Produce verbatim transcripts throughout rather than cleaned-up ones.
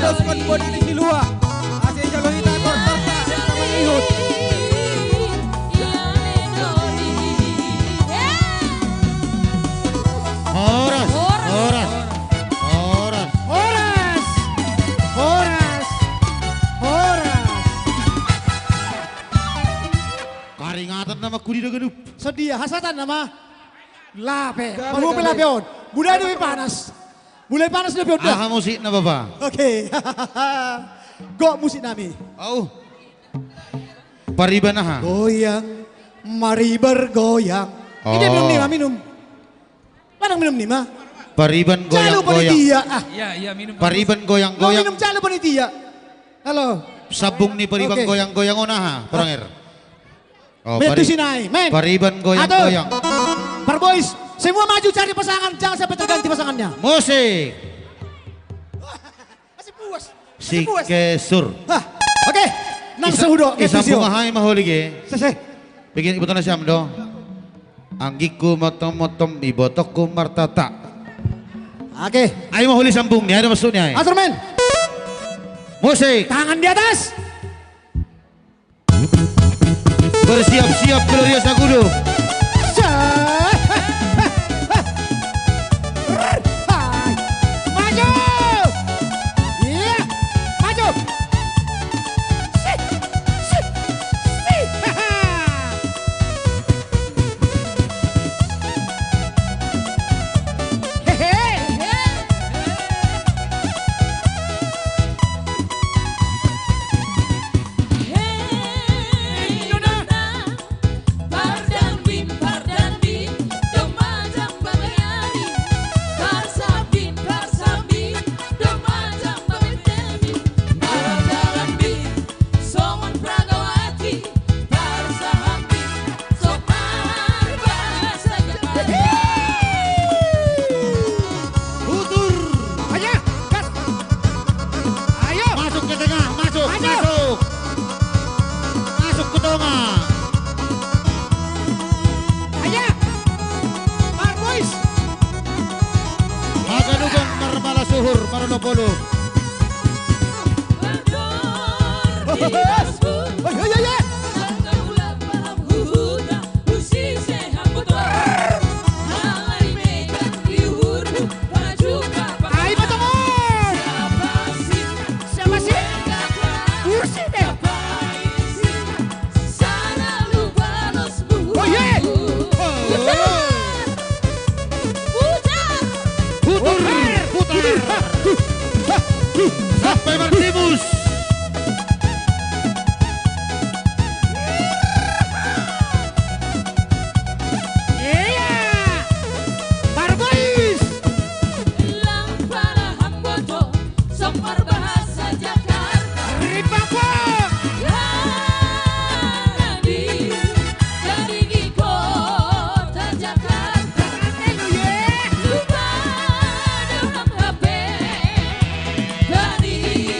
Kon bodi di silua. Ase jalo hita kortarta sama ihut. Horas, horas, horas, horas, horas. Karingatan nama kudi da ganup. Sedia hasatan nama. Lape. Gabe, Mau gabe. Lape on. Budaya lebih panas. Mulai panas lebih on. Aha musikna, Bapa? Oke. Kok musik nami? Au. Pariban aha? Goyang, mari bergoyang. Oh. Ini belum nih, minum. Mana minum nih, mah? Pariban goyang-goyang. Panitia. Ah. Iya, iya, minum. Pariban goyang-goyang. Mau minum calo panitia. Halo. Sabung nih pariban goyang-goyang on aha, Pranger? Oh, Betul pari-, sinai, men. Pariban goyang-goyang. Atur. Par Boys, semua maju cari pasangan, jangan sampai terganti pasangannya. Musik. Masih puas. Masih puas. Sikesur. Hah. Oke. Nang isa-, sehudo, isa kesisio. Bunga hai maholi ge. Sese. Bikin ibu tanah siam do. Anggiku motom-motom, ibotokku martata. Oke. Ayo maholi sambung nih, ada masuknya. Atur, men. Musik. Tangan di atas. Bersiap-siap Gloria Sagudo. Maju. Iya, maju. Sih, sih, sih. Hehe. Putur. Ayo, gas. Ayo. Masuk ke tengah, masuk, masuk. Masuk. Masuk ke tengah. Ayo. Mar Boys. Magadugang marbala suhur, marolopolo. Oi, oi, oi, oi. Ai, Batangan! Siapa sih? Kursi deh. Oh, iya. Putar. Putar. Putar. Sampai Martimus. Iya. Parbois. Lang para hamboto, sok marbahasa Jakarta. Ripapok. Langadi, dari di kota Jakarta. Haleluya. Lupa doham hape. Dari di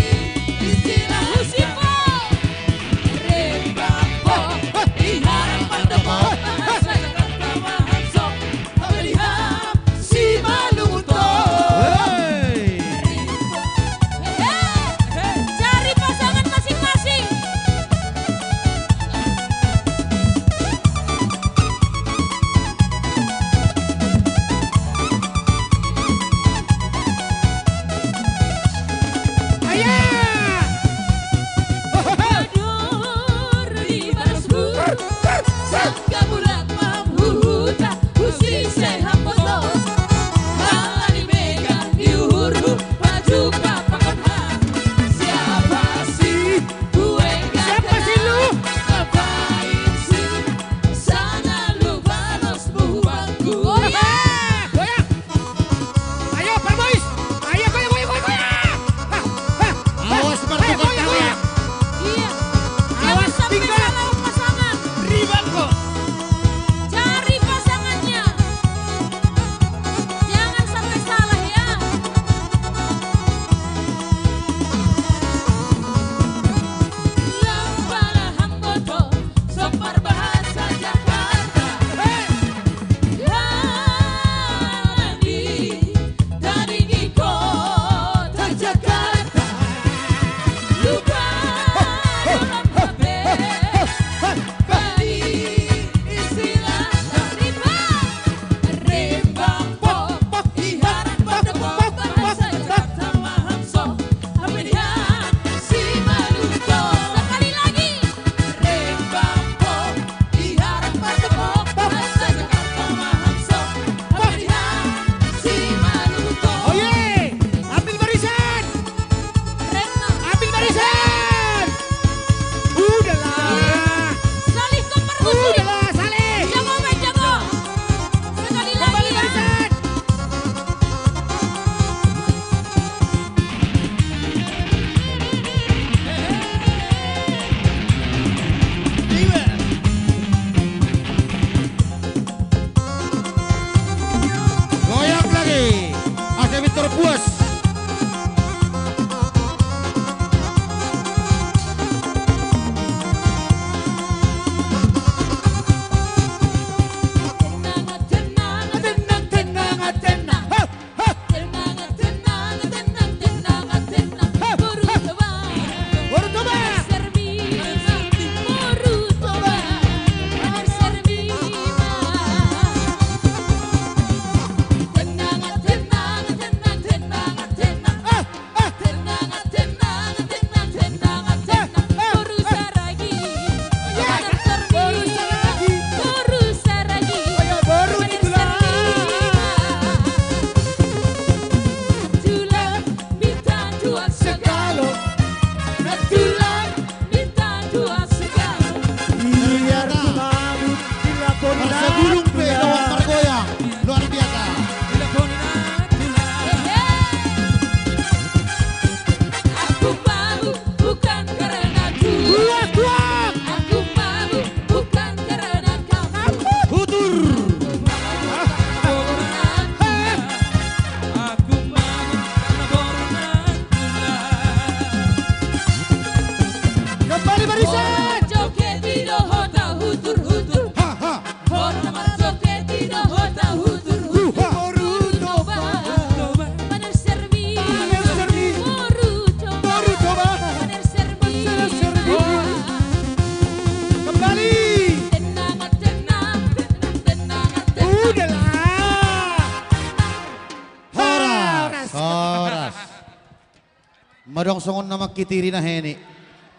Madong songon na mangkitiri na heni.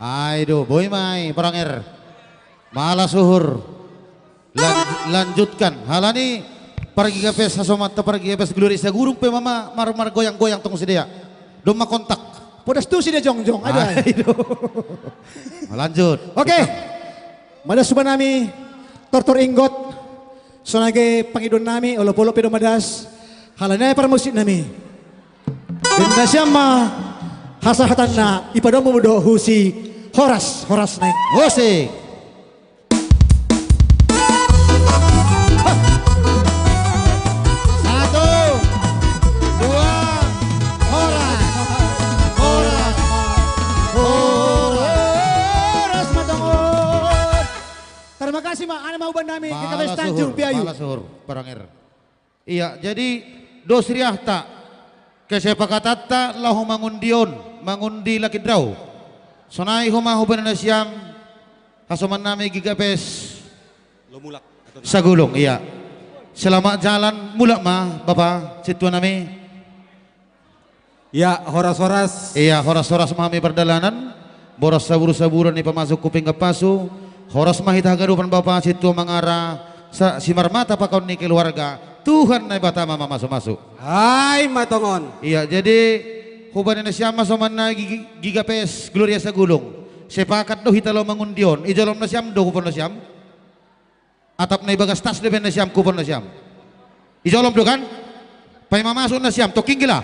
Ai do, boi ma i, Pranger. Malas uhur. Lan-, lanjutkan. Halani pargigapes hasomanta, pargigapes Gloria Sagulung pe ma, ma mar-, margoyang-goyang tong sidea. Domma kontak. Podas tu sidea jongjong, aduh. Ai do. Lanjut. Oke. Madas huba nami, tortor inggot. Sonai ge pangidoan nami, olop-olop pe do madas. Halani parmusik nami. Bahen nasiam ma hasahatanna, ipadomu do hu si Horas, Horas nai. Musik. Satu, dua, Horas. Horas. Horas. Horas ma tongon. Tarima kasih ma, ana ma huba nami, GKPS Tanjung Piayu. Malas uhur, Pranger. Iya, jadi dos riahta, kesepakatanta laho mangundi on, mangundi lucky draw. Sonai homa hubahen nasiam, hasoman nami GKPS Sagulung, iya. Selamat jalan, mulak ma, Bapa, sintua nami. Iya, horas-horas. Iya, horas-horas ma hami pardalanan. Boras sabur-saburan i pamasuk huping gampasu. Horas ma hita haganupan, Bapa, sintua mangara, sa-, simarmata pakon ni keluarga. Tuhan Naibata ma mamasu-masu. Ai ma tongon. Iya, jadi hubahen nasiam ma hasoman na Gi-, GKPS Gloria Sagulung. Sepakat do hita laho mangundi on. Ijolom nasiam do hupon nasiam. Atap na ibagas tas do bahen nasiam, hupon nasiam. Ijolom do kan? Paima masuk nasiam, tongkin gila?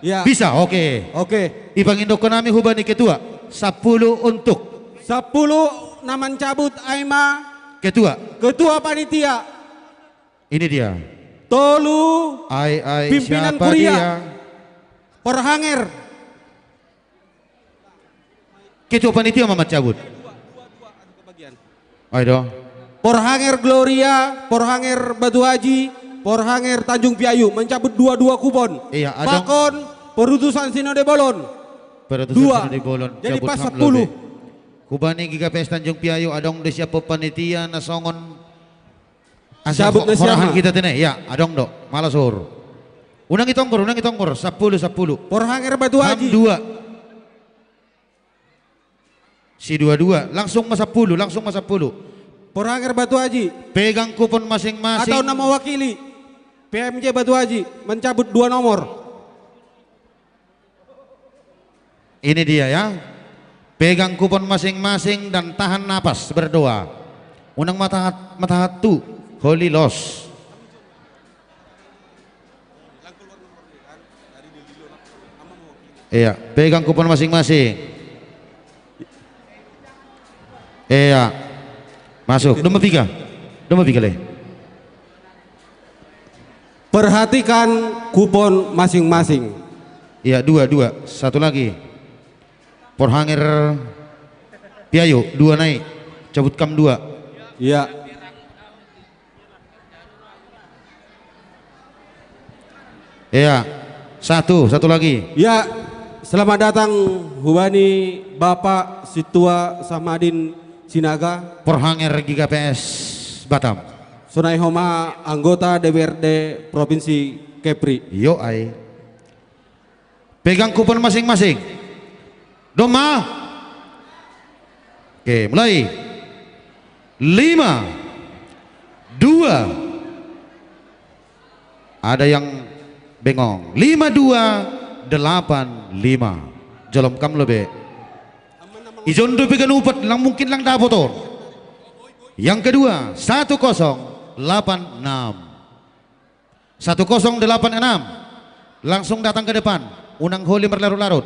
Iya. Bisa, oke. Oke. Ipangidokkon nami hubahen ketua, sampulu untuk. Sampulu na mancabut ai ma. Ketua. Ketua panitia. Ini dia. Tolu. Ai, ai, pimpinan siapa kuria. Dia? Porhanger. Ketua panitia ma mancabut. Ai do. Porhanger Gloria, Porhanger Batu Aji, Porhanger Tanjung Piayu mancabut dua-dua hupon. Iya, adong. Pakon perutusan Sinode Bolon. Perutusan Sinode Bolon. Jadi pas sampulu. Hubahen GKPS Tanjung Piayu adong do siap panitia na songon. Asa cabut ho-, nasiam ma. Horas hita tene, ya, adong do. Malas uhur. Unang itonggor, unang itonggor, sampulu, sampulu. Porhanger Batu Aji. Dua. Si dua-dua, langsung ma sampulu, langsung ma sampulu. Porhanger Batu Aji. Pegang hupon masing-masing. Atau na mewakili PMJ Batu Aji mancabut dua nomor. Ini dia ya. Pegang hupon masing-masing dan tahan napas berdoa. Unang matahat, matahat tu, Holy Loss. Iya, pegang hupon masing-masing. Iya. Masuk. Domma piga? Domma piga le? Perhatikan hupon masing-masing. Iya, dua, dua. Satu lagi. Porhanger Piayu, dua nai. Cabut kam dua. Iya. Iya. Satu, satu lagi. Ya, selamat datang hubahen Bapak Sintua Samadin Sinaga. Porhanger GKPS Batam. Sonai homa anggota DPRD Provinsi Kepri. Yo ai. Pegang hupon masing-masing. Domma. Oke, mulai. Lima, dua. Ada yang bengong. Lima dua, delapan lima. Jolom kam lo be. Ijon do piga nupat, lang mungkin lang dapot on. Yang kedua, satu kosong delapan enam. Satu kosong delapan enam. Langsung datang ke depan. Unang holi marlarut-larut.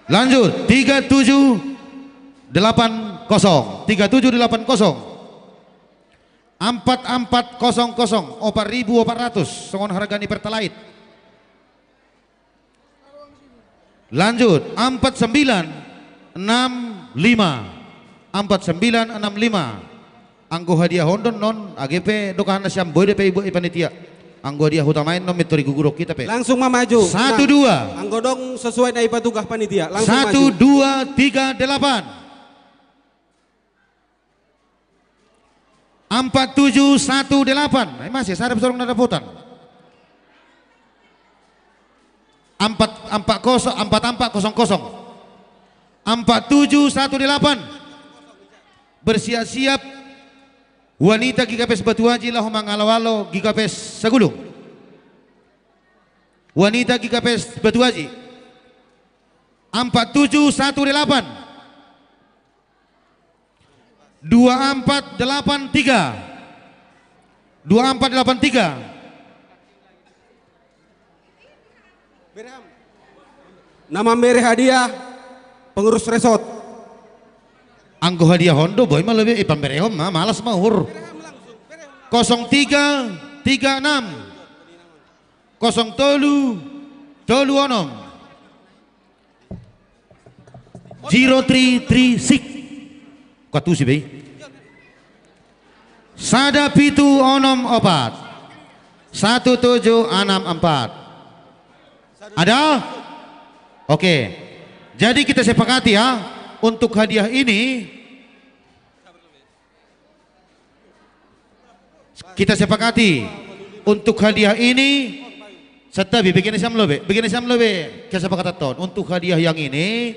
Lanjut, tiga tujuh delapan kosong. Tiga tujuh delapan kosong. Empat empat kosong kosong, opat ribu opat ratus. Songon harga ni Pertalite. Lanjut, empat sembilan enam lima. Empat sembilan enam lima. Anggo hadiahon do on, age pe dokahan nasiam, boi dope ibuat panitia. Anggo hadiah utama i on, mintor igugurhon hita pe. Langsung ma maju. Satu, dua. Anggo dong sesuai na ipatugah panitia. Langsung maju. Satu, dua, tiga, delapan. Empat tujuh satu delapan. Ai masih sada pe sorong na dapotan. empat empat kosong, empat empat kosong kosong. Empat tujuh satu delapan. Bersiap-siap wanita Gigapes Batu Aji laho mangalo-alo Gigapes Sagulung. Wanita Gigapes Batu Aji. Empat tujuh satu delapan. Dua empat delapan tiga. Dua empat delapan tiga. Nama mere hadiah pengurus resort. Anggo hadiah hondo boy ma lebih ipan berehom ma malas ma hur. Kosong tiga tiga enam. Kosong tolu tolu onom. Zero three three six. Katusi bei. Sada pitu onom opat. Satu tujuh enam empat. Ada? Oke. Jadi kita sepakati ya, untuk hadiah ini kita sepakati untuk hadiah ini. Satabi begini siam lobe, begini siam lobe kesepakatan ton untuk hadiah yang ini.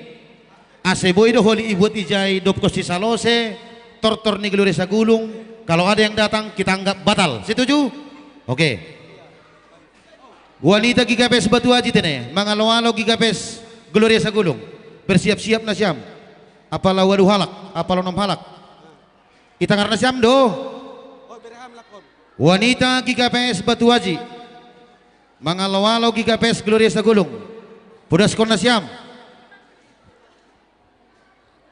Ase boi do holi ibuat ijai dopkon si salose tortor ni Gloria Sagulung. Kalau ada yang datang kita anggap batal. Setuju? Oke. Wanita Gigapes Batu Aji tene mangalo-alo Gigapes Gloria Sagulung. Bersiap-siap na siam. Apala walu halak, apala onom halak. Itangar na siam do. Wanita Gigapes Batu Aji. Mangalo-alo Gigapes Gloria Sagulung. Pudaskon na siam.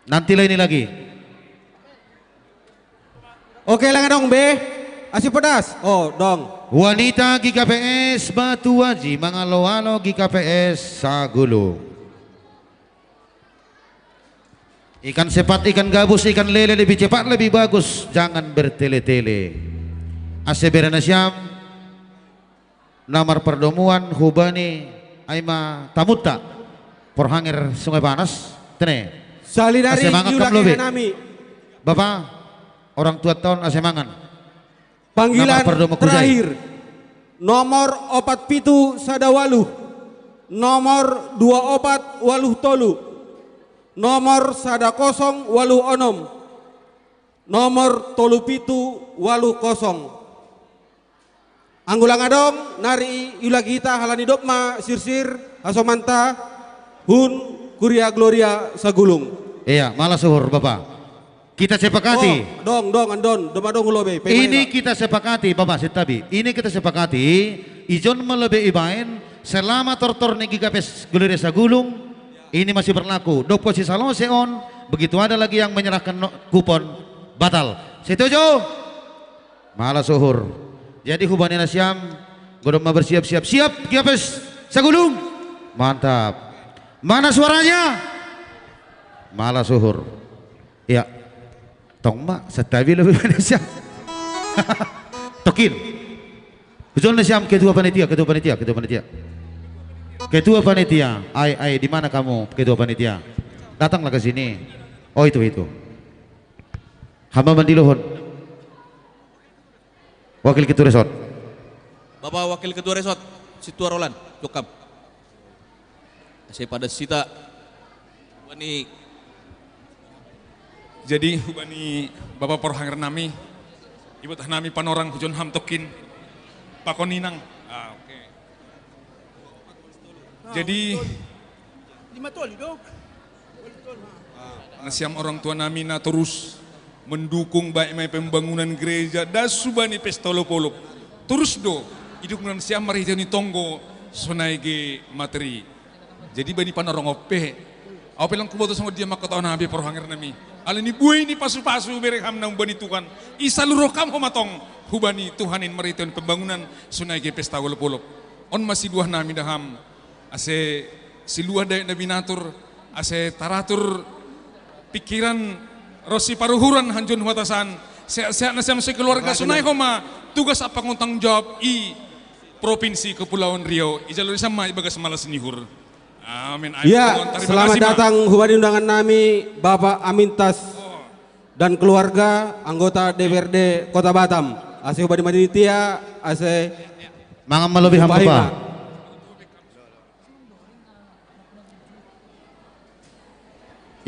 Nanti lah ini lagi. Oke, langa dong be. Asi pedas. Oh, dong. Wanita G K P S Batu Aji mangalo-alo G K P S Sagulung. Ikan sepat, ikan gabus, ikan lele lebih cepat lebih bagus, jangan bertele-tele. Ase bere na siam. Na marpardomuan hubani ai ma tamutta porhanger Sungai Panas tene. Salinari iulaki hanami. Bapa, orang tua taon ase mangan. Panggilan terakhir. Nomor opat pitu sada waluh, nomor dua opat waluh tolu, nomor sada kosong waluh onom, nomor tolu pitu waluh kosong. Anggo langa dong nari iulaki hita halani dop ma sirsir hasomanta hun Kuria Gloria Sagulung. Iya, malas uhur bapa. Kita sepakati. Oh, dong dong andon, doma dong hulobe. Ini kita sepakati bapa sitabi. Ini kita sepakati. Ijon ma lobe ibaen selama tortor ni G K P S Gloria Sagulung ini masih berlaku. Dopkon si salose on, begitu ada lagi yang menyerahkan kupon, batal. Setuju? Malas uhur. Jadi hubani na siam godang ma bersiap-siap. Siap G K P S Sagulung? Mantap. Mana suaranya? Malas uhur. Iya. Tong ma satabi lobe mana siam. Tokin. Hujon na siam ketua panitia, ketua panitia, ketua panitia. Ketua panitia, ai ai di mana kamu ketua panitia? Datanglah ke sini. Oh itu itu. Hamba mandilohon. Wakil Ketua Resort. Bapak Wakil Ketua Resort, Situa Roland, jokam. Ase padas hita. Hubani. Jadi hubani Bapak porhanger nami. Ibuat hanami panorang hujon ham tokin. Pakon inang. Ah, oke. Jadi lima toli dok. Ah, nasiam orang tua nami na terus mendukung baik mai pembangunan gereja das hubani pesta olop-olop. Terus do idukung nasiam marhite ni tonggo sonai ge materi. Jadi bani panorong ope. Ope lang kuboto songon dia maka tahu nabi porhanger nami. Alani buai ni pasu-pasu bereng ham na umbani Tuhan. Isa luroh kam homatong hubani Tuhan in marhite ni pembangunan sonai ge pesta olop-olop. On masih dua nami daham. Ase siluah daek na binatur, ase taratur pikiran ro siparuhuran hanjon huatasan, sehat-sehat nasiam sekeluarga sunai homa tugas apa nggontang jawab i Provinsi Kepulauan Riau, ijalo sama ibagas malas nihur. Amin. Ya, selamat datang hubani undangan nami Bapak Amintas dan keluarga anggota D P R D Kota Batam. Ase hubani manitia, ase mangan malobi hamba.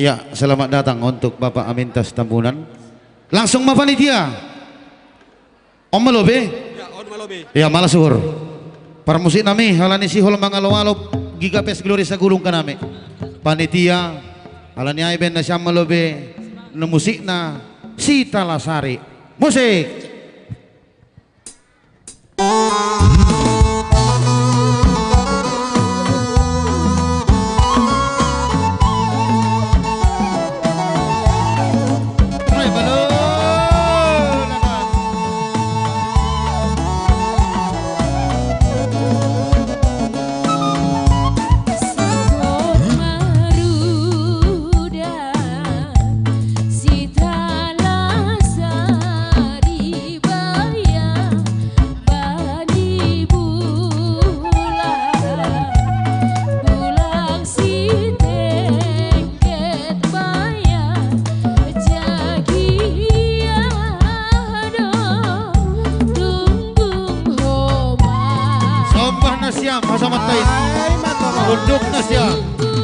Ya, selamat datang untuk Bapak Amintas Tambunan. Langsung ma panitia. On ma lobe? Ya, on ma lobe. Ya, malas uhur. Parmusik nami, halani sihol mangalo-alo Giga Pes Gloria Sagulung kanami. Panitia, halani ai band na sian ma lobe, na musikna, Sitalasari. Musik! Bani bulan, bulan si tengket baya, jagia do tunggung homa. Sombah na siam, hasamatta i. Ai, matomo. Unduk na siam. Singkulur,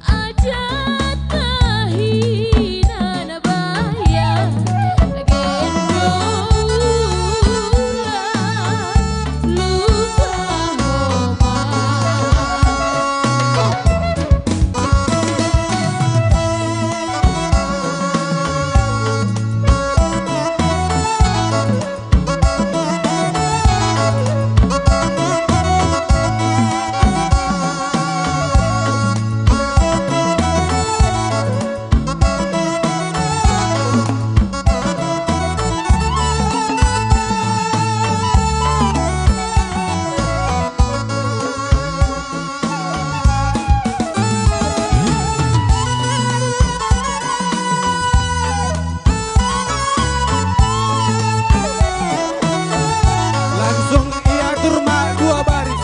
adat tahinan baya, gendong ulang lupa homa. Langsung iatur ma dua baris.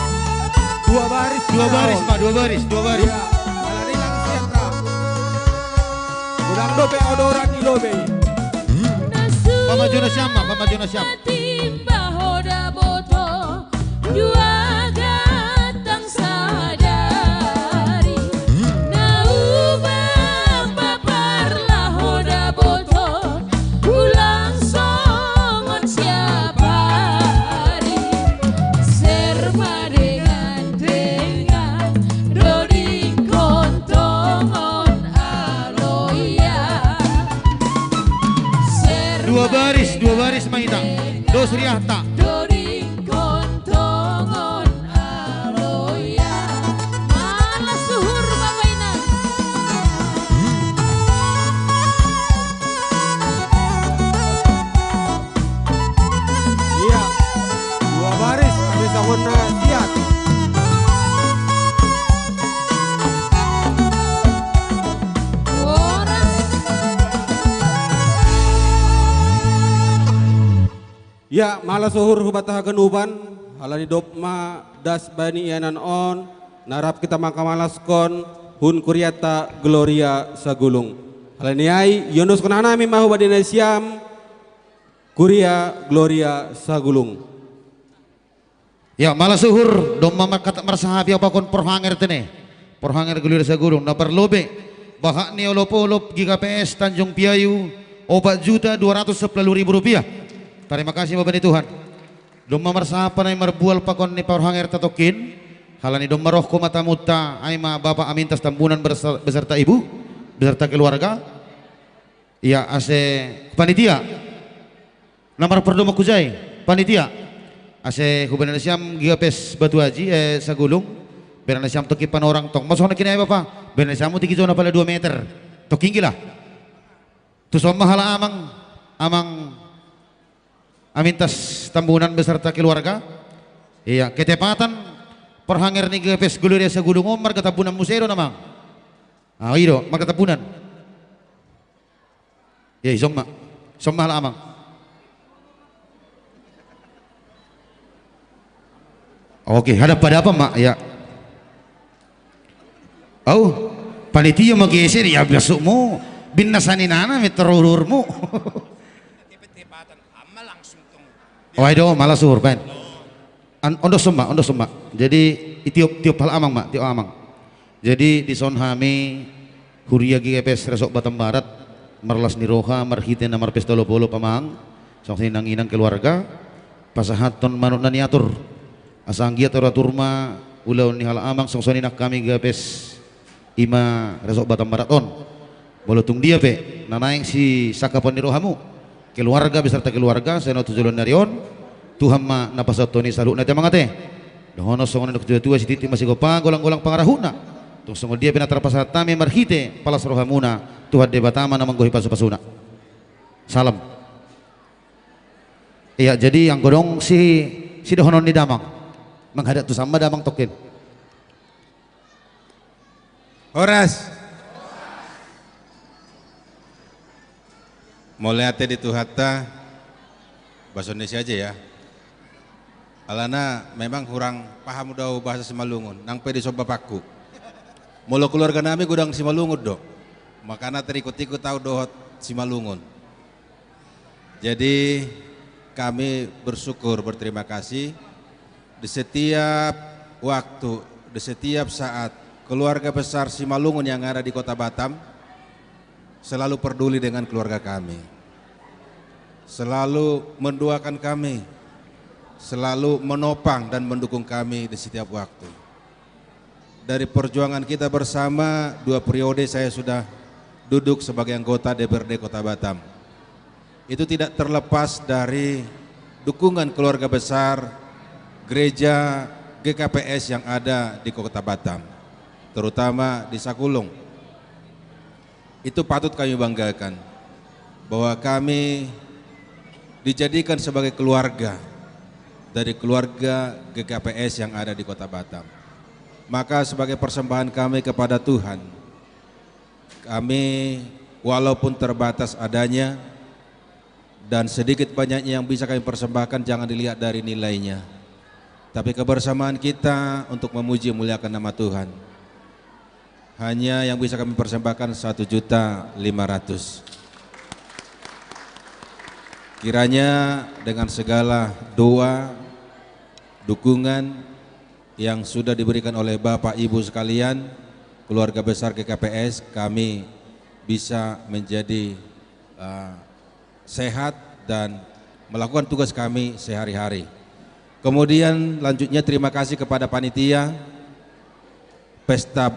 Dua baris. Dua baris, Pak, dua baris, dua baris. Iya, ala ni lang sian ra. Godang dope odoran ni lobe i. Pamajuna siam ma, pamajuna siam. Timba hoda boto, dua gatang sadari. Na uba paparlah hoda boto, ulang songon siap ari. Serma dengan dengan, dodingkon tongon aloya. Dua baris, dua baris ma hita. Dos riahta. Dodingkon tongon aloya. Malas uhur, Bapak Inan. Iya. Dua baris, ada sabun na siat. Horas. Ya, malas uhur hubata haganupan, halani dob ma das bani ianan on, na rap hita mangkamalaskon hun kurianta Gloria Sagulung. Halani ai, iondoskon hanami ma hubani nasiam, Kuria Gloria Sagulung. Ya, malas uhur, domma markata marsahapi au pakon porhanger tene. Porhanger Gloria Sagulung, na parlobe. Bahat ni olop-olop Giga P S Tanjung Piayu, opat juta dua ratus sepuluh ribu rupiah. Tarima kasih ma bani Tuhan. Domma marsahap hami marbual pakon ni porhangerta tongkin. Halani domma roh ho ma tamunta, ai ma Bapak Amintas Tambunan bersa-, beserta Ibu, beserta keluarga. Ia ase panitia. Na marpardomu hujai, panitia. Ase hubani nasiam Giga P S Batu Aji, eh, Sagulung. Bere nasiam tongkin Panorang tong. Masuk na kini ai Bapak. Bere nasiam tinggi jona pala dua meter. Tongkin gila. Tu son ma hela amang, amang Amintas Tambunan beserta keluarga. Ia, ketepatan porhanger ni Giga P S Gloria Sagulung on marga Tambunan muse do na amang. Ah, i do, marga Tambunan. Ia, i son ma. Son ma hela amang. Oke, hadap-hadapan ma, ia. Au, panitia ma geser, ia bilasukmu. Binna saninana, meter uhurmu. Oh, ai do, malas uhur, baen. An-, on dos ma, on dos ma. Jadi, itiop, tiop hela amang ma, tiop amang. Jadi dison hami huria G K P S Resort Batam Barat marlas ni roha marhite na marpesta olop-olop amang, songon i nang inang keluarga, pasahathon manuk na niatur. Asa anggiat atur-atur ma ulaon ni halak amang songon i nang hami G K P S i ma Resort Batam Barat on. Molo tung dia pe na naeng sisangkapan ni rohamu, keluarga beserta keluarga sai na tu joloan ni ari on, Tuhan ma na pasahathon i saluhutna, ate amang ate. Dohonon songon nidok tua-tua, sititi ma sigompa, golang-golang pangarahutna. Tung songon dia pe na tarpasahat hami marhite palas rohamuna, Tuhan Debata ma na manggohi pasu-pasuna. Salam. Iya, jadi anggo adong si, sidohonon ni damang, manghadap tu son ma damang tongkin. Horas. Mauliate di Tuhanta. Bahasa Indonesia aja ya. Alana memang kurang paham do au bahasa Simalungun, nang pe dison bapakku. Molo keluarga nami godang Simalungun do, makana tarikut-ikut au dohot Simalungun. Jadi kami bersyukur, berterima kasih di setiap waktu, di setiap saat keluarga besar Simalungun yang ada di Kota Batam selalu peduli dengan keluarga kami, selalu mendoakan kami, selalu menopang dan mendukung kami di setiap waktu. Dari perjuangan kita bersama, dua periode saya sudah duduk sebagai anggota D P R D Kota Batam. Itu tidak terlepas dari dukungan keluarga besar gereja G K P S yang ada di Kota Batam, terutama di Sagulung. Itu patut kami banggakan, bahwa kami dijadikan sebagai keluarga dari keluarga G K P S yang ada di Kota Batam. Maka sebagai persembahan kami kepada Tuhan, kami walaupun terbatas adanya dan sedikit banyaknya yang bisa kami persembahkan, jangan dilihat dari nilainya, tapi kebersamaan kita untuk memuji memuliakan nama Tuhan. Hanya yang bisa kami persembahkan satu juta lima ratus. Kiranya dengan segala doa, dukungan yang sudah diberikan oleh Bapak Ibu sekalian, keluarga besar G K P S, kami bisa menjadi, eh, sehat dan melakukan tugas kami sehari-hari. Kemudian lanjutnya terima kasih kepada panitia pesta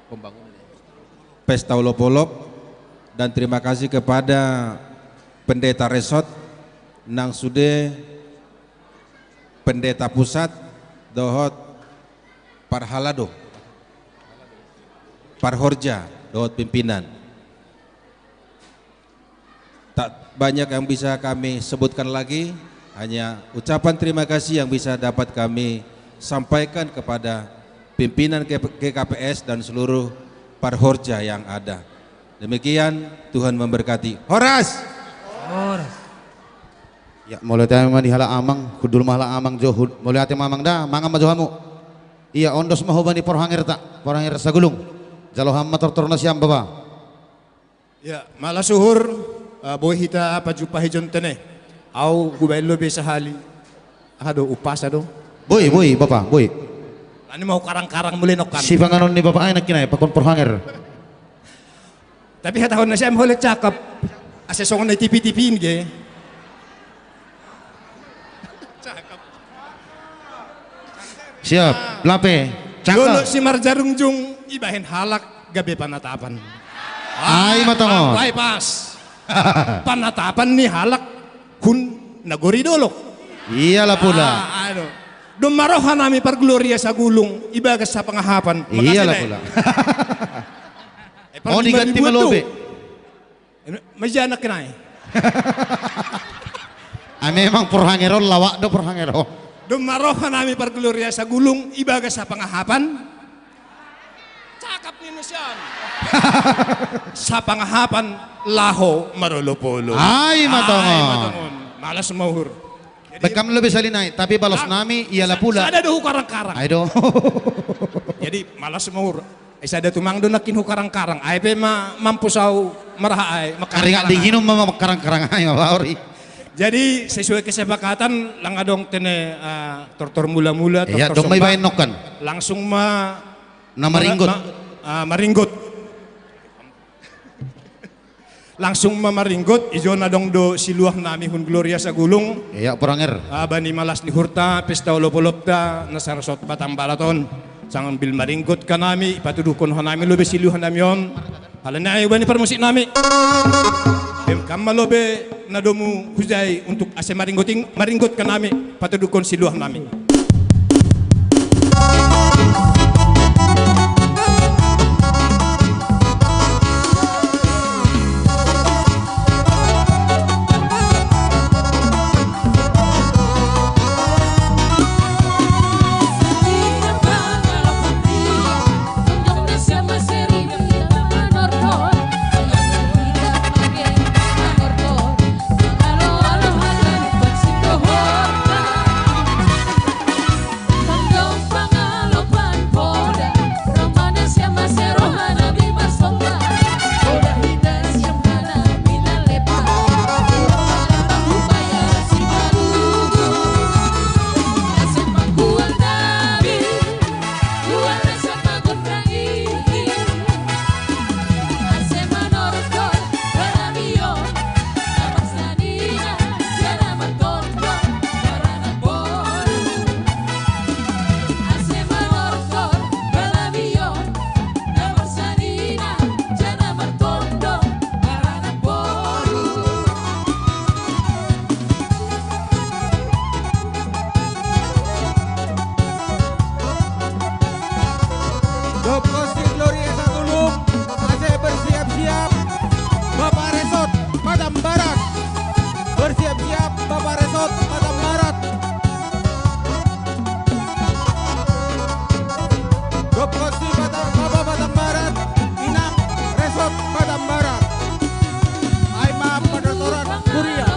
pembangunan, pesta olop-olop, dan terima kasih kepada pendeta resort nang sude, pendeta pusat, dohot parhalado, parhorja, dohot pimpinan. Tak banyak yang bisa kami sebutkan lagi, hanya ucapan terima kasih yang bisa dapat kami sampaikan kepada pimpinan G K P S dan seluruh parhorja yang ada. Demikian, Tuhan memberkati. Horas. Horas. Ya, mauliate ma di halak amang, hundul ma halak amang jo, hud-, mauliate ma amang da, mangan ma jo hamu. Iya, ondos ma hubani porhangerta, porhanger Sagulung. Jalo hamu ma tortor nasiam, Bapa. Ya, malas uhur, eh, boi hita pajumpahi jo tene. Au hubaen lobi sahali. Aha do, umpasa do? Boi, boi, Bapa, boi. Ani mau karang-karang mulai nokkan. Sipanganon ni Bapa ai nangkin ai, pakon porhanger. Tapi hatahon nasiam holan cakep. Asa songon na di T V-T V in ge. Siap, lape. Cakep. Dolo Simarjarungjung ibahen halak gabe panatapan. Ai ma tongon. Ai pas. Panatapan ni halak hun nagori dolok. Iyalah pola. Ah, anu. Domma roha nami par Gloria Sagulung ibagas sapangahapan. Makasih, Lek. Iyalah pola. Eh, par lima ribu tu. Oh, diganti ma lobe. Majanak kenai. Ah, memang porhanger on, lawak do porhanger on. Domma roha nami par Gloria Sagulung ibagas sapangahapan. Cakep ni nusian. Sapangahapan laho marolopolop. Ai ma tongon. Ai ma tongon. Malas ma uhur. Jadi, baen hamu lobi sahali nai, tapi balos nami, iyalah pola. Sada do hukarang-karang. Ai do. Jadi, malas ma uhur. Eh, sada tumang do nangkin hukarang-karang. Ai pe ma mampus au maraha ai. Keringat dinginhon ma, mangkarang-karang ai ma baor i. Jadi, sesuai kesepakatan, lang adong tene, eh, tortor mula-mula, iya, tortor domma somba. Ibaen nokkan. Langsung ma Na maringgot. Ma-, ah, maringgot. Langsung ma maringgot, ijo na adong do siluah nami hun Gloria Sagulung. Iya, Poranger. Ah, bani malas ni hurta, pesta olop-olopta, na sarsot Batam Barat on. Sambil maringgot hanami, patuduhkon hanami lobe siluah nami on. Halani ai bani parmusik nami. Bengkam ma lobe na domu hujai untuk ase maringgot ing-, maringgot hanami, patuduhkon siluah nami. Dob kosi Gloria Sagulung, ase bersiap-siap, Bapak Resort Batam Barat. Bersiap-siap, Bapak Resort Batam Barat. Dob kosi Batam, Bapak Batam Barat, Inang Resort Batam Barat. Ai ma padotoran kuria.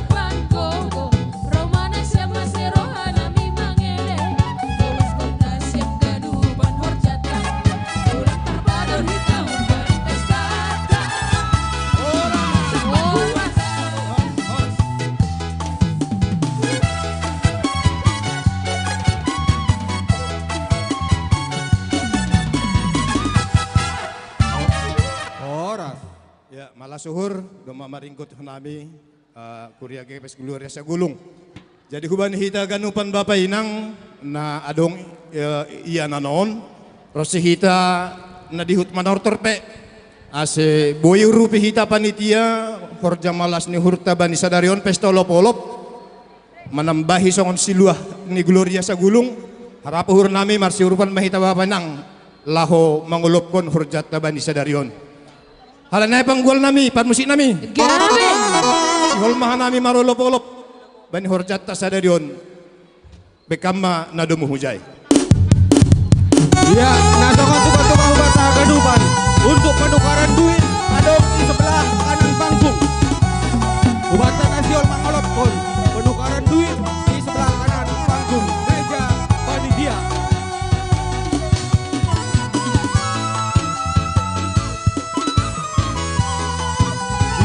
Horas. Ya, malas uhur, domma maringgot hanami, eh, kuria G P S Gloria Sagulung. Jadi hubani hita ganupan bapa inang na adong, eh, ia na on, ronsi hita na dihut manortor pe. Ase boi urupi hita panitia, horja malas ni uhurta bani sadari on pesta olop-olop. Manambahi songon siluah ni Gloria Sagulung, rap uhur nami marsiurupan ma hita bapa inang laho mangolopkon horjanta bani sadari on. Halani ai panggual nami, parmusik nami. Gabe. Sihol ma hanami marolop-olop bani horjanta sadari on. Bengkam ma na domu hujai. Ya, na songon tukang-tukang hubanta ganupan. Untuk penukaran duit, adong di sebelah kanan panggung. Hubanta na sihol mangolopkon. Penukaran duit di sebelah kanan panggung. Meja panitia.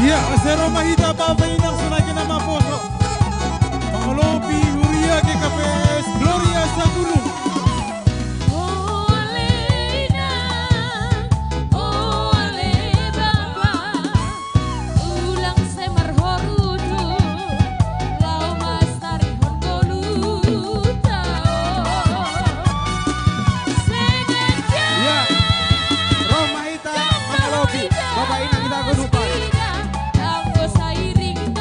Iya, ase ro ma hita bapa inang songon i na maposo. Mangolopi huria G K P S Gloria Sagulung. O ale inang, o ale bapa, ulang sai marhorudut, laho mastarihon ngolunta on. Sengaja. Iya. Ro ma hita mangolopi bapa inang hita ganupan. Anggo sairing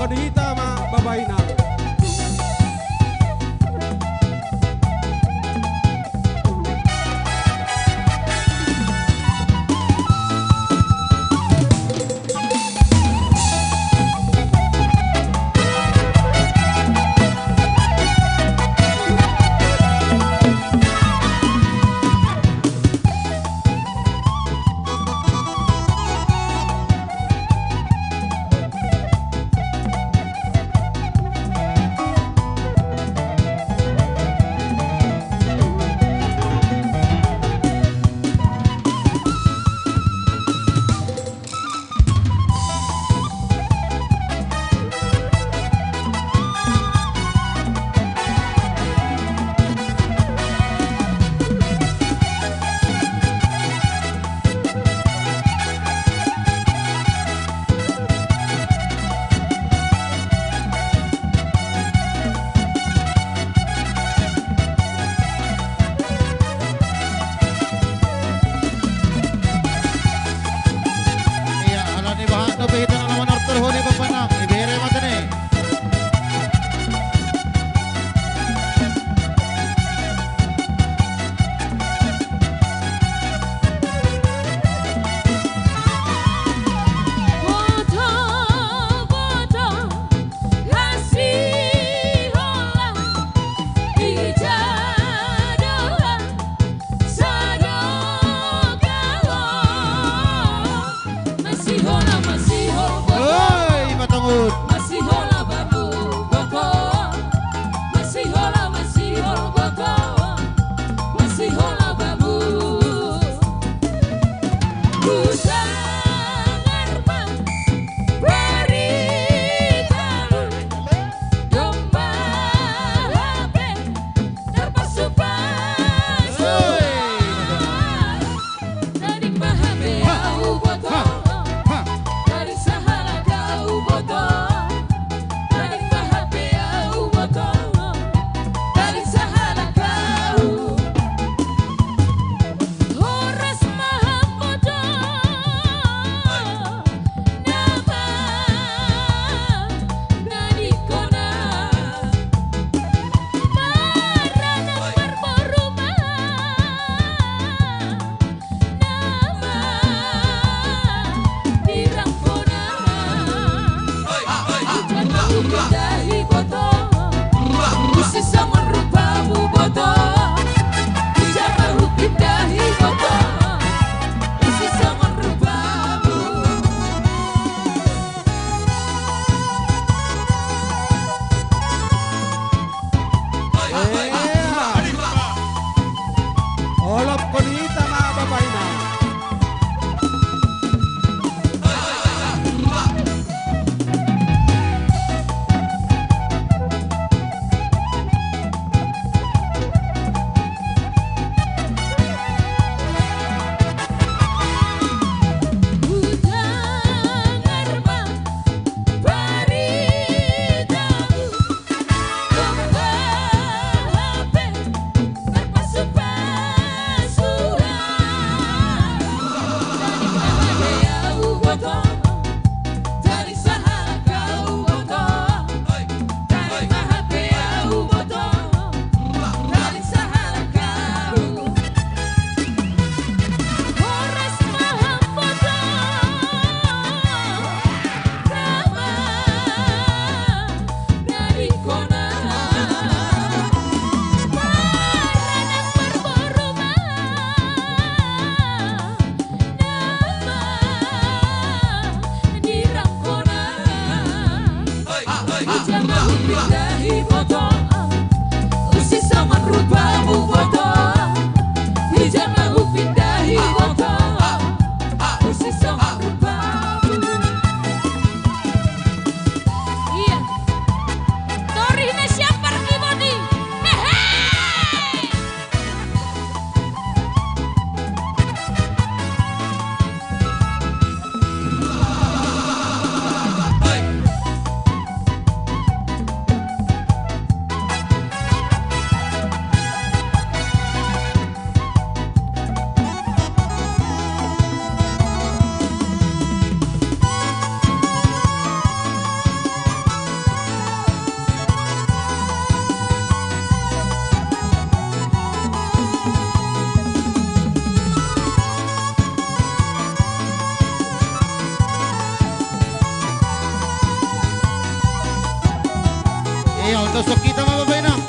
Hita ma babaina. Iya, alani bahan no pihita na nomor turhuni bapanang, ibere mata ni. Hei, matangud. Olop ko ni hita ma babaina. Iya. Torihna siapa, Ricky Bodi? Hehe. Iya, untuk sok kita mah Bapak Inang.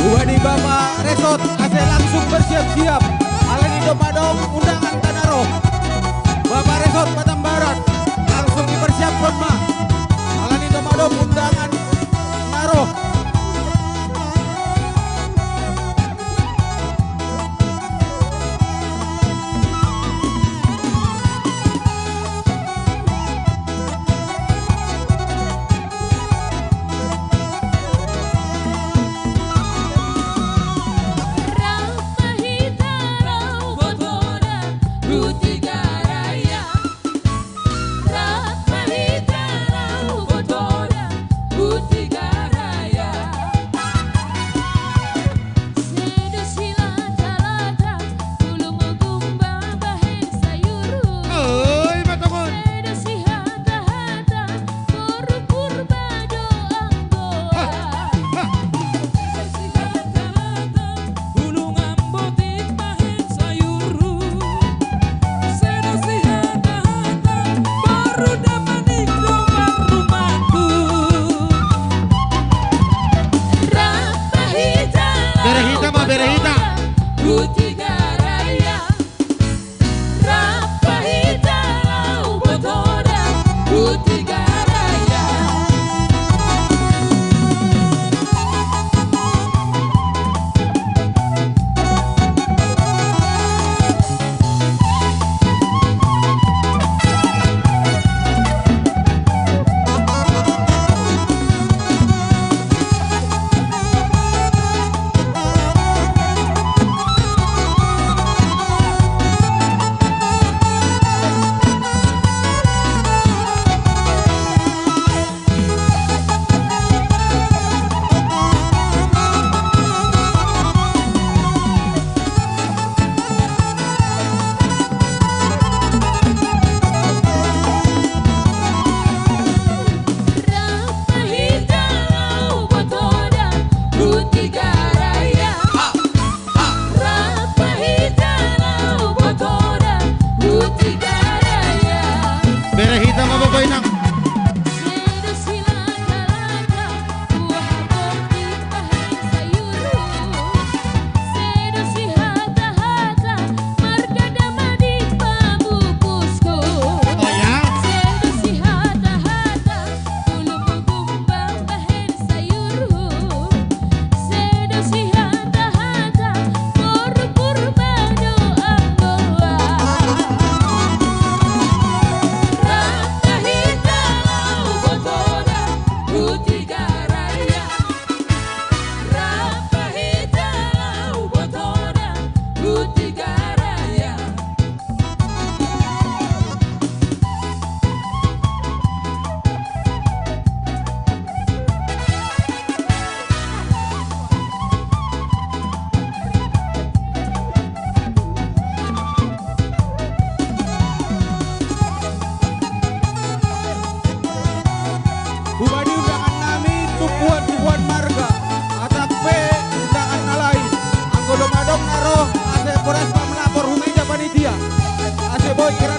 Wadi Bapak Resort, ase langsung bersiap-siap. Alani domadong undangan Tanah Roh. Bapak Resort Batam Barat, langsung dipersiapkan, Mak. Alani domadong undangan Tanah Roh.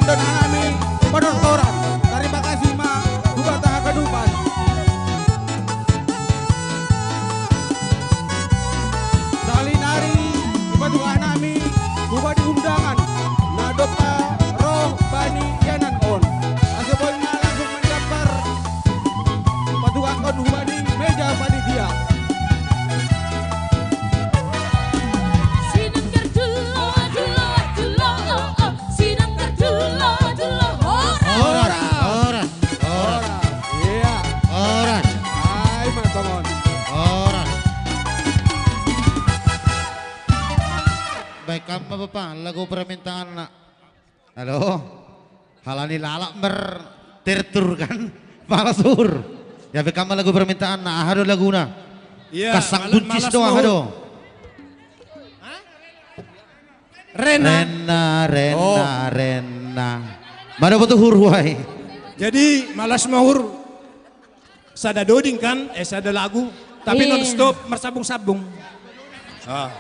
Don hanami panortoran. Tarima kasih ma hubata haganupan. Salinari ipatuga hanami hubani undangan na domma ro bani ianan on. Asa boi ma langsung mandampar patugahon hubani meja panitia. Sinangkar dulo, dulo, dulo, oh, oh. Sinangkar dulo, dulo, horas. Horas, horas, horas. Iya. Horas. Ai, ma tongon. Horas. Baen ma, Bapa, lagu permintaanna. Halo. Halani lalap mertertur kan. Malas uhur. Ya, baen ma lagu permintaanna. Aha do laguna? Iya, kasang mala-, buncis malas do, aha do? Hah? Rena. Rena, Rena, oh. Rena. Mana betul hurwai? Jadi, malas ma uhur. Sada doding kan, eh, sada lagu, tapi, iya, non-stop marsambung-sambung. Ah.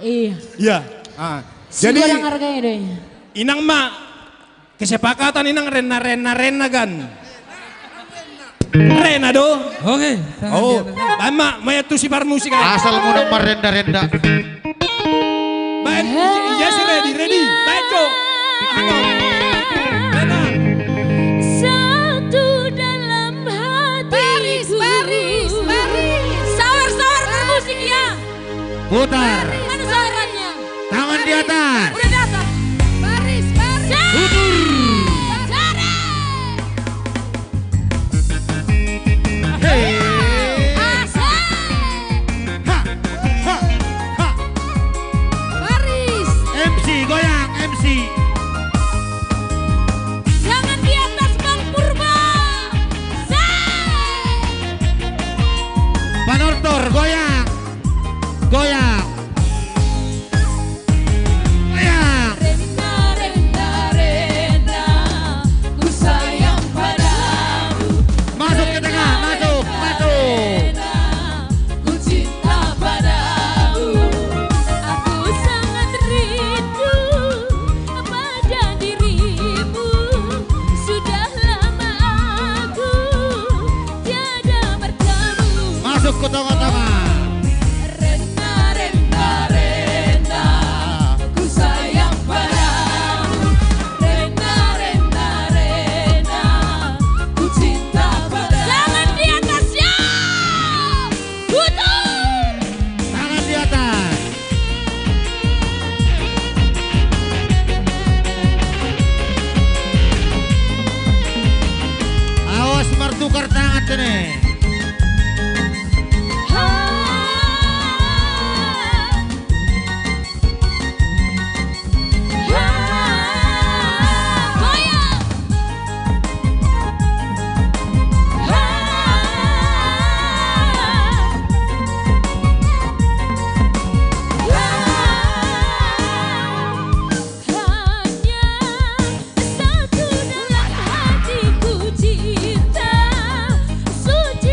Iya. Iya. Ah. Jadi, inang ma kesepakatan inang, Rena, Rena, Rena kan. Rena do. Oke, tangan di atas. Oh, baen ma, maya tu si parmusik ai. Asal muna marenda-renda. Baen, ija, ija si ready, ready. Baen, Jo. Anu. Rena. Satu dalam hatiku. Baris, baris, baris. Sawer, sawer bermusik ya. Putar. Mana sawerannya? Tangan di atas. Udah datang. Baris, baris. Putar. Baris. Hei. Asik. Ha, ha, ha. Baris. M C goyang, M C. Jangan di atas, Bang Purba. Set. Panortor goyang. Goyang. Goyang. Rena, Rena, Rena, ku sayang padamu. Masuk ke tengah, masuk, masuk. Rena, ku cinta padamu. Aku sangat rindu pada dirimu. Sudah lama aku tiada bertemu. Masuk ke tengah-tengah. Rena, Rena, Rena, ku sayang padamu. Rena, Rena, Rena, ku cinta padamu. Tangan di atas, ya! Putar! Tangan di atas. Awas martukar tangan sini. Hanya satu dalam hatiku cinta, suci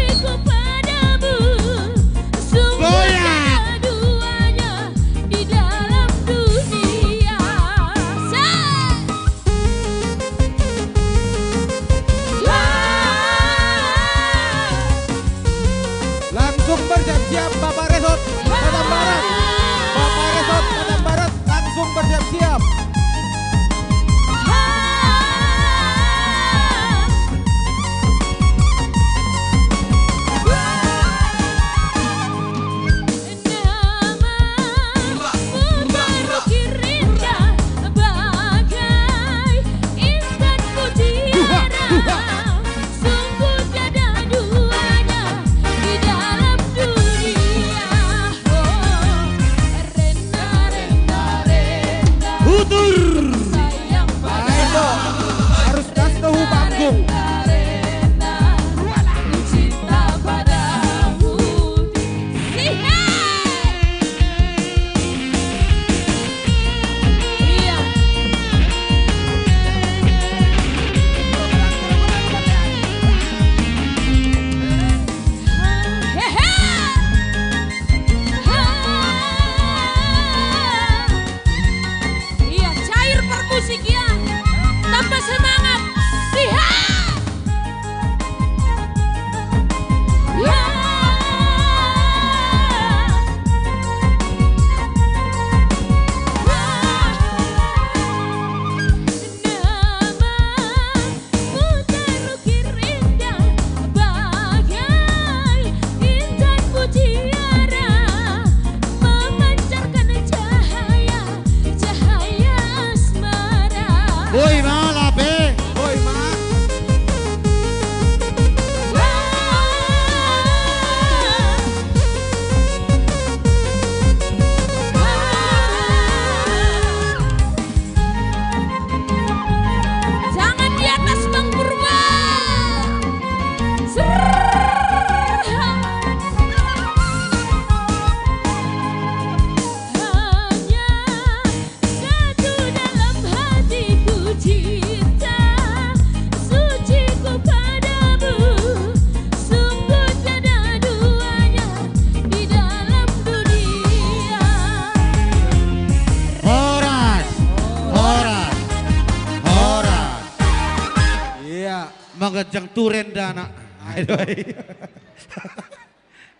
Jang turen dana. Ayo, ayo.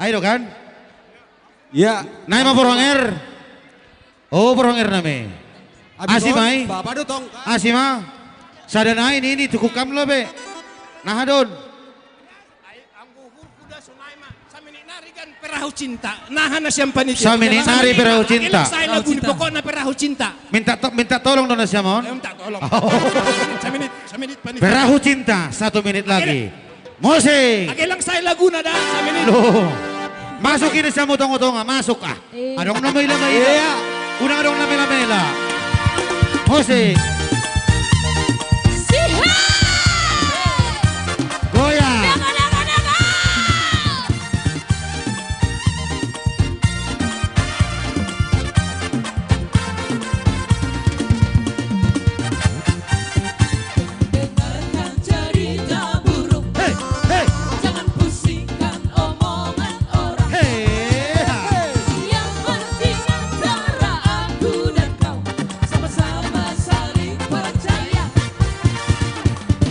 Ayo kan? Ya. Nai ma porhanger. Oh, porhanger nami. Asi mai. Bapa do tong. Asi ma. Sada nai nini tukukam lo be. Nah, don. Ai, anggo uhurku da sonai ma. Saminit nari kan perahu cinta. Naha nasiam panitia. Saminit nari perahu cinta. Sai lagu ni pokokna perahu cinta. Minta to-, minta tolong do nasiam on. Eh, minta tolong. Oh. Saminit, saminit panitia. Perahu cinta, satu menit lagi. Musik. Age lang sai laguna da, saminit. Loh. Masuk ini siam tonga-tonga, masuk ah. Eh. Adong na mela-mela. Iya. Unang adong na mela-mela. Musik. Siha. Goyang. Daga, daga, daga. Dengarkan cerita burung. Hei, hei. Jangan pusingkan omongan orang. Hei, ha. Yang penting antara aku dan kau sama-sama saling percaya.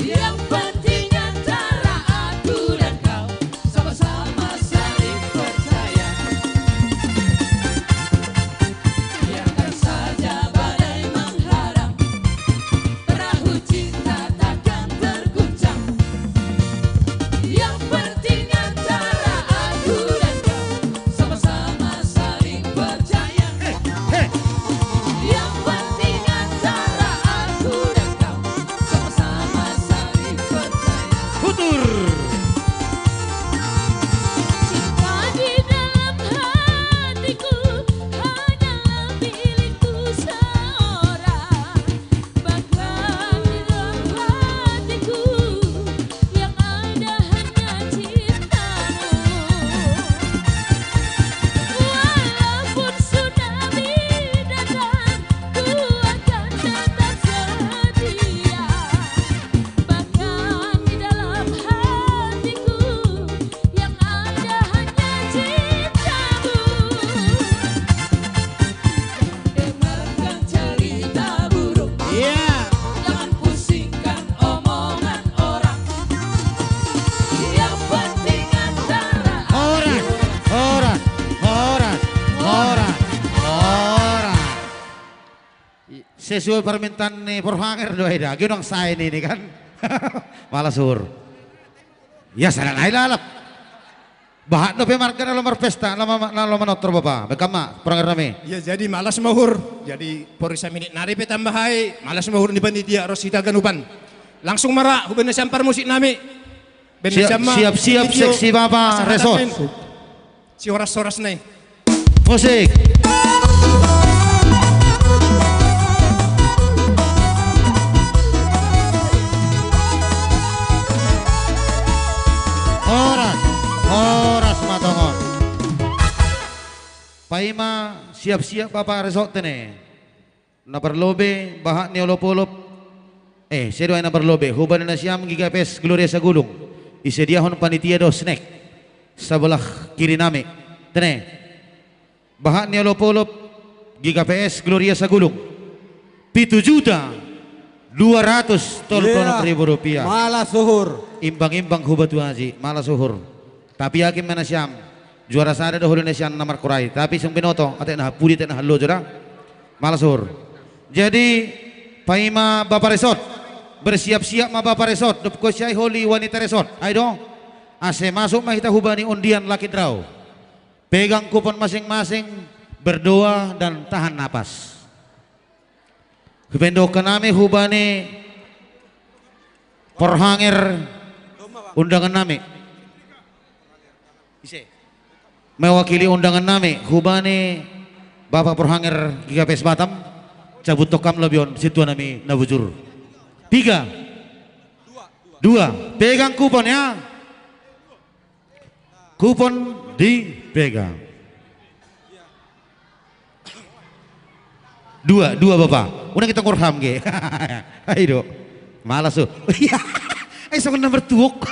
Yang penting antara aku dan kau sama-sama saling percaya. Biarkan saja badai mengharang, perahu cinta takkan terguncang. Yang penting antara aku dan kau sama-sama saling percaya. Yang penting antara aku dan kau sama-sama saling percaya. Tutur. Cinta di dalam hatiku hanyalah milikku seorang. Bahkan di dalam hatiku yang ada hanya cintamu. Walaupun tsunami datang, ku akan tetap setia. Bahkan di dalam hatiku yang ada hanya cintamu. Dengarkan cerita burung. Iya. Jangan pusingkan omongan orang. Yang penting antara. Horas, horas, horas, horas, horas. Sesuai permintaan ni porhanger do ai da. Agi unang sae nini kan. Malas uhur. Ya, sada nai lalap. Bahat dope marga na laho marpesta, na laho ma-, na laho manortor bapa. Baen hamu ma, porhanger nami. Ya, jadi malas ma uhur. Jadi poris saminit nari pe tambah ai. Malas ma uhur ni panitia ro sita ganupan. Langsung ma ra, hubaen nasiam parmusik nami. Baen nasiam ma. Siap, siap, siap, seksi bapa resort. Sihoras-horas nai. Musik. Horas, horas ma tongon. Paima siap-siap bapa resort tene. Na parlobei, bahat ni olop-olop. Eh, sedo ai na parlobei. Hubaen nasiam Giga P S Gloria Sagulung. Disediahon panitia do snack. Sabolah kiri nami. Tene. Bahat ni olop-olop, Giga P S Gloria Sagulung. Pitu juta dua ratus tolu pulu onom ribu rupiah. Malas uhur. Imbang-imbang huba tu aji, malas uhur. Tapi yakin ma nasiam. Juara sada do holi nasiam na markorai. Tapi sung binoto, atik na pudi, atik na halojo da. Malas uhur. Jadi, paima bapa resort. Bersiap-siap ma bapa resort. Dob kosi ai holi wanita resort. Ai do. Ase masuk ma hita hubani undian lucky draw. Pegang kupon masing-masing, berdoa dan tahan napas. Hubaen dohonon nami hubani porhanger undangan nami. Mewakili undangan nami hubani Bapak porhanger Giga P S Batam, cabut tokam labion sintua nami na bujur. Tiga. Dua. Pegang kupon ya. Kupon dipegang. Dua, dua bapa. Unang hita ngorham ge. Ai do. Malas tu. Iya. Ai songon na martuok.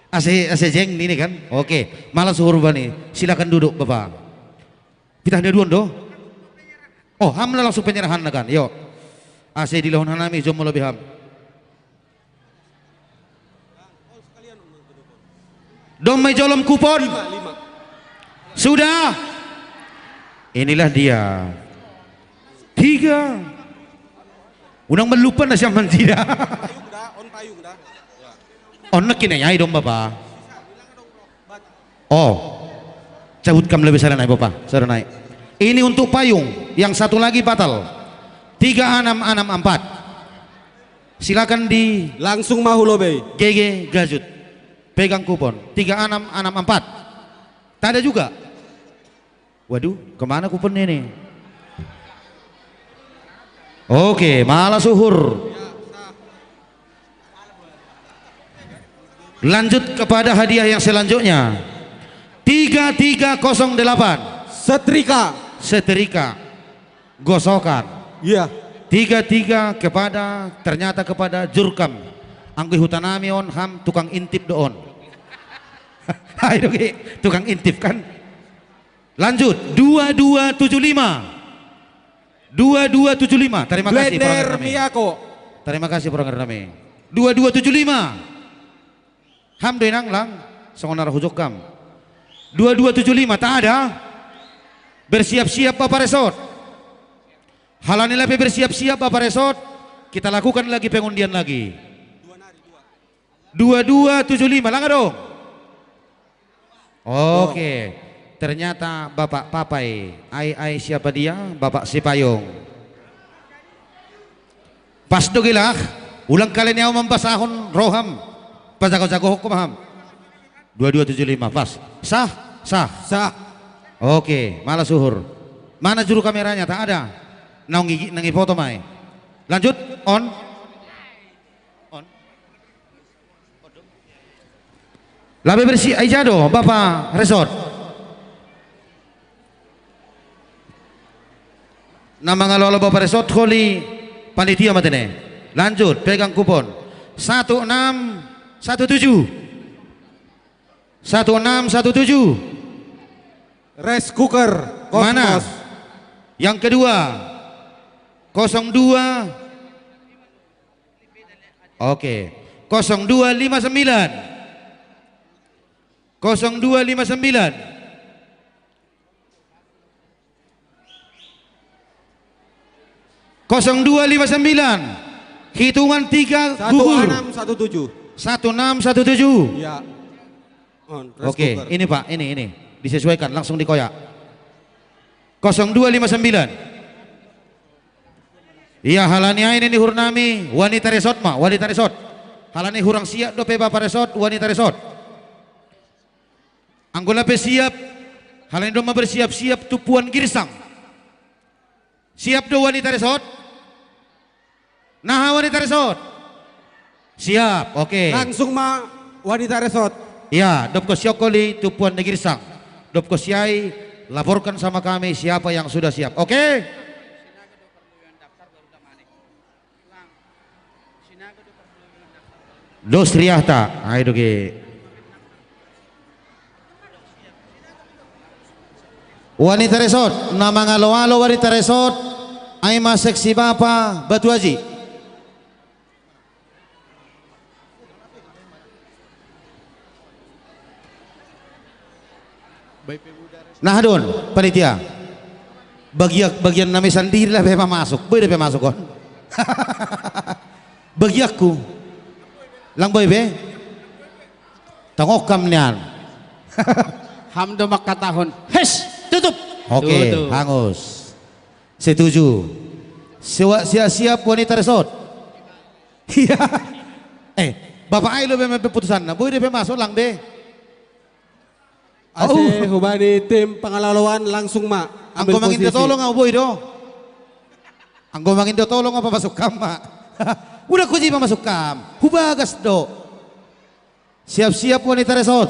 Ase, ase jeng nini kan. Oke. Malas uhur bani. Silakan duduk bapa. Pitah ni aduon do. Oh, ham na langsung penyerahan na kan. Yo. Ase dilehon hanami jom molo be ham. Dong mai jolom kupon. Sudah. Inilah dia. Tiga. Unang malupa na siya man tidak. On na kinayai dong, Bapak. Oh. Cabut kam lebih sana naik, Bapak. Sana naik. Ini untuk payung. Yang satu lagi batal. Tiga enam enam empat. Silakan di Langsung ma hu lobei. G G Gajut. Pegang kupon. Tiga enam enam empat. Tak ada juga. Waduh, kemana kupon ini? Oke, malah suhur. Lanjut kepada hadiah yang selanjutnya. Tiga tiga kosong delapan. Setrika. Setrika. Gosokan. Iya. Tiga tiga kepada, ternyata kepada Jurkam. Anggo hutanami on ham tukang intip do on. Hai doge, tukang intip kan. Lanjut, dua dua tujuh lima. Dua dua tujuh lima. Terima kasih, Blender Pronger nami. Miyako. Terima kasih, Pronger nami. Dua dua tujuh lima. Ham do inang lang, songon na ro hujok kam. Dua dua tujuh lima, tak ada. Bersiap-siap Bapak Resort. Halani lape bersiap-siap Bapak Resort, kita lakukan lagi pengundian lagi. Dua dua tujuh lima, lang adong. Oke, ternyata Bapak Papai, ai, ai, siapa dia? Bapak Sipayung. Pas do gilak, ulang kali ni au mambasahon roham, pajago-jago hukum ham. Dua dua tujuh lima, pas. Sah, sah. Sah. Oke, malah suhur. Mana juru kameranya? Tak ada. Nang gigi, nang ipoto mai. Lanjut, on. On. Labe bersih, ai jado, Bapak Resort. Na mangalo-alo Bapak Resort, holi panitia matene. Lanjut, pegang kupon. Satu enam satu tujuh. Satu enam satu tujuh. Rice cooker. Mana? Kosmos. Yang kedua. Kosong dua. Oke. Kosong dua lima sembilan. Kosong dua lima sembilan. Kosong dua lima sembilan. Hitungan tiga gugur. Satu enam satu tujuh. Satu enam satu tujuh. Ya. On, rice cooker. Oke, ini, Pak, ini, ini. Disesuaikan, langsung dikoyak. Kosong dua lima sembilan. Iya, halani ai ni hurnami, Wanita Resort ma, Wanita Resort. Halani hurang siap dope Bapak Resort, Wanita Resort. Anggo lape siap, halani domma bersiap-siap tumpuan girsang. Siap do Wanita Resort? Naha Wanita Resort? Siap, oke. Langsung ma Wanita Resort. Ya, dob kos siokoli tumpuan ni girsang. Dob kos siai, laporkan sama kami siapa yang sudah siap. Oke? Dos riahta, ai doge. Wanita Resort, na mangalo-alo Wanita Resort, ai ma seksi Bapa Batu Aji. Nah, don, panitia. Bagiak, bagian nami sandiri lah pe masuk. Boi dope masuk on. Bagiakku. Lang boi pe. Tongok kam nian. Ham do mangkatahon. Hes, tutup. Oke, tutup. Hangus. Setuju. Sewa, siap, siap Wanita Resort. Iya. Eh, Bapak ai lo be putusanna. Boi dope masuk lang be. Ase hubani tim pangaloaloan langsung ma. Anggo mangindo tolong au boi do. Anggo mangindo tolong au pamasuk kam ma. Udah kuji pamasuk kam. Hubagas do. Siap-siap Wanita Resort.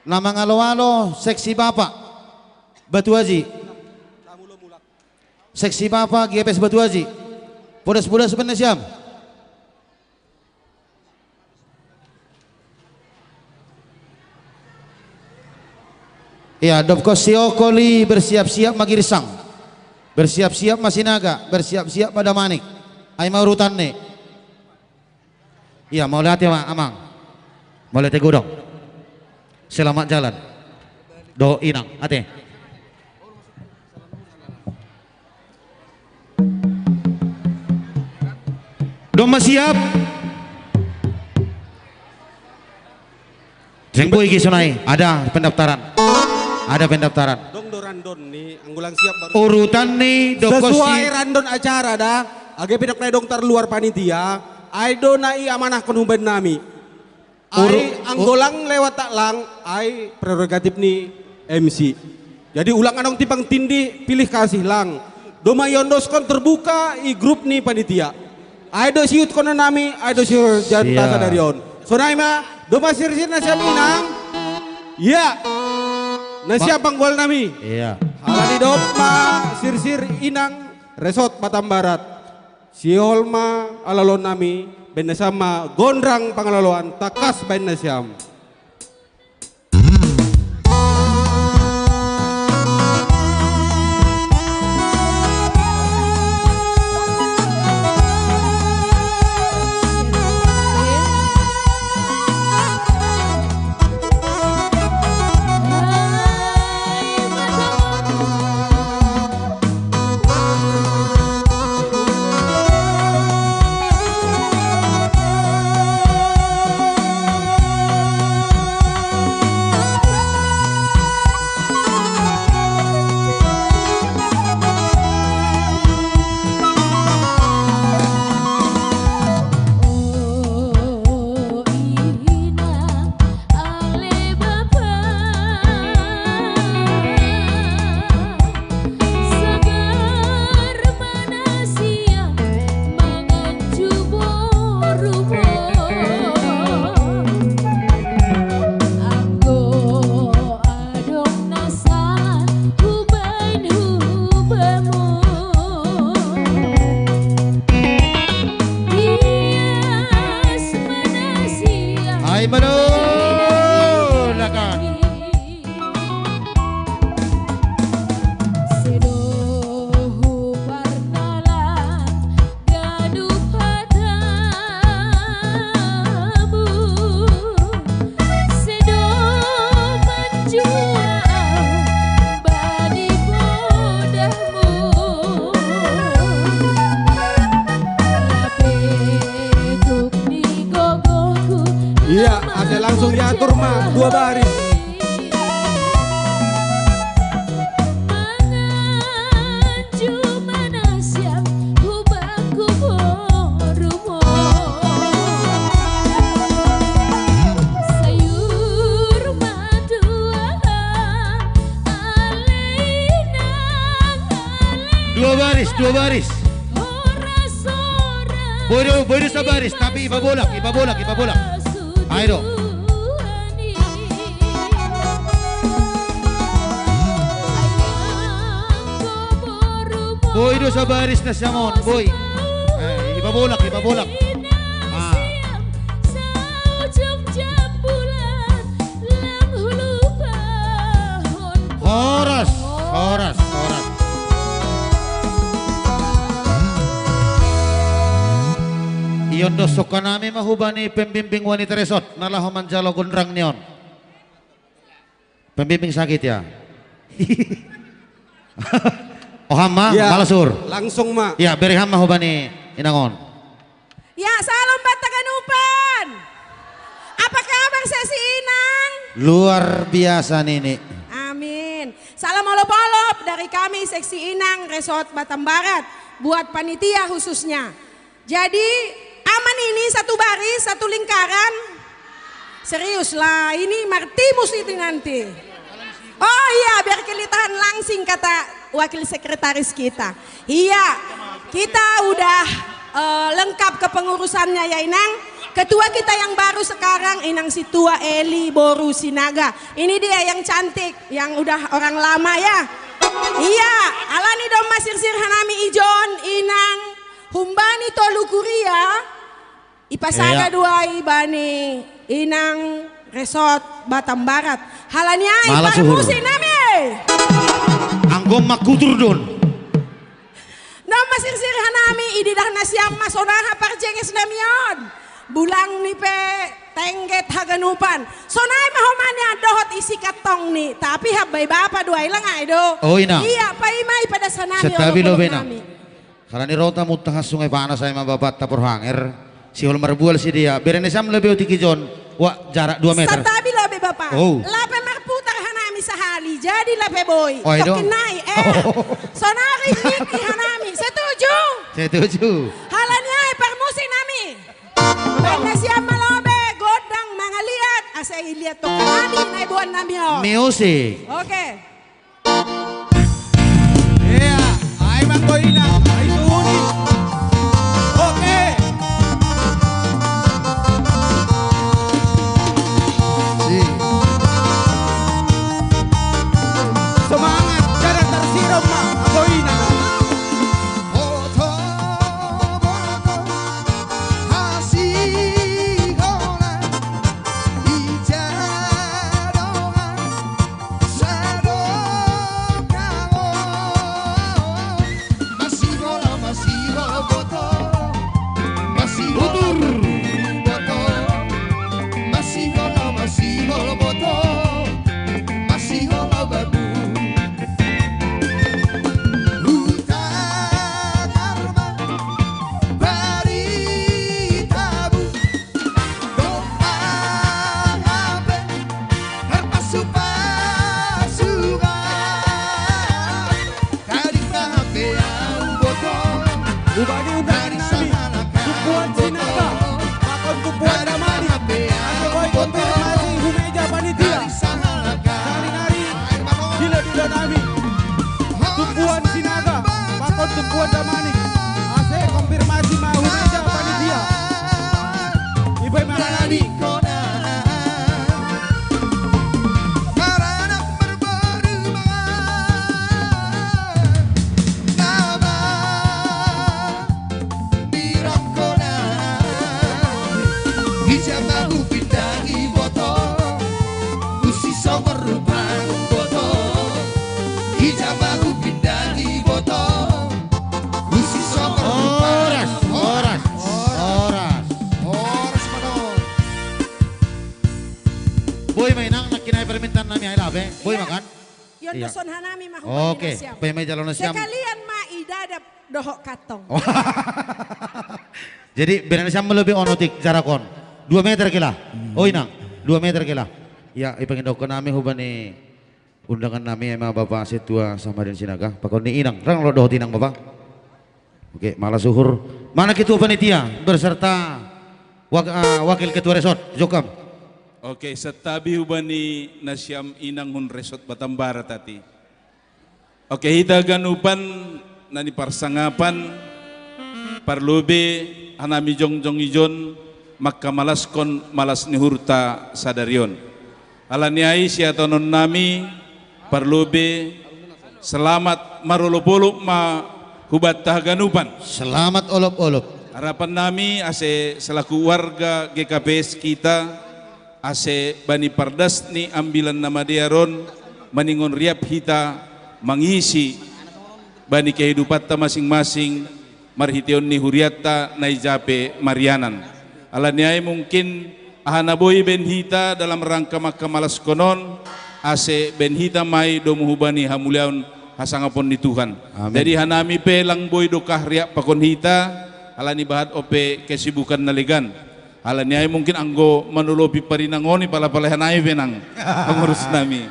Na mangaloalo seksi Bapa Batu Aji. Seksi Bapa G P S Batu Aji. Podas-podas benne siam. Ya, dob kos siokoli bersiap-siap ma girsang. Bersiap-siap ma Sinaga, bersiap-siap ma Damanik. Ai ma urutanni. Iya, mauliate ma, Amang. Mauliate godang. Selamat jalan. Dohot inang, ate. Domma siap. Seng boi gisonai, ada pendaftaran. Ada pendaftaran. Dong do randon ni, anggo lang siap baru. Urutan ni, dokon sesuai si randon acara da. Age pe dok nai dong tarluar panitia, ai do na i amanahkon hubaen nami. Ai anggo lang lewat tak lang, ai prerogatif ni M C. Jadi ulang adong timpang tindih, pilih kasih lang. Doma iondoskon terbuka i grup ni panitia. Ai do siutkon nami, ai do siutkon janta sadari on. Sonai ma, doma sirsir na siap inang. Iya. Na siap panggual nami. Iya. Halani doma sirsir inang Resort Batam Barat. Sihol ma alaloon nami, baen nasiam ma gondrang pangalaloan, tangkas baen nasiam. Ai mano, lakan. Iya, asa langsung diatur ma, dua baris. Dua baris, dua baris. Boi do, boi do sabaris, tapi ipabolak, ipabolak, ipabolak. Ai do. Boi do sabaris nasiam on, boi. Eh, ipabolak, ipabolak. Ah. Horas, horas, horas. Iondoskon nami ma hubani pembimbing wanita resort na laho manjalo gondrang ni on. Pembimbing sakit ya. Oham ma, ya, malasur. Langsung ma. Ya, bere ham ma hubani inang on. Ya, salam Batak Ganupan. Apa kabar seksi Inang? Luar biasa Nini. Amin. Salam olop-olop dari kami seksi Inang Resort Batam Barat buat panitia khususnya. Jadi aman ini satu baris, satu lingkaran. Serius lah, ini Martimus itu nanti. Oh iya, biar kelihatan langsing kata wakil sekretaris kita. Iya, kita udah eh, lengkap kepengurusannya ya Inang. Ketua kita yang baru sekarang Inang Situa Eli Boru Sinaga. Ini dia yang cantik, yang udah orang lama ya. Iya, alani domma sirsir hanami ijon Inang humbani tolu kuria. Ipasaga do ai bani Inang Resort Batam Barat. Halani ai, malasur, parmusi nami. Anggo makkutur don. Domma sirsir hanami, ididah nasiam ma sonaha parjenges nami on. Bulang ni pe Tengget haganupan. Sonai ma homani andohot isi kantong ni, tapi habbai bapa dua ilang ai do. Oh, ina. Iya, paimai pada sanami. Santabi lo bena. Karena ni rota muttahas sungai panas ai ma bapatta porhanger. Sihol marbual si dia. Berene sam lebih otiki jon. Wa jarak dua meter. Santabi lo be bapa. Oh. Lape marputar hanami sahali. Jadi lape boi. Oh, ai do. Tokinai. Eh. Oh. Sonari niki hanami. Setuju. Setuju. Halani ai parmusik nami. Baik na siap malobe, gondang mangaliat, asa iliat to kaladi na ibuan nami on. Music. Oke. Iya, ai mangkoina, ai suhuni. Oke. Si. Semangat, jangan tersiram, Mak. Mangkoina. Hubani undangan nami, tumpuan Sinaga, pakon tumpuan Damanik, asa boi konfirmasi hu meja panitia. Nari-nari, dila-dila nami. Tumpuan Sinaga, pakon tumpuan Damanik, asa konfirmasi ma hu meja panitia. Ipe ma nani. Horas, horas, horas. Horas, Manong. Boi ma inang, nangkin ai permintaan nami ai lape. Boi ma kan? Iya. Ion do son hanami ma hubani na siam. Oke, boi ma i jalo na siam. Sekalian ma i dadap dohot kantong. Jadi, berarti siam lebih onotik jarakon. Dua meter kila. Hmm. Oh, inang, dua meter kila. Ya, ipangindo ko nami hubani undangan nami ema Bapak Setua Samadin Sinaga, pakon ni inang, rang lo dohot inang Bapak. Oke, malas uhur. Mana ketua panitia beserta wak-, eh, wakil ketua resort, jokam. Oke, santabi hubani na siam inang hun resort Batam Barat ati. Oke, hita ganupan na ni parsangapan, parlobei hanami jongjong ijon mangkamalaskon malas ni uhurta sadari on. Alani ai siatahononnami parlobei selamat marolop-olop ma hubanta haganupan. Selamat olop-olop. Harapannami ase selaku warga G K P S kita, ase bani pardas ni ambilan na madear on maningon riap hita mangisi bani kehidupanta masing-masing, marhiteion ni hurianta na i ja pe marianan. Alani ai mungkin aha na boi baen hita dalam rangka mangkamalaskon on, ase baen hita ma i domu hubani hamuliaon hasangapon ni Tuhan. Amin. Jadi hanami pe lang boi dokah riap pakon hita, alani bahat on pe kesibukan na legan. Alani ai mungkin anggo manolopi parinangoni pala-pala hanami pe nang pangurus nami.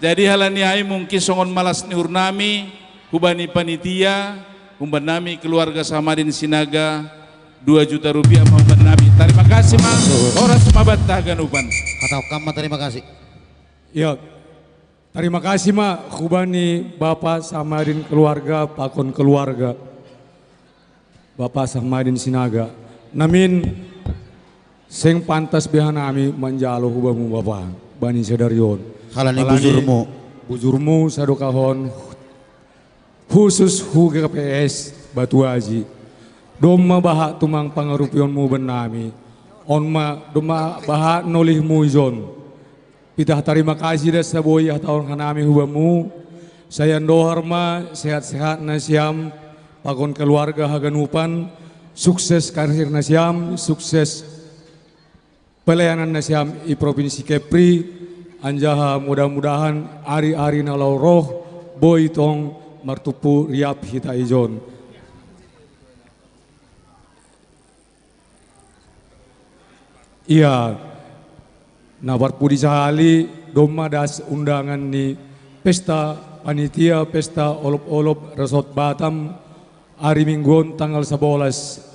Jadi alani ai mungkin songon malas ni uhur nami hubani panitia, umban nami keluarga Samadin Sinaga, dua juta rupiah ma umban nami. Tarima kasih ma, horas ma banta haganupan. Hatahon ma tarima kasih. Iya. Tarima kasih ma hubani Bapa Samadin keluarga, pakon keluarga Bapa Samadin Sinaga. Namin seng pantas be hanami manjalo hubamu Bapa, bani sadari on. Halani bujurmu. Bujurmu sadokahon khusus hu G K P S Batu Aji. Domma bahat tumang pangarupionmu bennami. On ma domma bahat nolihmu ijon. Pitah tarima kasih das saboi hatahon hanami hubamu. Sai andohar ma sehat-sehat nasiam pakon keluarga haganupan. Sukses karir nasiam, sukses pelayanan nasiam i Provinsi Kepri, anjaha mudah-mudahan ari-ari na laho roh boi tong martumpu riap hita ijon. Ia, na parpudi sahali, domma das undangan ni pesta, panitia pesta olop-olop Resort Batam, ari Minggu on tanggal sabolas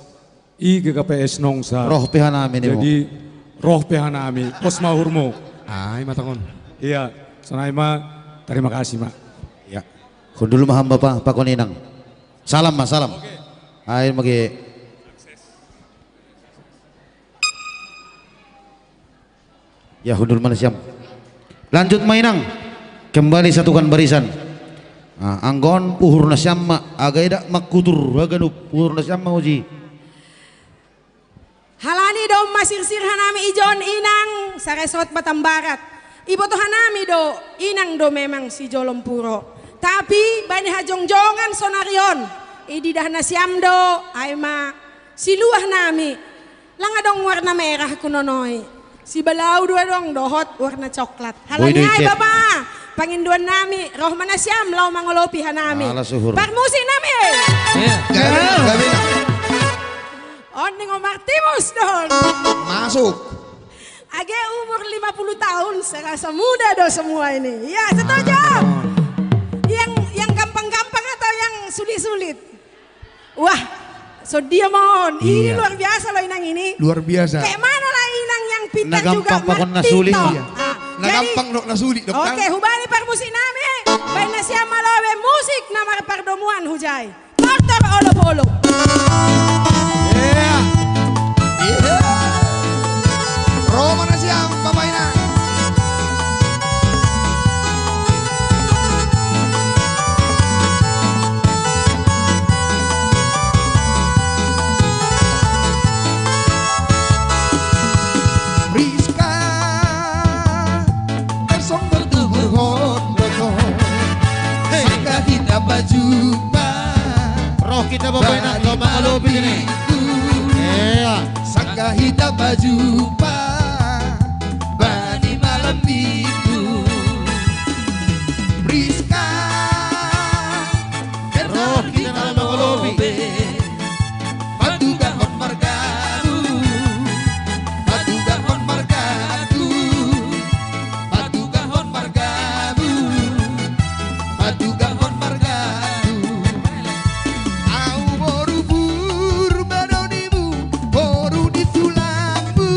i G K P S Nongsa. Roh pe hanami ni. Jadi, roh pe hanami, pos ma uhurmu. Ai ma tangon. Ia, sonai ma, terima kasih ma. Ia. Hundul ma hamba pa, pakon inang. Salam ma, salam. Ai mage. Ya, hundul ma nasiam. Lanjut ma inang. Kembali satukan barisan. Ah, anggo on uhur nasiam ma, aga eda mangkutur haganup, uhur nasiam ma uji. Halani domma sirsir hanami ijon inang saresort Batam Barat. Iboto hanami do, inang do memang sijolom puro. Tapi bani hajongjongan sonari on, ididah nasiam do, ai ma siluah nami. Lang adong warna merah kunonoi. Sibalau do adong dohot warna coklat. Halani ai bapa, pangindoan nami, roh ma nasiam laho mangolopi hanami. Parmusik nami. Ia. On ningo Martimus don. Masuk. Age umur lima puluh tahun, serasa muda do semua ini. Ya, setuju. Yang yang gampang-gampang atau yang sulit-sulit? Wah, sondia ma on. Ini luar biasa loh inang ini. Luar biasa. Kayak mana lah inang yang pintar juga ngerti toh. Iya. Na gampang dohot na sulit dohot. Oke, hubani parmusik nami. Baen nasiam ma laho be musik na marpardomuan hujai. Tortor olop-olop. Ia. Ia. Roh ma nasiam, Bapak Inang. Rizka, bersong bertubuh hon berkon. Hei. Sangka hita bajumpa. Roh hita Bapak Inang, loba lobi ini. Ia. Sangka hita bajumpa bani malam minggu. Rizka, roh hita na mangolopi. Patugahon margabu, patugahon margabu, patugahon margabu, patugahon margabu. Au boru Purba do nimu, boru ni tulangmu.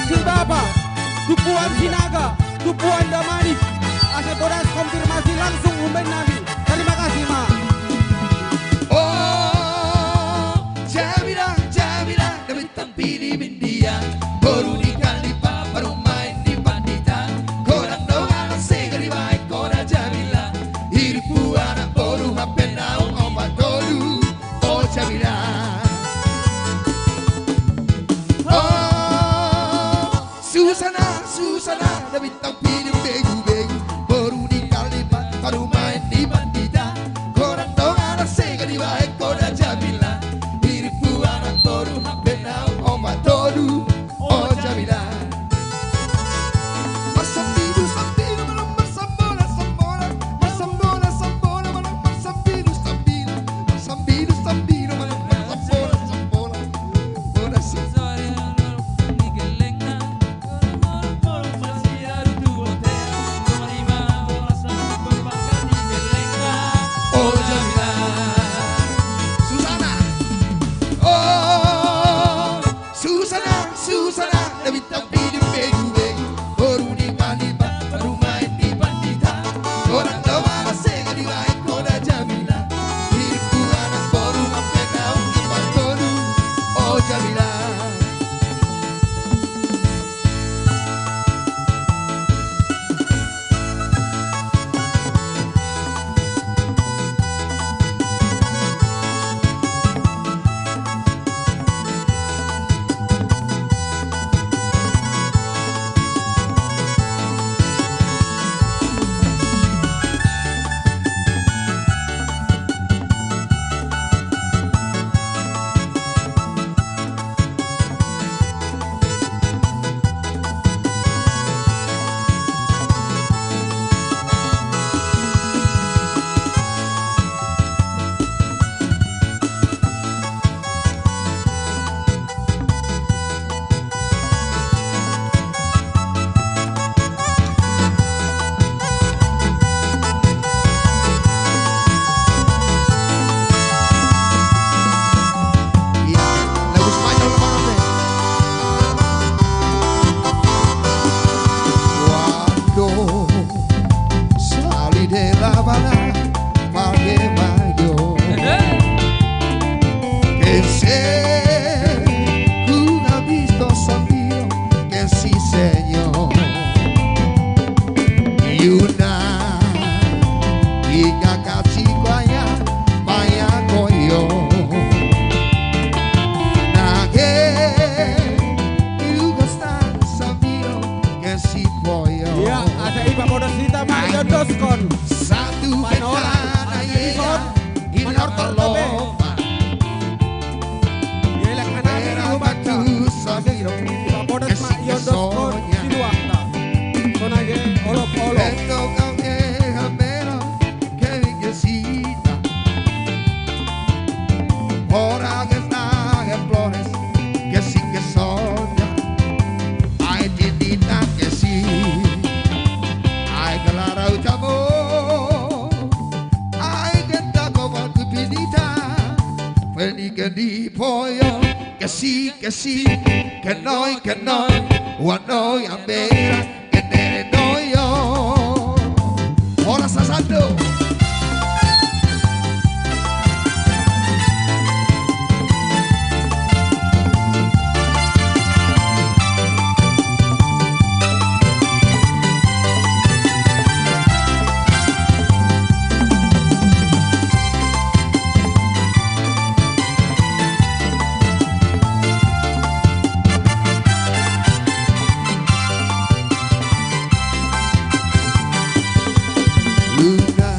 Sir Bapa, Dupuan Sinaga, Dupuan Damanik, asa bodas konfirmasi langsung umben nami. Terima kasih, Ma. Oh, Jamila, Jamila, da bintang pili bindia, boru ni kalipa, parumaen ni pandita, kodang dongan sega di bae koda Jamila, iripu anak boru hape naung opat tolu, oh Jamila. Oh, Susana, Susana, da bintang pili begu-begu, boru ni kalipa, parumaen ni pandita, kodang dongan sega di bae koda Jamila, iripu anak boru hape naung opat tolu, oh Jamila. Marsambilu, sambilu, malang marsambola, sambola, marsambola, sambola, malang marsambilu, sambilu, marsambilu, sambilu, malang marsambola, sambola. Bola sa- Oh Jamila. Susana. Oh Susana, Susana, da bintang pili begu-begu, boru ni kalipa, parumaen ni pandita, kodang dongan sega di bae koda Jamila, iripu anak boru hape naung opat tolu, oh Jamila. Iya, lagu Spanyol banget deh. Cuando salí de La Habana, pagué mayor. Que se una visto sonido, que sí, señor. Y una chica casi vaya, vaya con yo. Nadie, you gustan sonido, que sí pollo. Iya, ada iba bodas dita, Mario Doskon. Satu panorama, ventana ada di ella, son, y la panorama otra loma. Iya, la kanal di rumah. Era tu sonido, iba bodas, que sí Mario Doskon, soña. Siluakta. Sonage, olok-olok. Esto que me mero, que me quesita. Ora que está en flores, que sí que soña. Ai tinita que sí. Ai clara amor. Ai que está como tu pinita. Feliz que ni pollo. Que sí, que sí. Que no y que no. Wa no y ambera. Que nere no yo. Ora sasando. Luna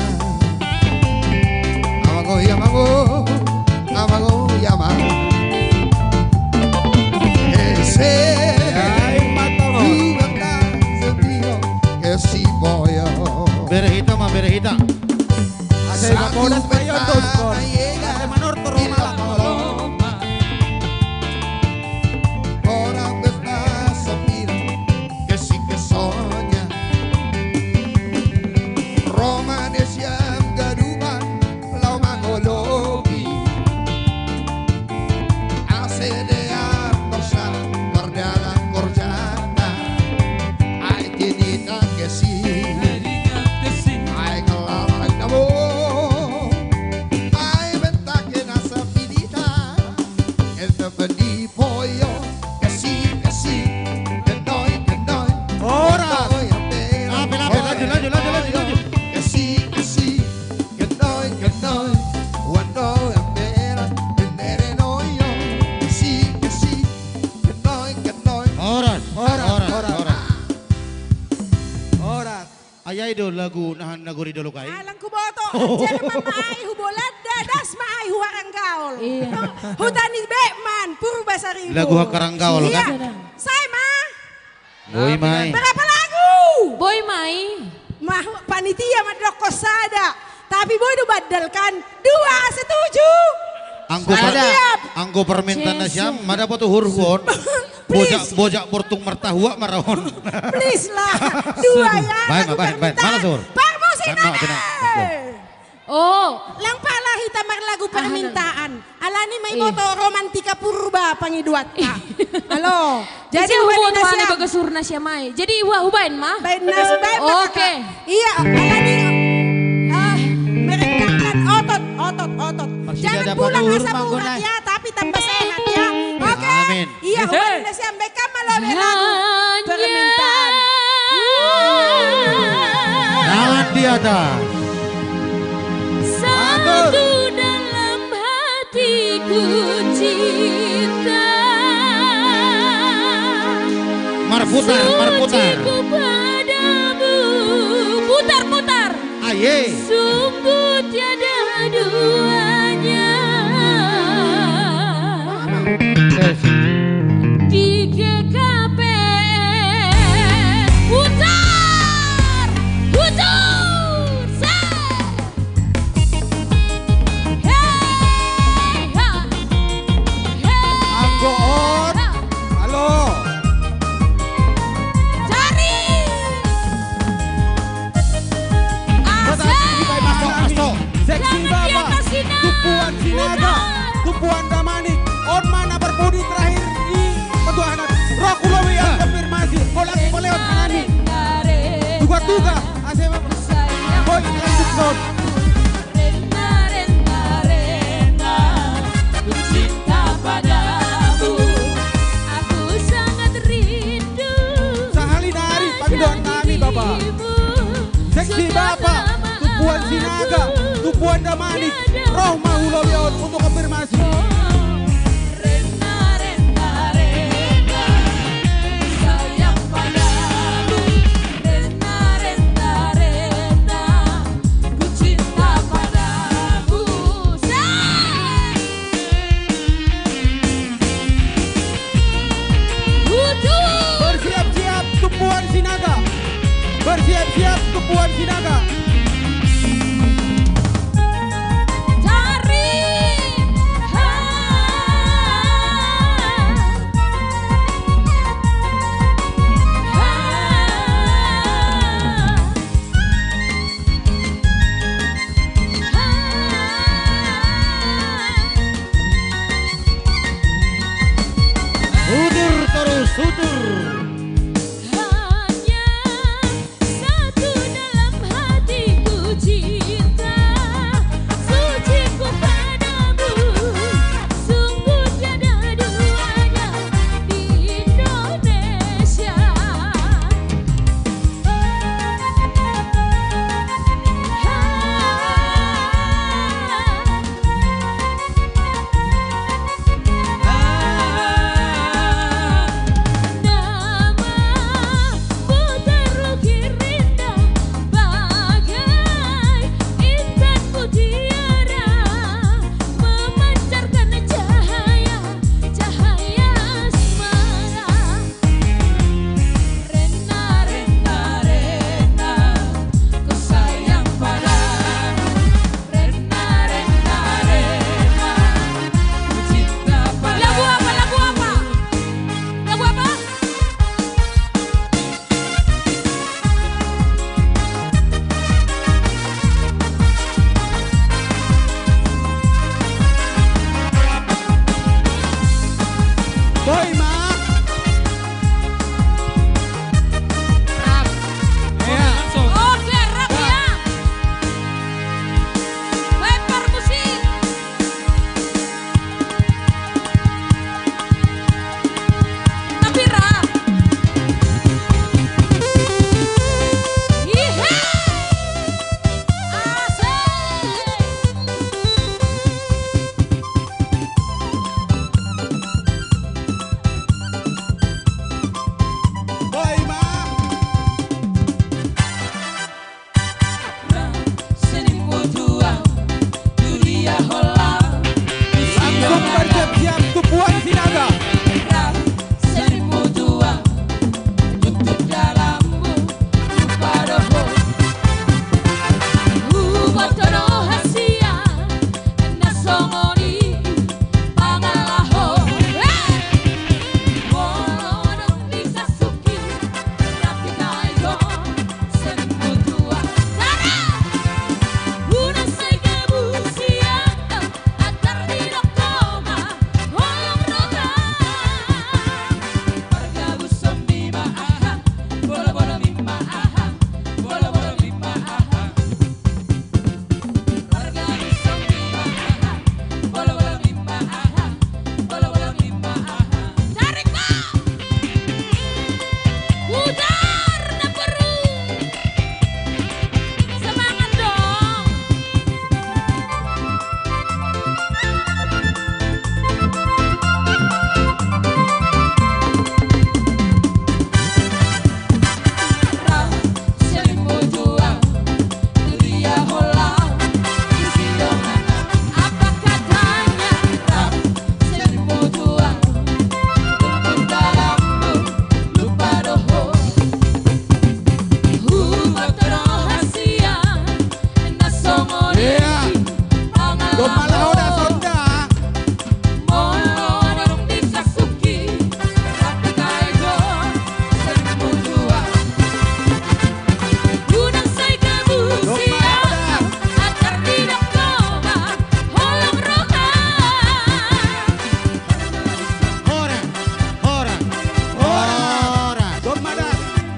Ayai do lagu nahan nagori dolok ai. Alang ku boto, oh. Jerman ma ai hu Bolanda, das ma ai hu Haranggaol. Iya. Hutani Bekman, Purba Saribu. Lagu Haranggaol iya. Kan? Saya ma. Boi mai. Berapa lagu? Boi mai. Mah panitia madokko sada. Tapi boi do badal kan? Dua setuju. Anggo, per, anggo permintaan na siam, ma dapat uhur huon. Bojak, bojak bortung martahua marahon. Please lah, dua ya. Baik, baik, baik. Mana sur? Parmusik. Oh, lang pala hita marlagu permintaan. Alani ma iboto romantika purba pangiduatta. Alo. Jadi huboto hane bagas uhur na siam ai. Jadi hubaen ma? Baen na sibaen ma. Oke. Iya, alani ah, merengkangkan otot, otot, otot. Jangan pulang asa murah ya, tapi tambah sehat ya. Oke. Amin. Iya, hubaen na siam, baen ma lagu permintaan. Tangan di atas. Satu dalam hatiku cinta. Marputar, marputar. Putar, putar. Aye. Sungguh tiada duanya. Di G K P S. Putar! Putar! Set! Hey, ha. Hey, anggo on. Halo. Cari. Asik. Seksi Bapa, Tumpuan Sinaga, Tumpuan Damanik, on ma na parpudi terakhir i patuahan. Roh kulowi konfirmasi, bola lagi boleh on nani. Tuga-tuga, asema. Boy, lanjut, Don. Sahali nari pangidoan nami, Bapa. Seksi Bapa, Tumpuan Sinaga, Tumpuan Damanik, roh ma hu lobi on untuk konfirmasi. Bersiap-siap Tumpuan Sinaga. Bersiap-siap Tumpuan Sinaga. Udur terus, udur. Hanya satu dalam hati.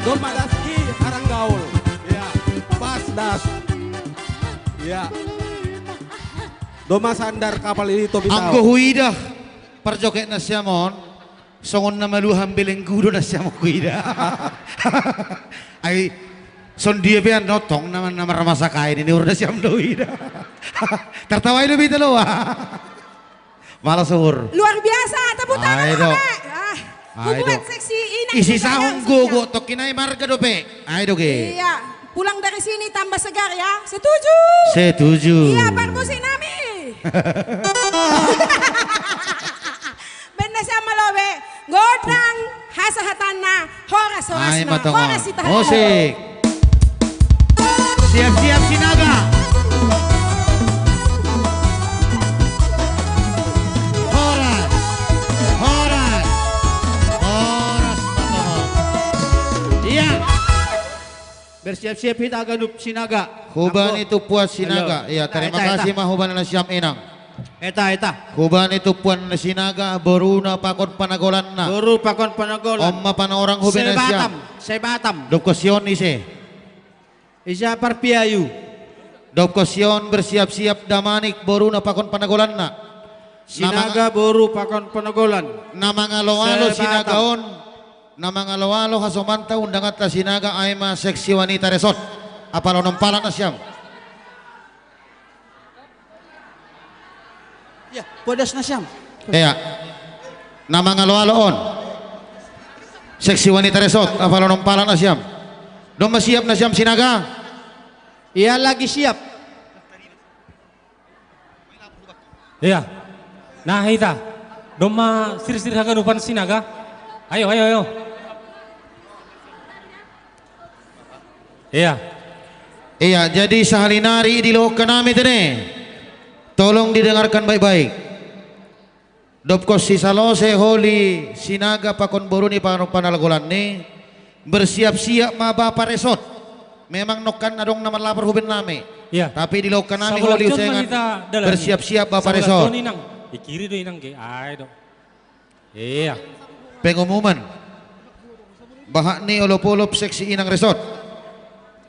Domma das i arang gaul. Ya. Pas das. Ya. Domma sandar kapal ini topi tau. Anggo huida parjoget nasiam on, songon na maluham belenggu do nasiam huida. Ai, songon dia pe an, no, tong nama, nama ramasak ai ni, ni ur nasiam do huida. Tertawai do bita loa. Malas uhur. Luar biasa, tepuk tangan. Ai do. Rame. Ah, ai do. Hubuan seksi Inang. Isi sahung gogo tokinai marga dope. Ai do ge. Iya, pulang dari sini tambah segar ya. Setuju? Setuju. Iya, parmusi nami. Benda sama lobe. Godang hasahatanna. Horas, horas. Ai ma tongon. Horas ita. Musik. Siap-siap Sinaga. Horas. Horas. Horas ma tongon. Iya. Bersiap-siap hita ganup Sinaga. Hubani tu puas Sinaga. Iya, terima kasih ma hubani nasiam Inang. Eta, eta. Hubani tu puan Sinaga, boruna pakon panagolanna. Boru pakon panagolan. Omma panorang hubani nasiam. Sebatam, sebatam. Dopkon sion ise. Isa parpiayu. Dopkon sion bersiap-siap Damanik boruna pakon panagolanna. Sinaga boru pakon panagolan. Na mangalo-alo Sinaga on. Na mangalo-alo hasomanta undanganta Sinaga ai ma seksi wanita resort. Apal onom pala nasiam. Ya, podas nasiam. Iya. Na mangalo-alo on. Seksi wanita resort, apal onom pala nasiam. Domma siap nasiam Sinaga? Iya, lagi siap. Iya. Nah, hita. Domma sirsir haganupan Sinaga. Ayo, ayo, ayo. Iya. Iya, jadi sahali nari di loka nami tene. Tolong didengarkan baik-baik. Dopkon sisalose holi Sinaga pakon boru ni pakon panagolanni, bersiap-siap ma Bapak Resort. Memang nokkan adong na marlapor huben nami. Iya. Tapi di loka nami holi usengan, bersiap-siap Bapak Resort. Inang. Di kiri do Inang ge. Ai do. Iya. Pengumuman. Bahat ni olop-olop seksi Inang Resort.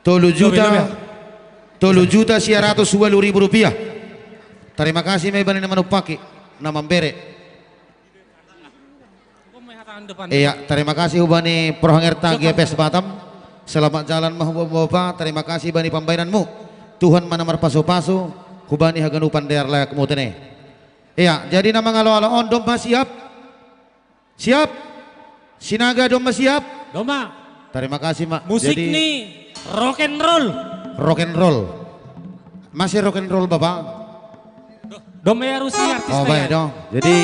Tolu juta, tolu juta sia ratus walu ribu rupiah. Terima kasih ma ibani na manumpaki, na mambere. Iya, terima kasih hubani Prohangerta G P S Batam. Selamat jalan ma huba Bapak, terima kasih bani pambaenanmu. Tuhan ma na marpasu-pasu hubani haganupan dear layakmu tene. Iya, jadi na mangalo-alo on domma siap? Siap? Sinaga domma siap? Domma. Terima kasih, Mak. Musik ni rock and roll. Rock and roll. Masih rock and roll, Bapak? Domma ya rusi artis. Oh, baik dong. Jadi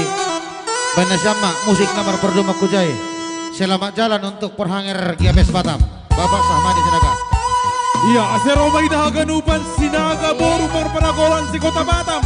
benda sama musik nomor pertama kujai. Selamat jalan untuk Perhanger Giapes Batam. Bapak Sahmadi Sinaga. Iya, ase ro ma hita haganupan Sinaga boru parpanagolan si Kota Batam.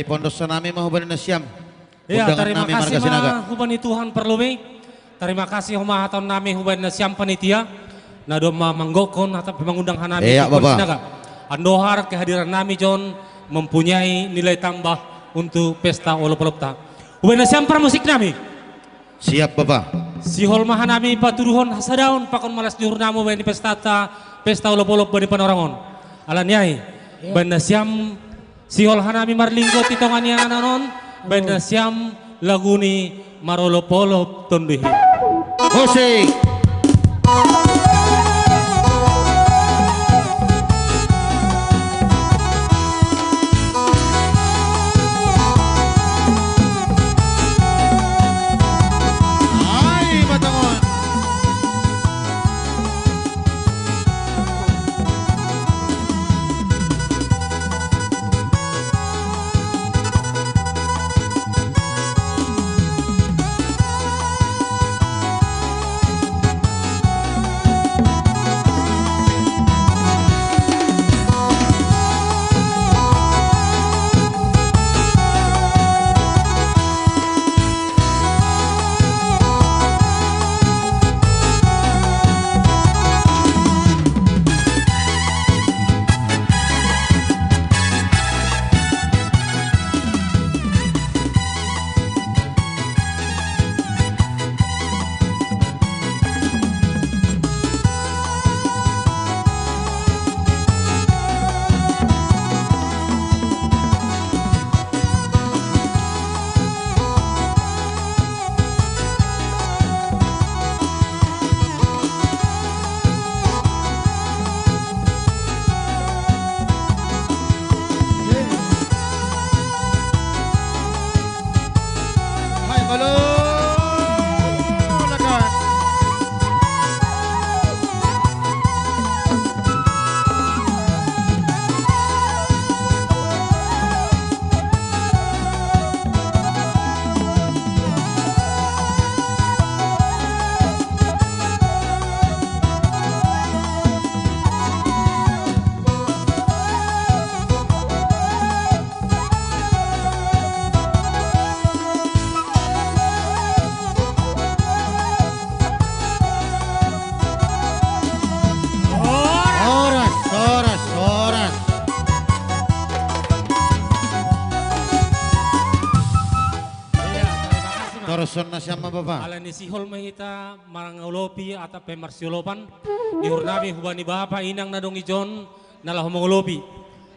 Pondoson nami ma hubani nasiam. Ya, undangan tarima nami kasih marga Sinaga. Ma hubani Tuhan parlobei. Tarima kasih homa hatahon nami hubani nasiam panitia. Na domma manggokkon atap mangundang hanami. Iya, Bapak. Sinaga. Andohar kehadiran nami jo on mempunyai nilai tambah untuk pesta olop-olopta. Hubani nasiam parmusik nami. Siap, Bapak. Sihol ma hanami patuduhon hasadaon pakon malas ni uhur nami bani pestata, pesta olop-olop bani Panorangon. Alani ai, iya, baen nasiam sihol hanami marlinggot i tonga ni annon, baen nasiam lagu ni marolop-olop tonduhi. Musik. Ai, patongon. Horas, horas, horas. Iya, tarima kasih, Mas. Torus on nasiam ma, Bapak. Alani sihol ma hita mangolopi atap pe marsiolopan. Di uhur nami hubani bapa inang na dong i jon na laho mangolopi.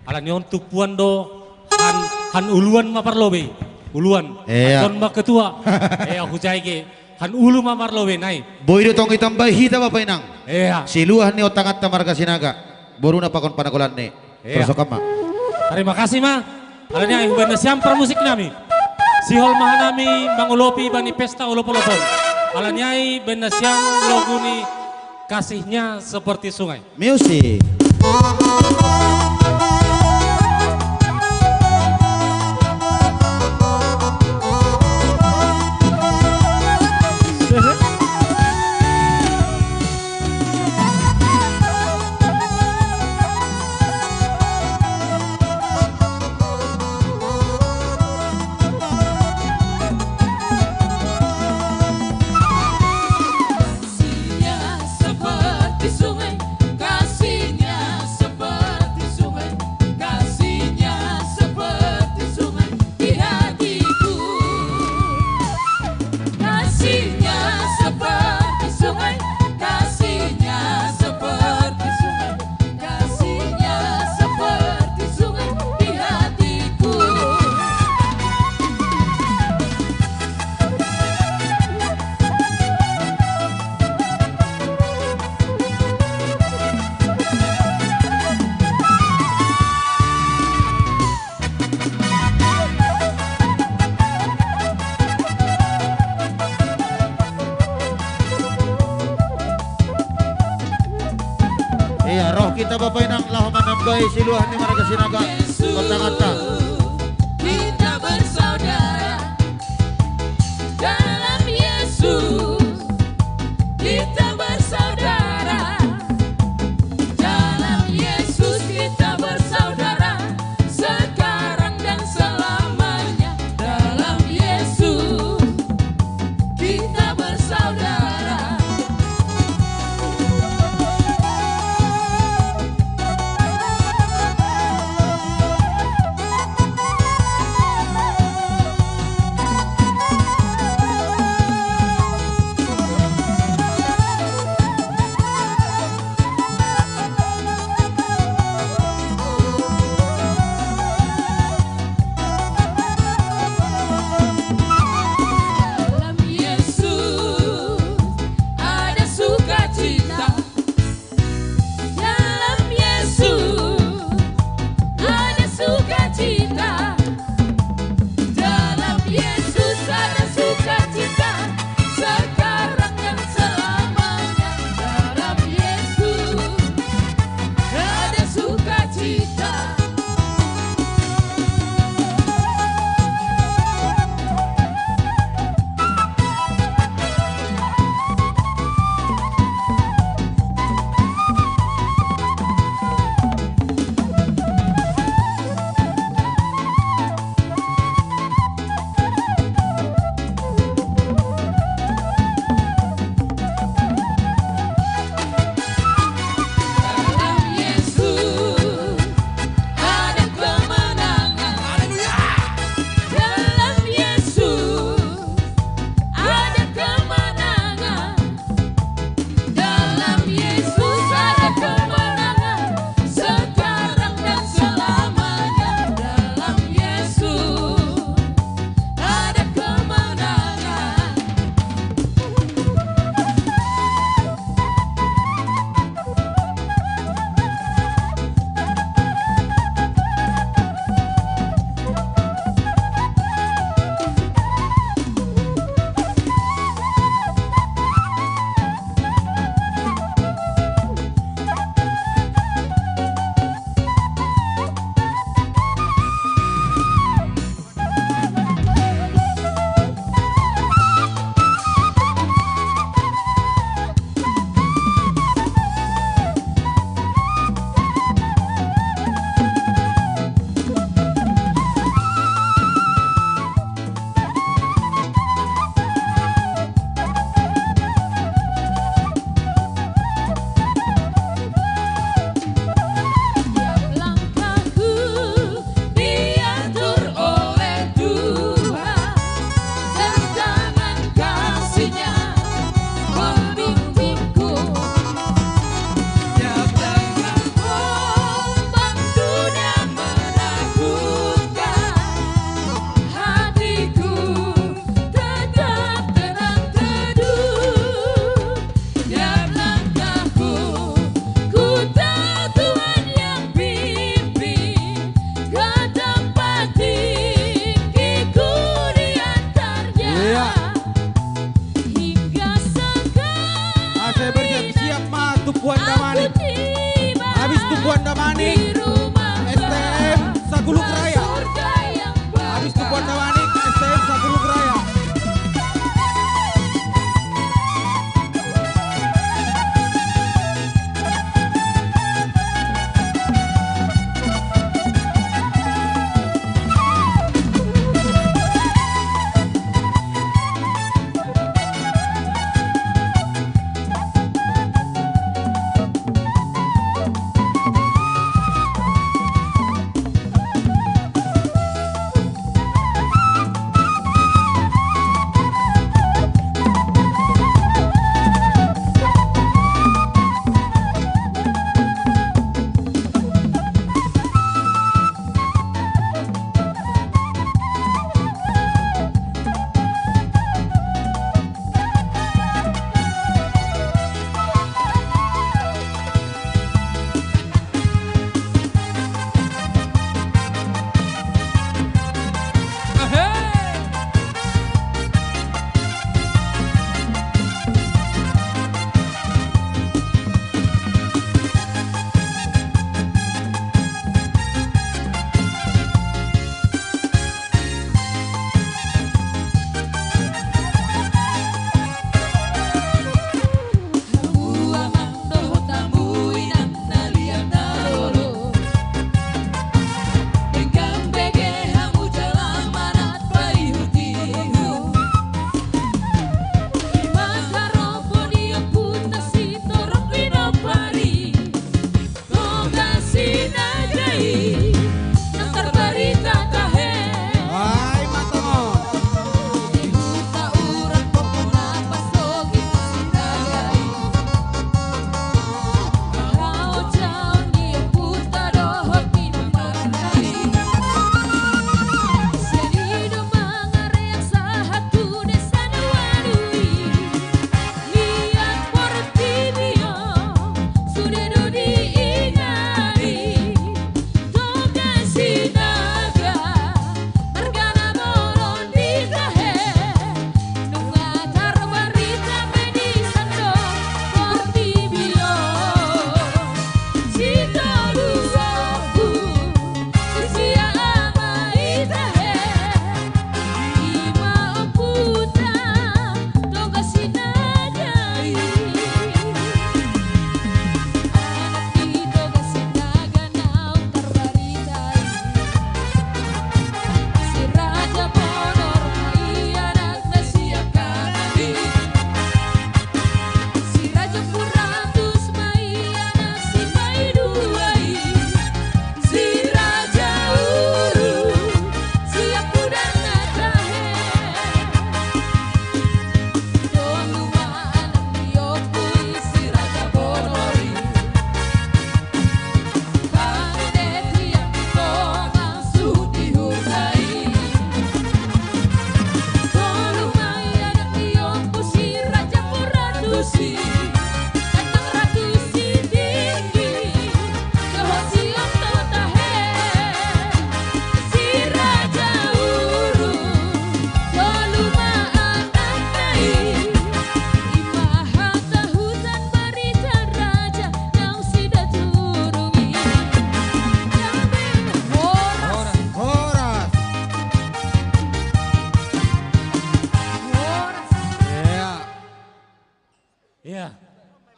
Alani on tumpuan do han, han uluan ma parlobei. Uluan. Iya. Han ma ketua. Iya, hujai ke. Han ulu ma parlobei nai. Boi do tong itambai hita bapa inang. Iya. Siluah ni ontanganta marga Sinaga. Boruna pakon panakolan ni. Iya. Terus ma. Tarima kasih ma. Alani ai hubani nasiam parmusik nami. Sihol ma hanami mangolopi bani pesta olop-olop on. Alani ai baen nasiam lagu ni Kasihnya Seperti Sungai. Musik. Kasihnya seperti sungai, kasihnya seperti sungai, kasihnya seperti sungai di hatiku. Kasihnya seperti sungai, kasihnya seperti sungai, kasihnya seperti sungai di hatiku. Iya, roh kita bapa inang laho manambai siluah ni marga Sinaga. Kota-kota. Kita bersaudara dalam Yesus. Kita bersaudara dalam Yesus, kita bersaudara sekarang dan selama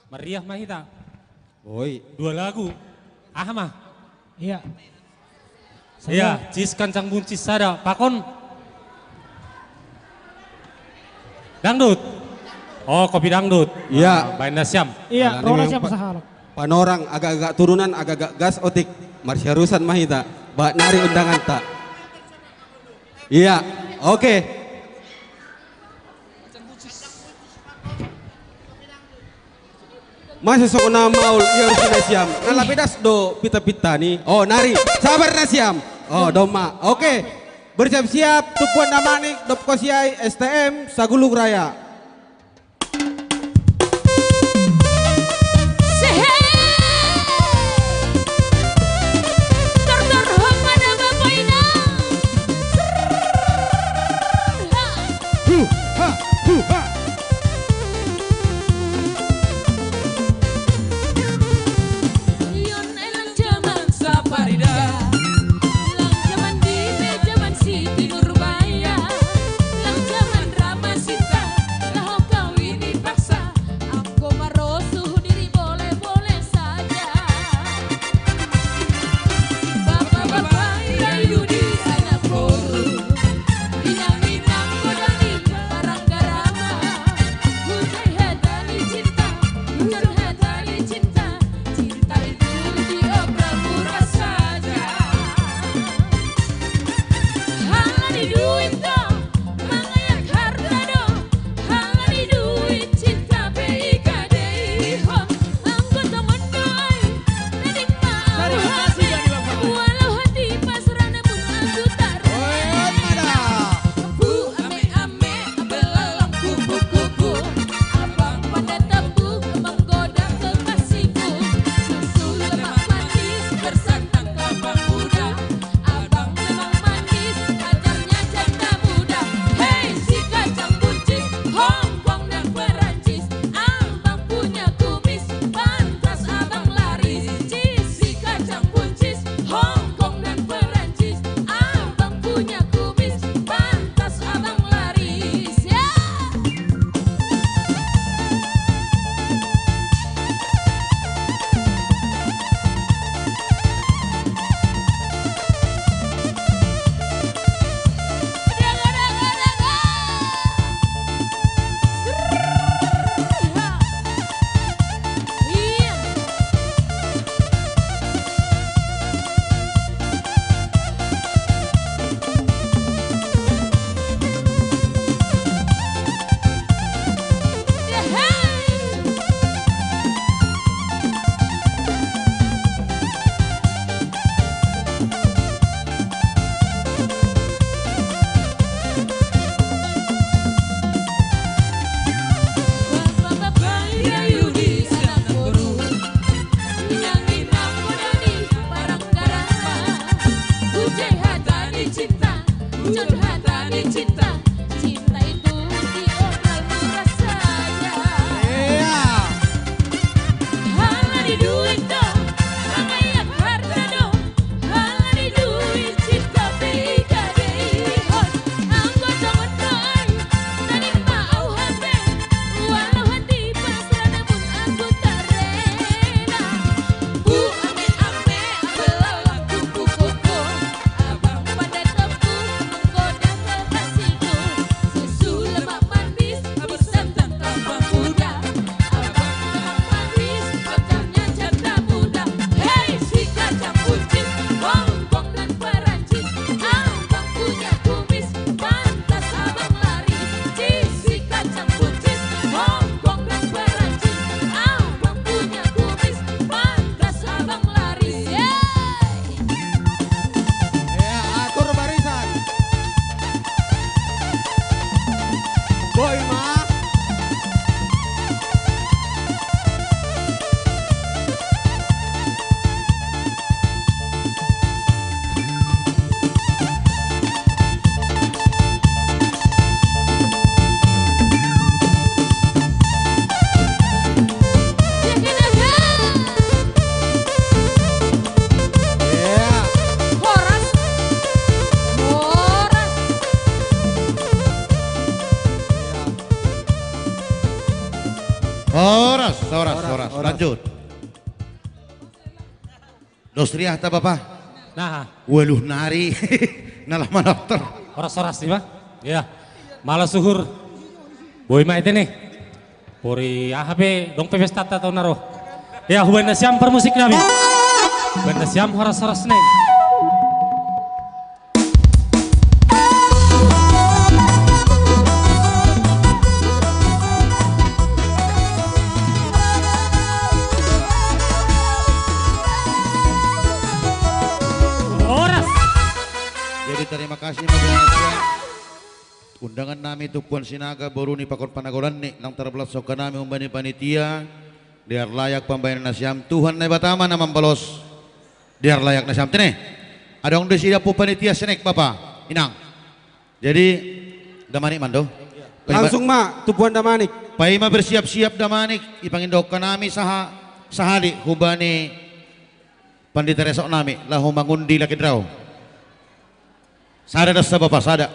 Meriah mah kita. Oi. Dua lagu. Ah mah. Iya. Iya, cis kancang buncis sada. Pakon. Dangdut. Oh, kopi dangdut. Iya. Ah, baina siam. Iya, Alani rona memang siapa pa- sahalak. Panorang agak-agak turunan, agak-agak gas otik. Marsi harusan mah ita. Ba nari undangan ta. Iya, oke. Masih sok na maul, iya harus na siam. Nah, lapidas do pita-pita nih. Oh, nari. Sabar na siam. Oh, doma. Oke. Bersiap-siap, tupuan na manik, dop kosiai, S T M, Sagulung Raya. Horas, horas, horas, horas. Lanjut. Dos riah ta bapa. Nah. Waluh nari. Nalah manopter. Horas-horas nih, Pak. Iya. Malah suhur. Boy ma ite nih. Pori aha pe dong pe pesta ta tau naro. Ya, hubaen nasiam parmusik nami. Hubaen nasiam horas-horas nih. Horas. Jadi terima kasih. Undangan nami tu Puan Sinaga, boru ni Pakon Panagolan ni, nang tarbalas soka nami humbani panitia. Dear layak pambaenan nasiam, Tuhan Naibata ma na mambalos. Dear layak nasiam tene. Adong do sida pu panitia senek bapa, inang. Jadi damanik mando. Langsung ma tu Puan damanik. Paima bersiap-siap damanik, ipangindo kanami saha, sahali humbani pandita resok nami, laho mangundi laki drau. Sada dasa bapa, sada.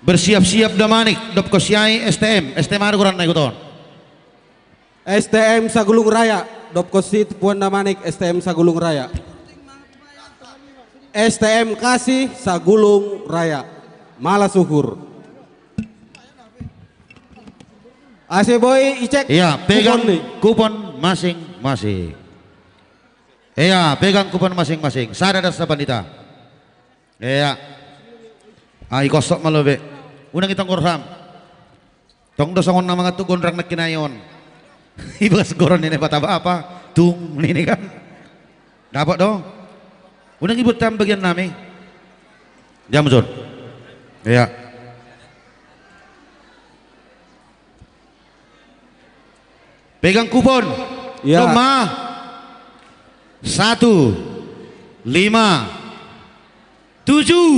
Bersiap-siap damanik, dob kosiai S T M, S T M aru goran na ikuton. S T M Sagulung Raya, dob kosi tu Puan damanik, S T M Sagulung Raya. S T M Kasih Sagulung Raya. Malah suhur. Ase boy icek. Iya, pegang kupon masing-masing. Iya, pegang kupon masing-masing. Sada dasa pandita. Iya. Ai kosok malo be. Unang itong gorham. Tong do songon na mangatuk gondrang na kinayon. Ibas goron ni Naibata bapa. Tung nini kan. Dapot do. Unang ibut tam bagian nami. Jam sun. Iya. Pegang kupon. Ya. Satu, lima, tujuh,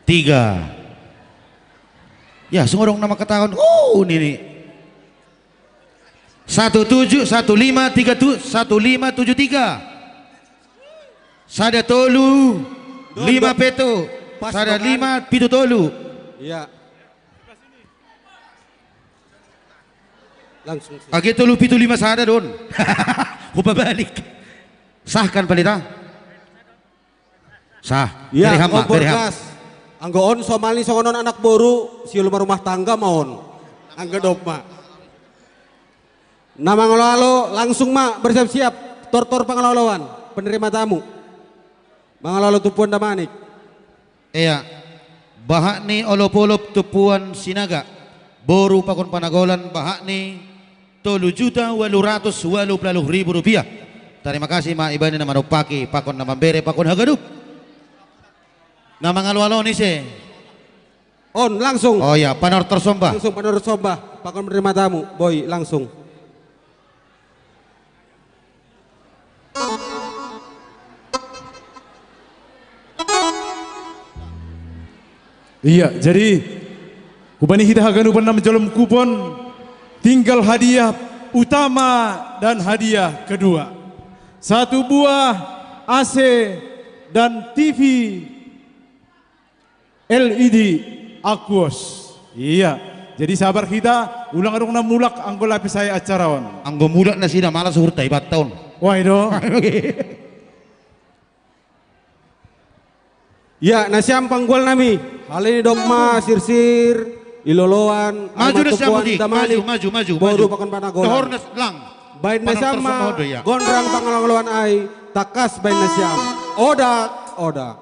tiga. Ya, sungguh dong nama ketahuan. Oh, ini nih. Satu tujuh, satu lima, tiga tu, satu lima tujuh tiga. Sada tolu, lima petu. Sada lima pitu tolu. Iya. Langsung. Age tolu pitu lima sada don. Hupa balik. Sahkan palita. Sah. Ya, dari hamba, dari hamba. Anggo on somalni songonon anak boru, siul marumah tangga ma on. Anggo dop ma. Na mangalo-alo langsung ma bersiap-siap, tortor pangalo-aloan, penerima tamu. Mangalo-alo tu Puan damanik. Ea, bahat ni olop-olop tu Puan Sinaga, boru Pakon Panagolan, bahat ni tolu juta walu ratus walu pulu ribu rupiah. Tarima kasih ma ibana na manopaki, Pakon na mambere, Pakon hagadup. Na mangalo-alo ni se. On langsung. Oh ya, panortor somba. Langsung panortor somba. Pakon menerima tamu, boy langsung. Iya, jadi hubani hita haganupan na manjalo kupon, tinggal hadiah utama dan hadiah kedua. Satu buah A C dan T V L E D Aquos. Iya. Jadi sabar hita, ulang adong na mulak anggo lape sae acara on. Anggo mulak nasida malas hurta ibatta on. Wah, i do. Iya, nasiam panggual nami. Hal ini dok ma sirsir, iloloan, maju nasiam, maju, maju, maju. Boru Pakon Panagolan. Dohor nas lang. Baen nasiam ma gondrang pangalo-aloan ai, tangkas baen nasiam. Odak, odak.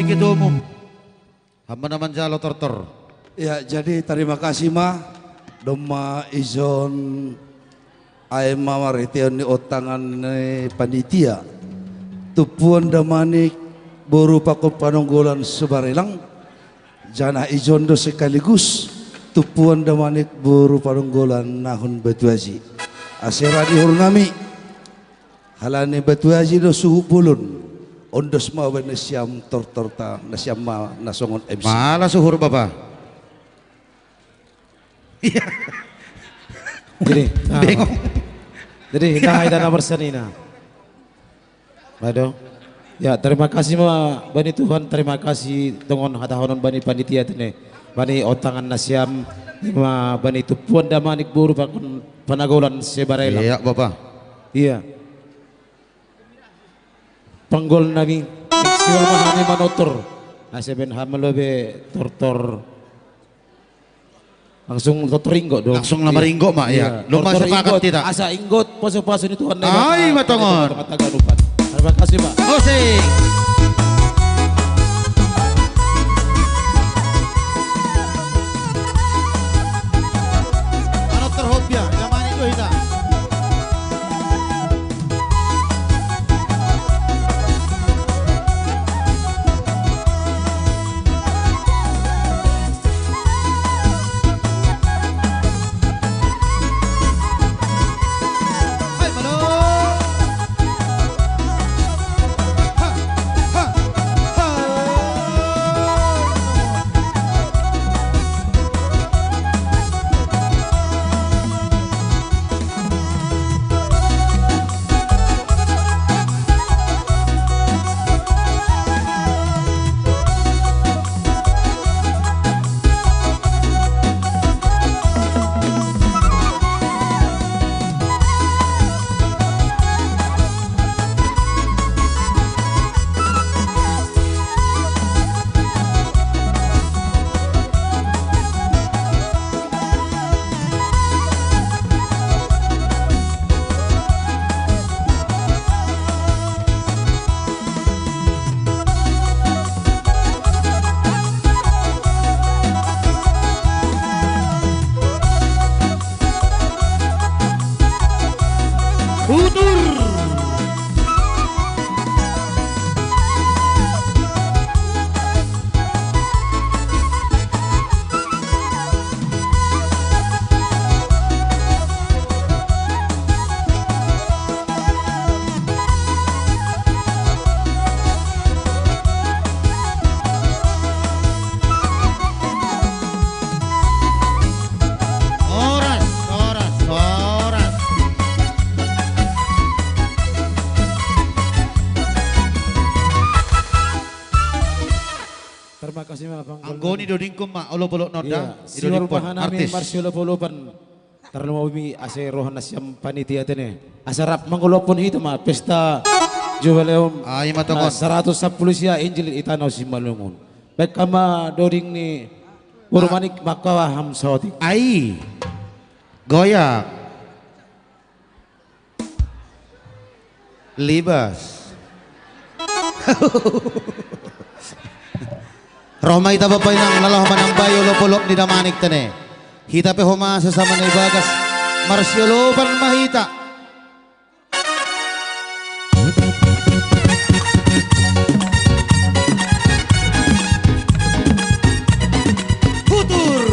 Ketua Umum. Hamba na manjalo tortor. Ya, jadi terima kasih ma. Domma ijon ai ma marhiteon ni ontangan ni panitia. Tumpuan damanik boru pakon panonggolan Sibarelang. Janah ijon do sekaligus tumpuan damanik boru panonggolan nahun Batu Aji. Ase ra di uhur nami. Halani Batu Aji do suhut bolon. Ondos ma baen nasiam tortorta, nasiam ma na songon M C. Malas uhur bapa. Iya. Jadi, nah, jadi, nah, ida na marsanina. Aduh. Ya, terima kasih ma bani Tuhan, terima kasih tongon hatahonon bani panitia tene. Bani ontangan nasiam, ima bani tumpuan damanik boru pakon panonggolan Sibarelang. Iya, Bapa. Iya. Panggol nami, siwal ma hami manortor. Asa baen hami lobe tortor. Langsung tortor inggot dong. Langsung lamar inggot ma, iya. Iya. Lomba tortor sepakat inggot, tidak? Asa inggot, pasu-pasu ni Tuhan. Ai, matongon. Terima kasih, Pak. Musik. Manortor hobi ya, zaman itu kita. Udur. Horas, horas, horas. Terima kasih ma, Bang. Anggoni do dingkum ma, olop-olop noda. Iya, i do siwal dingkum, ma hanami artis. Marsiolop-olopan. Tarlumobi ase roha nasiam panitia tene. Asa rap mangolophon hita ma pesta jubileum. Ai ma tongon. Saratus sampulu sia Injil i tano Simalungun. Baen hami ma doding ni boru manik mangkawa ham saotik. Ai. Goyak. Libas. Roh ma hita Bapa Inang, laho manambai olop-olop ni damanik tene. Hita pe homa sesama na ibagas. Marsiolopan ma hita. Hutur.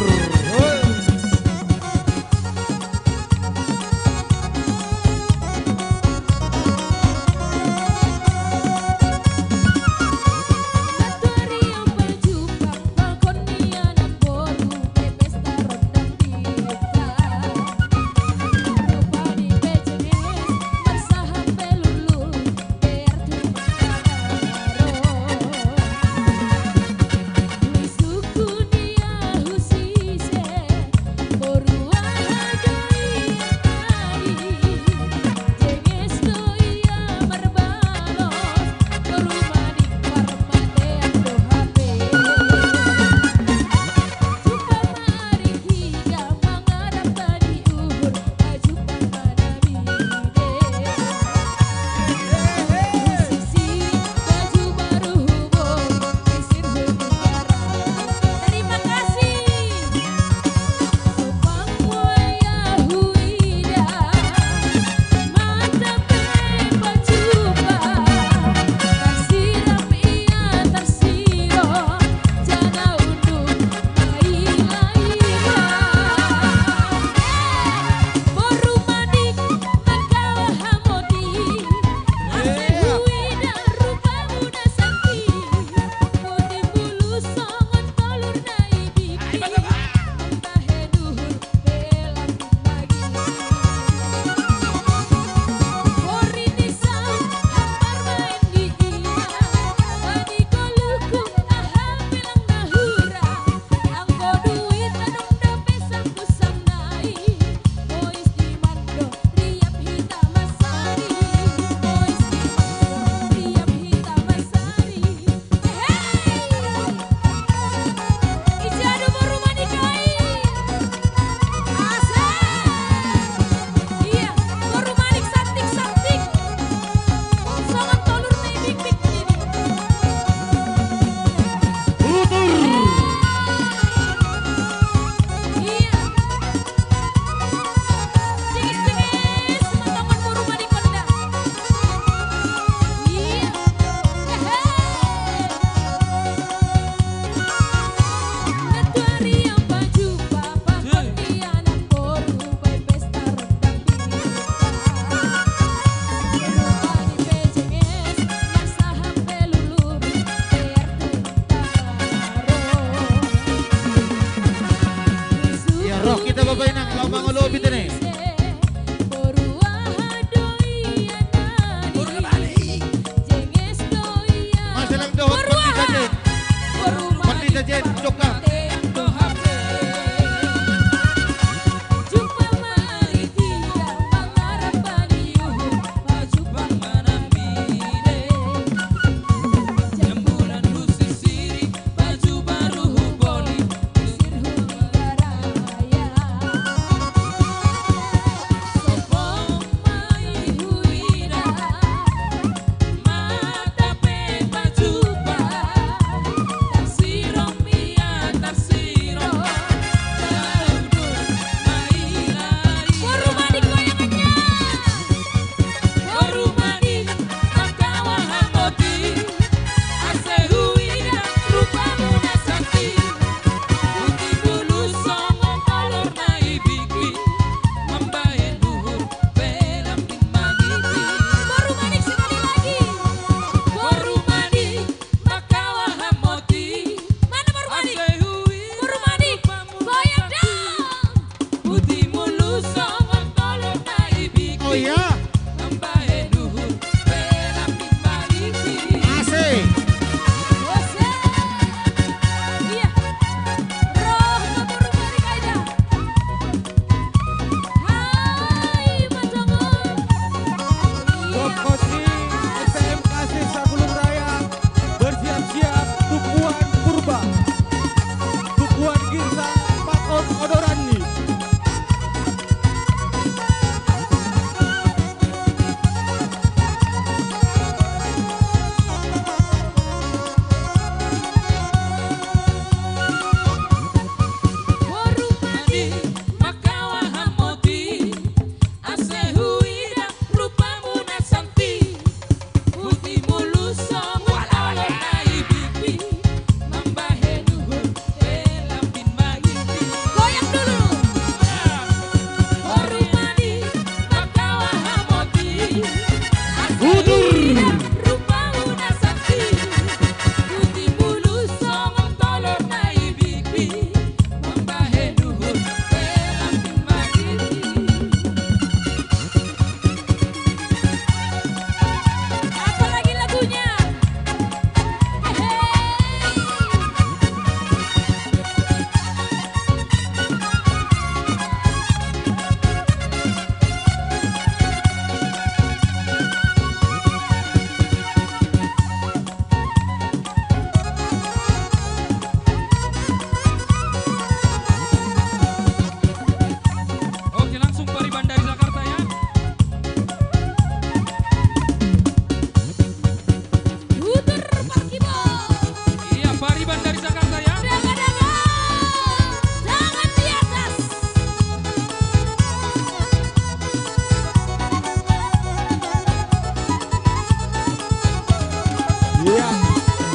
Iya,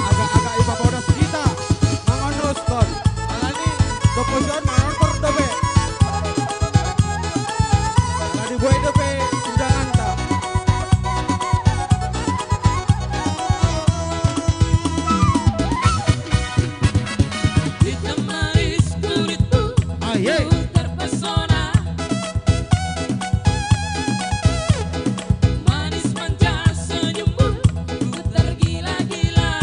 agak-agak ipa podos kita mangonros kon. Alani dopo John mangontor dope. Alani buai dope undangan ta. Ditemani kulit pun, ah, iya, ku terpesona. Manis manja senyummu, ku tergila-gila.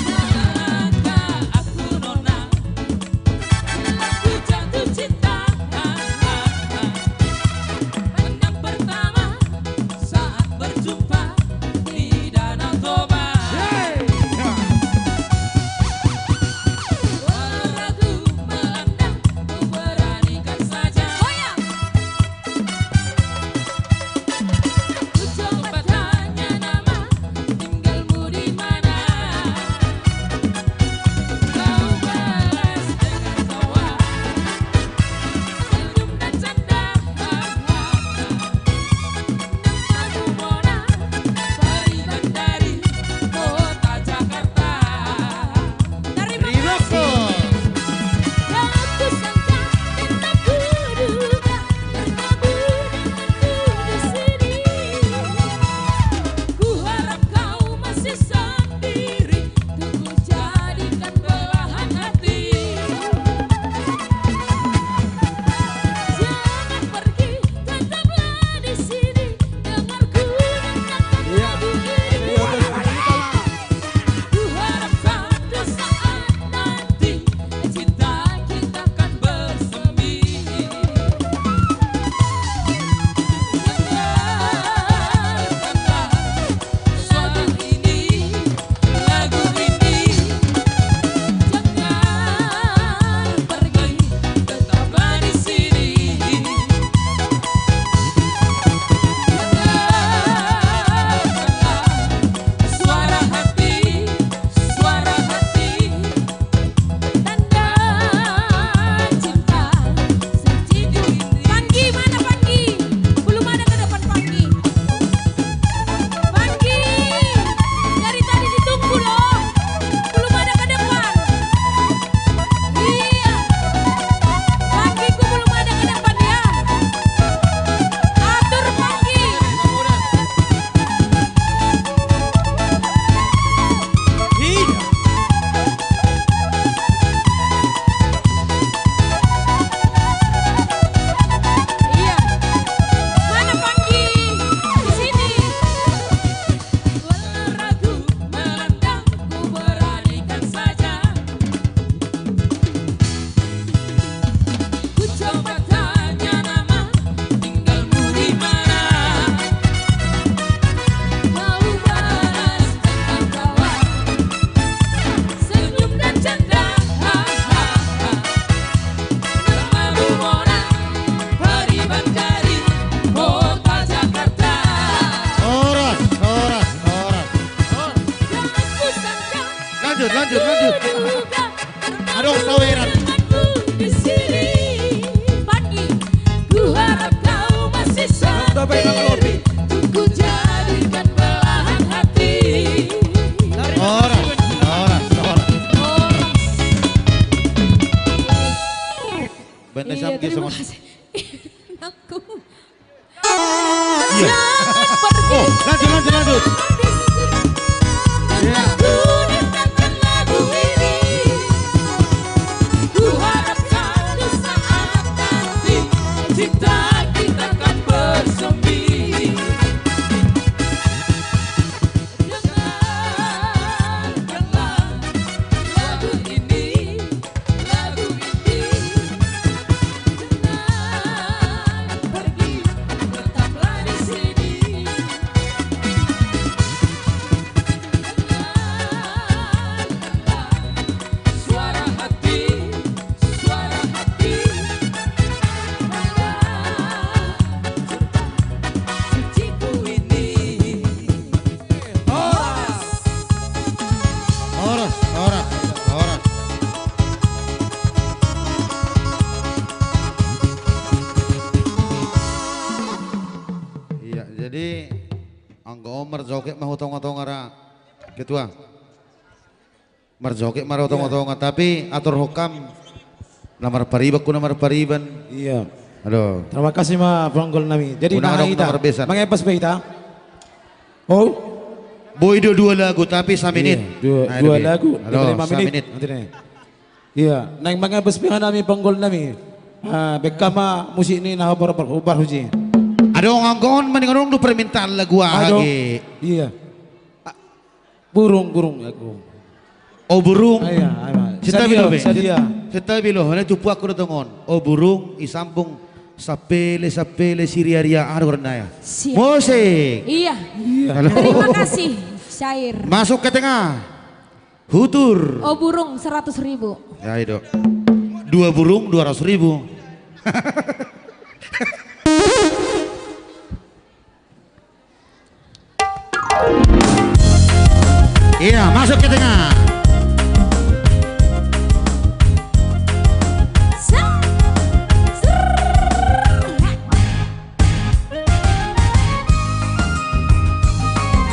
Saat aku nona, aku jatuh cinta. Pandang pertama saat berjumpa di Danau Toba. Walau ragu melanda, ku beranikan saja. Goyang. Ku coba tanya nama, tinggalmu di mana? Kau balas dengan tawa, senyum dan canda. Namamu Mona, Pariban dari kota Jakarta. Terima kasih. Terima kasih. Dalam kusangka dan tak kuduga, bertemu denganmu di sini. Ku harap kau masih sendiri, ku jadikan belahan hati. Jangan pergi, tetaplah di sini. Dengar ku dan katakan, iya, lagu ini. Iya, betul. Ku harap suatu saat nanti cinta kita akan bersemi. Dengarkanlah suara ini, lagu ini. Jangan pergi, tetaplah di sini. Dengarkanlah suara hati, suara hati. Tanda cinta sejujur ini. Panggi, mana Panggi? Belum ada ke depan Panggi. Panggi, dari tadi ditunggu loh. Belum ada ke depan. Iya. Panggiku belum ada ke depan ya. Atur Panggi. Iya. Iya. Mana Panggi? Di sini. Walau ragu melanda, ku beranikan saja. Ku coba tanya nama, tinggalmu di mana? Kau balas dengan tawa, senyum dan canda. Namamu Mona, Pariban dari kota Jakarta. Horas, horas, horas. Jangan kusangka, lanjut, lanjut, lanjut. Aduh, saweran. Denganmu di sini. Panggi, ku harap kau masih sendiri. Untuk Bang Robi. Ku jadikan belahan hati. Horas, horas, horas. Horas. Bente. Iya, Sam, dia terima sama kasih. Aku. Iya. Jangan pergi. Oh, lanjut, lanjut, lanjut. Iya. Ku dengarkan lagu ini. Ku harap suatu saat nanti cinta kita akan bersemi. Dengarkanlah lagu ini, lagu ini. Dengar Nggo marjoget ma hu tonga-tonga ra, Ketua. Marjoget ma ra hu tonga-tonga, tapi atur hukam na marpariban ku na marpariban. Iya. Aduh. Terima kasih ma panggul nami. Jadi, unang nah, adong ita na marbesan. Mangebas be ita. Oh? Boi do dua lagu, tapi saminit. Iya, dua, nah, dua lagu, lima menit. Nanti nih. Iya, naeng mangebas be hami panggul nami. Ah, bekka ma musik ni na hubar, hubar, hubar huji. Adong anggo on, mending adong do permintaan lagu aha ge. Iya. Ah, burung, burung aku. O burung. Ah, iya, ayo. Sentabi lo be. Sadia. Sentabi lo, hane tupu aku do tongon. O burung, isambung, sapele, sapele, siriaria, anu, karena ya. Siap. Musik. Iya. Iya. Halo. Terima kasih, syair. Masuk ke tengah. Hutur. O burung seratus ribu. Ya, itu. Dua burung dua ratus ribu. Iya, masuk ke tengah.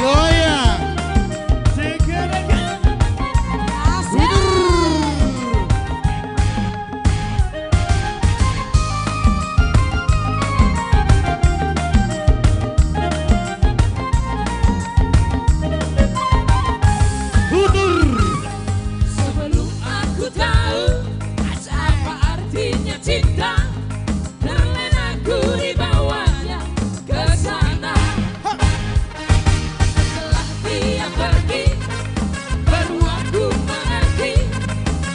Goyang. Sebelum aku tahu apa artinya cinta, terlena ku dibawanya ke sana. Setelah dia pergi, baru aku mengerti,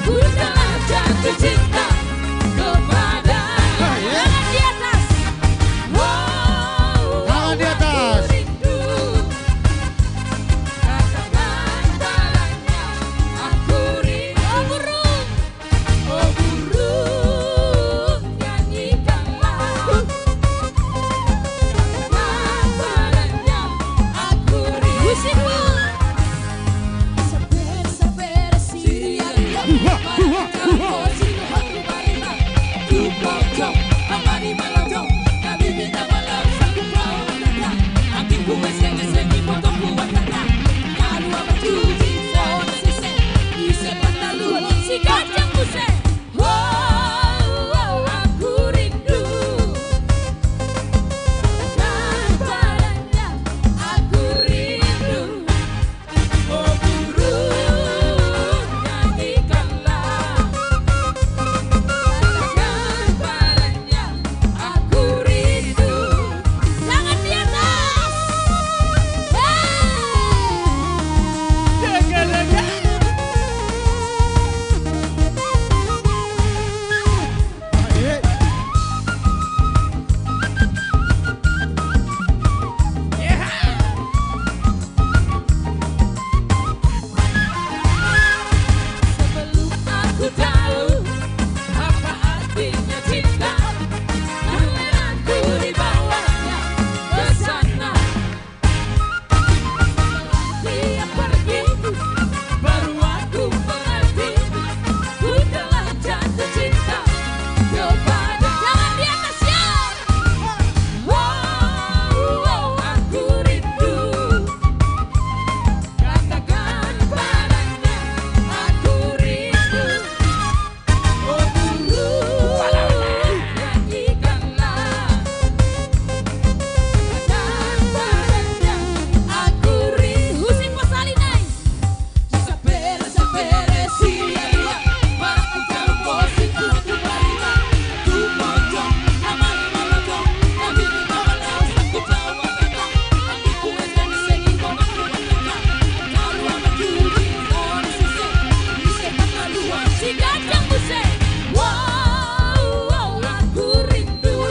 ku telah jatuh cinta kepada. Tangan di atas. Wow, tangan di atas. Aku rindu. Katakan padanya, aku rindu. Oh, burung. Oh, burung, nyanyikanlah. Padanya aku rindu. Musik, Bu. Sabar, sabar, siap. Huha, huha, huha. Si Kacang Buseng. Wow, wow, aku rindu. Katakan padanya, aku rindu. Oh, burung, nyanyikanlah. Katakan padanya, aku rindu. Tangan di atas. Hey. Sebelum aku tahu apa artinya cinta, namun aku dibawanya ke sana. Setelah dia pergi, baru aku mengerti, ku telah jatuh cinta kepada. Tangan di atas, ya. Wow, wow, aku rindu. Katakan padanya, aku rindu. Oh, burung, nyanyikanlah. Katakan padanya, aku rindu. Husin Posalinai. Si Kacang Buseng. Wow, wow, aku rindu.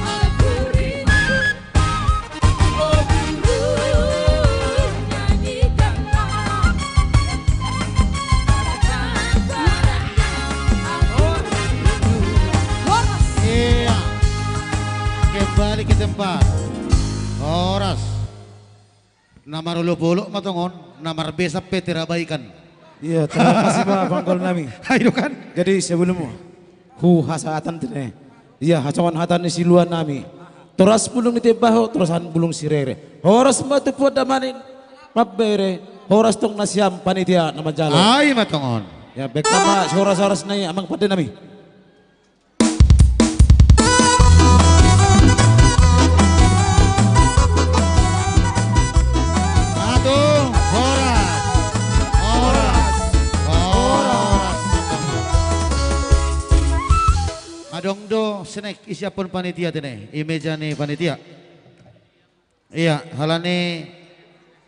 Aku rindu. Oh, burung, nyanyikanlah. Horas. Iya. Kembali ke tempat. Horas. Na marolop-olop ma tongon, na marbesa pe terabaikan. Iya, terima kasih, Pak, panggul nami. Ayo kan? Jadi, sebelum hu hasahatan tu, nih. Iya, hasongon hata ni siluan nami. Toras bulung ni Tembaho, torasan bulung sirere. Horas ma tu puan damanik, mambere, horas tong nasiam panitia na manjalo. Ai ma tongon. Ya, baen ma horas-horas nai amang pande nami. Satu, horas. Horas. Horas. Adong do snack isiaphon panitia tene, i meja ni panitia. Iya, halani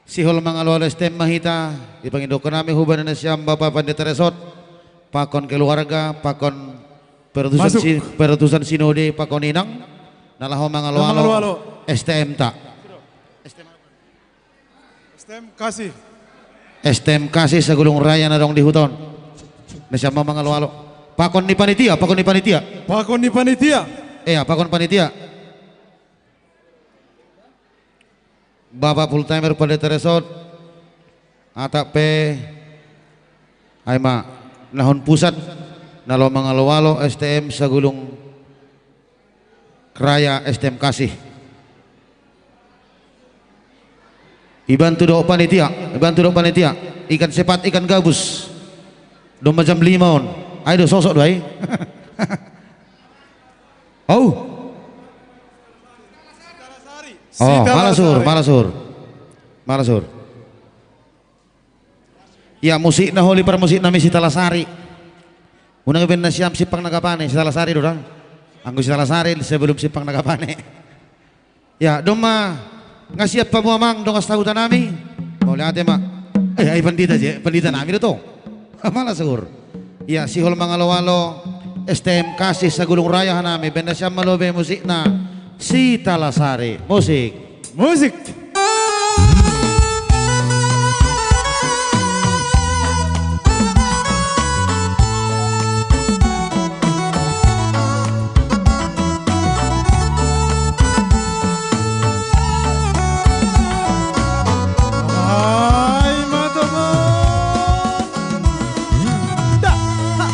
sihol mangalo-alo S T M ma hita, dipangidokhon nami hubani nasiam Bapa Pandita Resort, pakon keluarga, pakon perutusan Masuk. Si-, perutusan sinode, pakon inang, na laho mangalo-alo. Mangalo-alo. S T M ta. S T M kasih. S T M kasih sagulung raya na adong di huta on. Nasiam ma mangalo-alo. Pakon ni panitia, pakon ni panitia. Pakon ni panitia. Iya, pakon panitia. Bapa full timer Pandita Resort, atap pe, ai ma, nahon pusat, na laho mangalo-alo S T M sagulung raya S T M kasih. Ibantu do panitia, ibantu do panitia, ikan sepat, ikan gabus. Domma jam lima on. Ai do sosok do ai. Oh. Oh, Sita Malasur, Lasari. Malasur. Malasur. Ya, musikna holi parmusik nami Sita Lasari. Unang ibaen nasiam Simpang Nagapane, Sita Lasari do da. Anggo Sita Lasari sebelum Simpang Nagapane. Ya, domma nga siap hamu amang dongan sahuta nami. Mauliate ma. Eh, ai pandita je, pandita nami do tong. Malasur. Ya, sihol mangalo-alo S T M kasih sagulung raya hanami, baen nasiam ma lobe musikna Sita Lasari. Musik. Musik. Ai ma tongon. Da. Ha.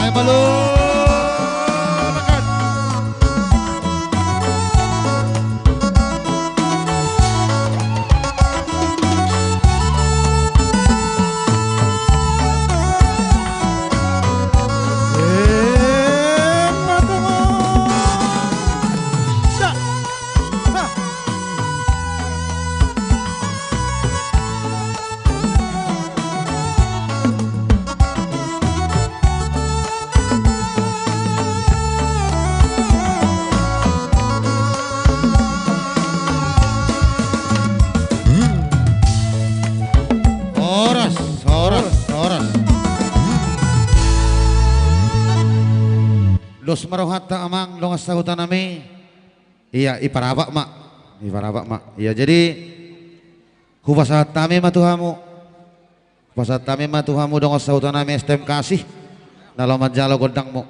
Ai malo. Horas, horas, horas. Dos ma rohanta amang dongan sahuta nami. Iya, iparapak ma. Iparapak ma. Iya, jadi hupasahat hami ma tu hamu. Hupasahat hami ma tu hamu dongan sahuta nami S T M kasih. Na laho manjalo gondangmu.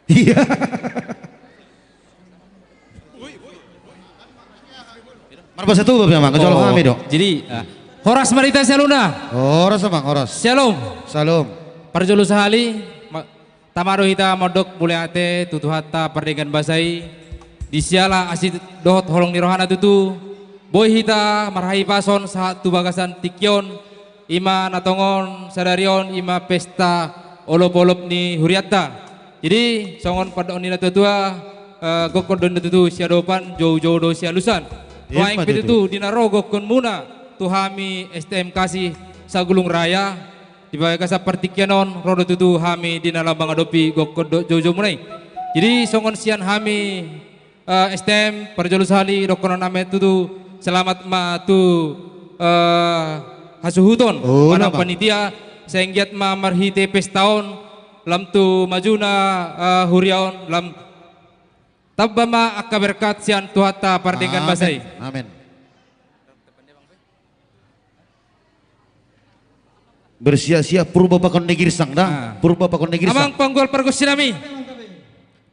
Iya. Marbasa Tuba pe amang, jalo hami do. Jadi, ah, horas ma di hita saluhutna. Horas amang, horas. Shalom. Shalom. Parjolo sahali, ma-, tama do hita mandok mauliate tu Tuhanta pardenggan basa i, di siala asi dohot holong ni rohana tutu, boi hita marhahipason sahat tu bagasan tingki on, i ma na tongon sadari on, i ma pesta olop-olop ni hurianta. Jadi, songon pandok ni na tua-tua, eh, gokkon do inna tutu siadopan, jou-jou do sialusan. Nuaeng pe tutu di na ro gokkonmuna tu hami S T M Kasih Sagulung Raya, di bagasan partingkian on, ro do tutu hami di na laho mangadopi gokkon dohot jou-joumuna i. Jadi songon sian hami, eh, S T M, parjolo sahali dohononnami tutu, selamat ma tu, eh, hasuhuton manang panitia, sai anggiat ma marhite pesta on, lam tu majuna, eh, huria on, lam tamba ma angka berkat sian Tuhanta pardenggan basa i. Amin. Bersia-sia purba pakon ni girsang da. Purba pakon ni girsang. Amang panggual pargonsinami,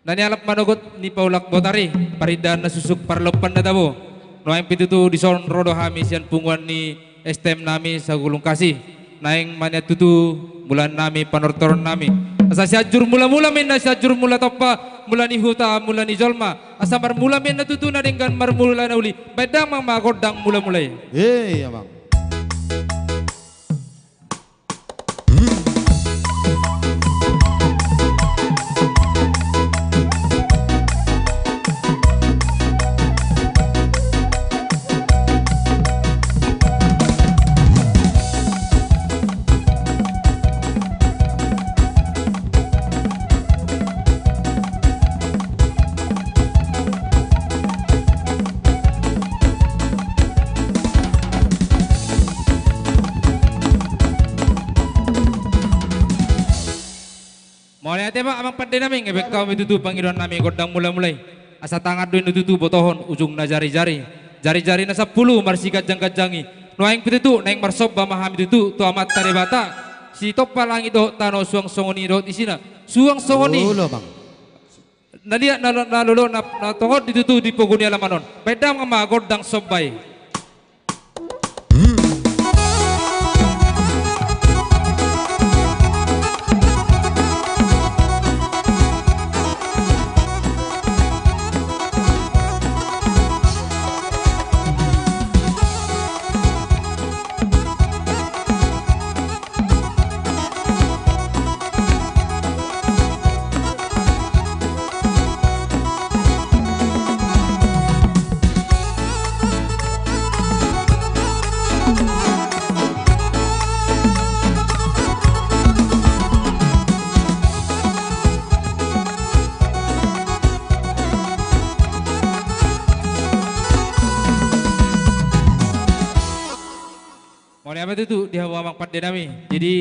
na nialap manogot ni paulak botari, parindahan na susuk parlompan na tabo. Nuaeng pe tutu dison ro do hami sian punguan ni S T M nami Sagulung Kasih. Naeng ma nian tutu mulaannami, panortorannami. Asa Sianjur Mula-mula ma inna, Sianjur Mula Tompa, mula ni huta, mula ni jolma. Asa marmula ma inna tutu na denggan, marmula na uli. Baen damang ma gondang mula-mula i. Hei, amang. Mauliate ma amang pandenami, ngebek hami tutu pangidoannami gondang mula-mula i. Asa tangan do inna tutu botohon ujungna jari-jari. Jari-jari na sampulu marsiganjang-ganjang i. Nuaeng pe tutu naeng marsomba ma hami tutu tu Amanta Debata, sitompa langit dohot tano, suang songon i dohot isina. Suang songon i. Olo, amang. Na liat na lo-, na lolo na, na tongon di tutu di pogu ni alaman on. Baen damang ma gondang somba i. Mauliate ma tutu di hamu amang pandenami. Jadi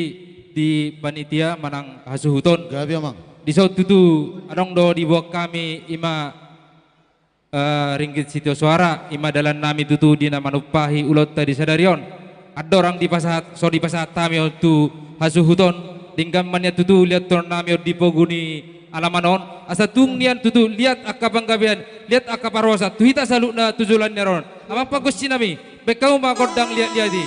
di panitia manang hasuhuton, gabe, amang, dison tutu adong do diboan hami, ima, eh, ringgit sitio soara, ima dalannami tutu di na manumpahi ulaonta di sadari on. Andorang dipasahat, so dipasahat hami on tu hasuhuton, denggan ma nian tutu liathononnami on di pogu ni alaman on, asa tung nian tutu liat angka panggabean, liat angka parhorasan tu hita saluhutna tu joloan ni ari on. Amang pargonsinami, baen hamu ma gondang liat-liat i.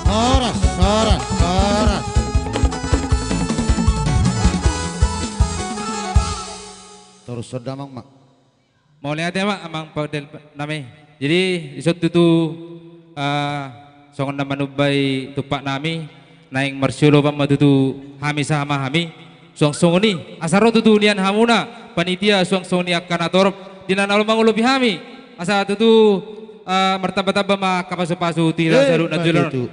Horas, horas, horas. Torus damang, Mak. Mauliate, Mak, amang pangandel nami. Jadi, dison tutu, eh, songon na manumbai tumpak nami, naeng marsiolopan ma tutu hami saha ma hami. Suang songon i, asa ro tutu nian hamuna panitia, suang songon i angka na torop, di na laho mangulopi hami, asa tutu, eh, martamba-tamba ma angka pasu-pasu tu hita. Eh, saluhutna ma jolo. Tutu.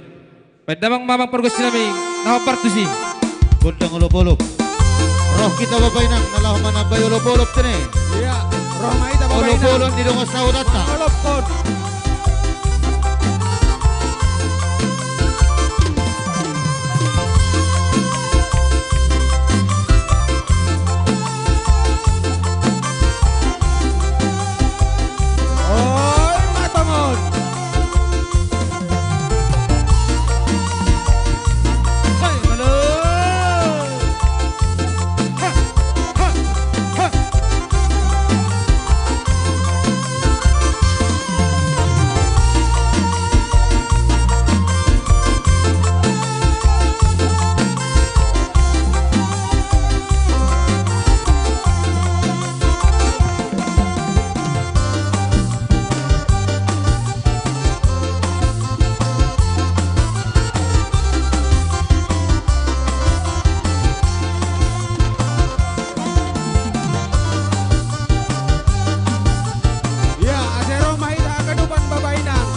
Baen damang ma, amang pargonsi nami, na hombar tusi. Gondang olop-olop. Roh hita, Bapak Inang, na laho manambai olop-olop tene. Iya, roh ma hita, Bapak Inang. Olop-olop di dongan sahuta. Olop-olop. Oi, ma tongon. Iya, asa ro ma hita haganupan, Bapak Inang.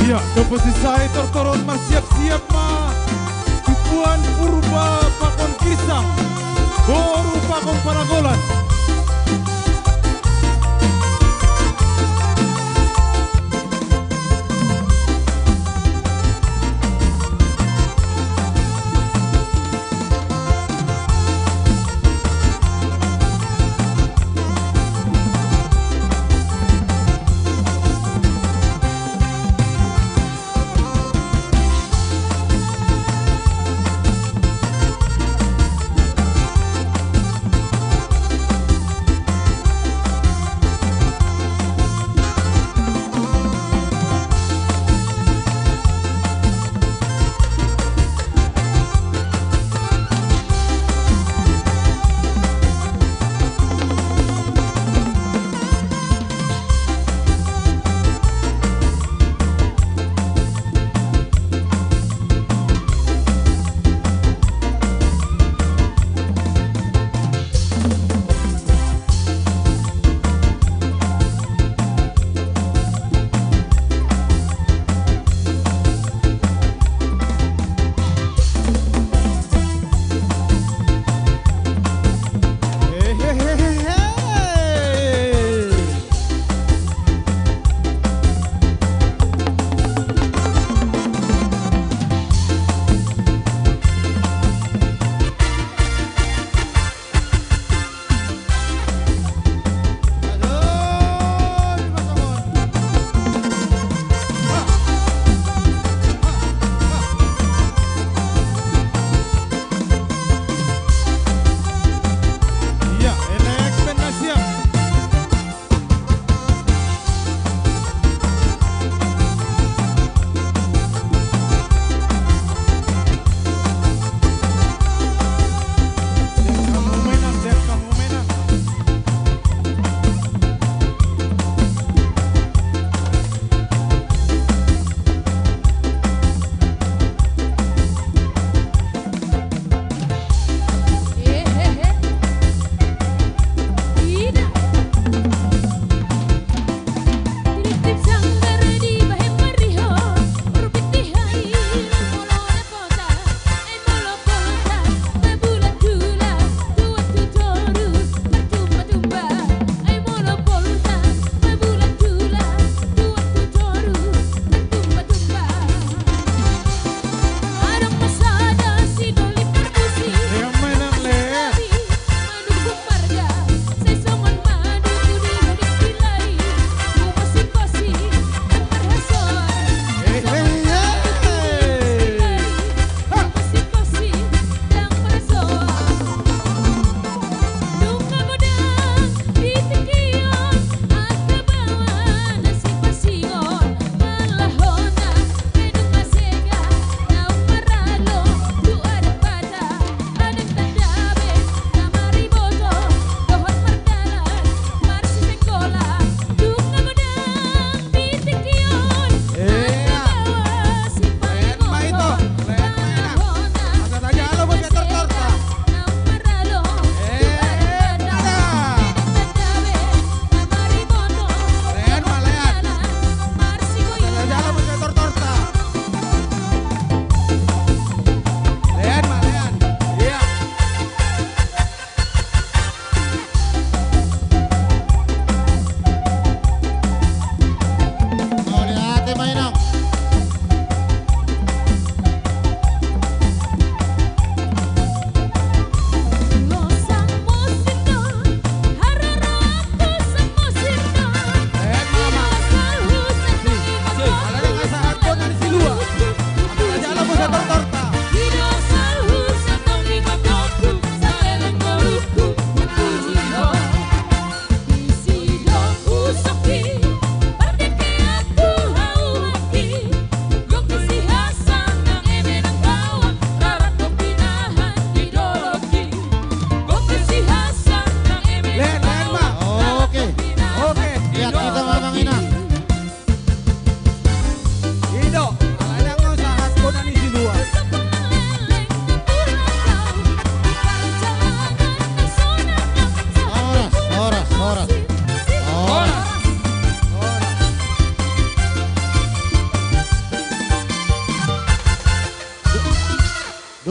Iya, komposisi saya tortoron, marsiap-siap ma. Tipuan purba pakon girsang, boru pakon paragolan.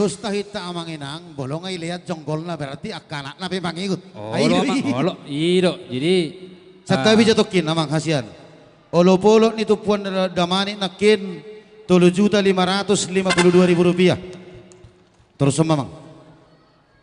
Ustahita amang inang, bolong ai lihat jonggolna, berarti akkanakna pe mangigut. Olo, amang, olo. Ido. Jadi, satabi jatokin amang hasian. Olo polok ni tumpuan damani nangkin tolu juta lima ratus lima puluh dua ribu rupiah. Terus sama amang.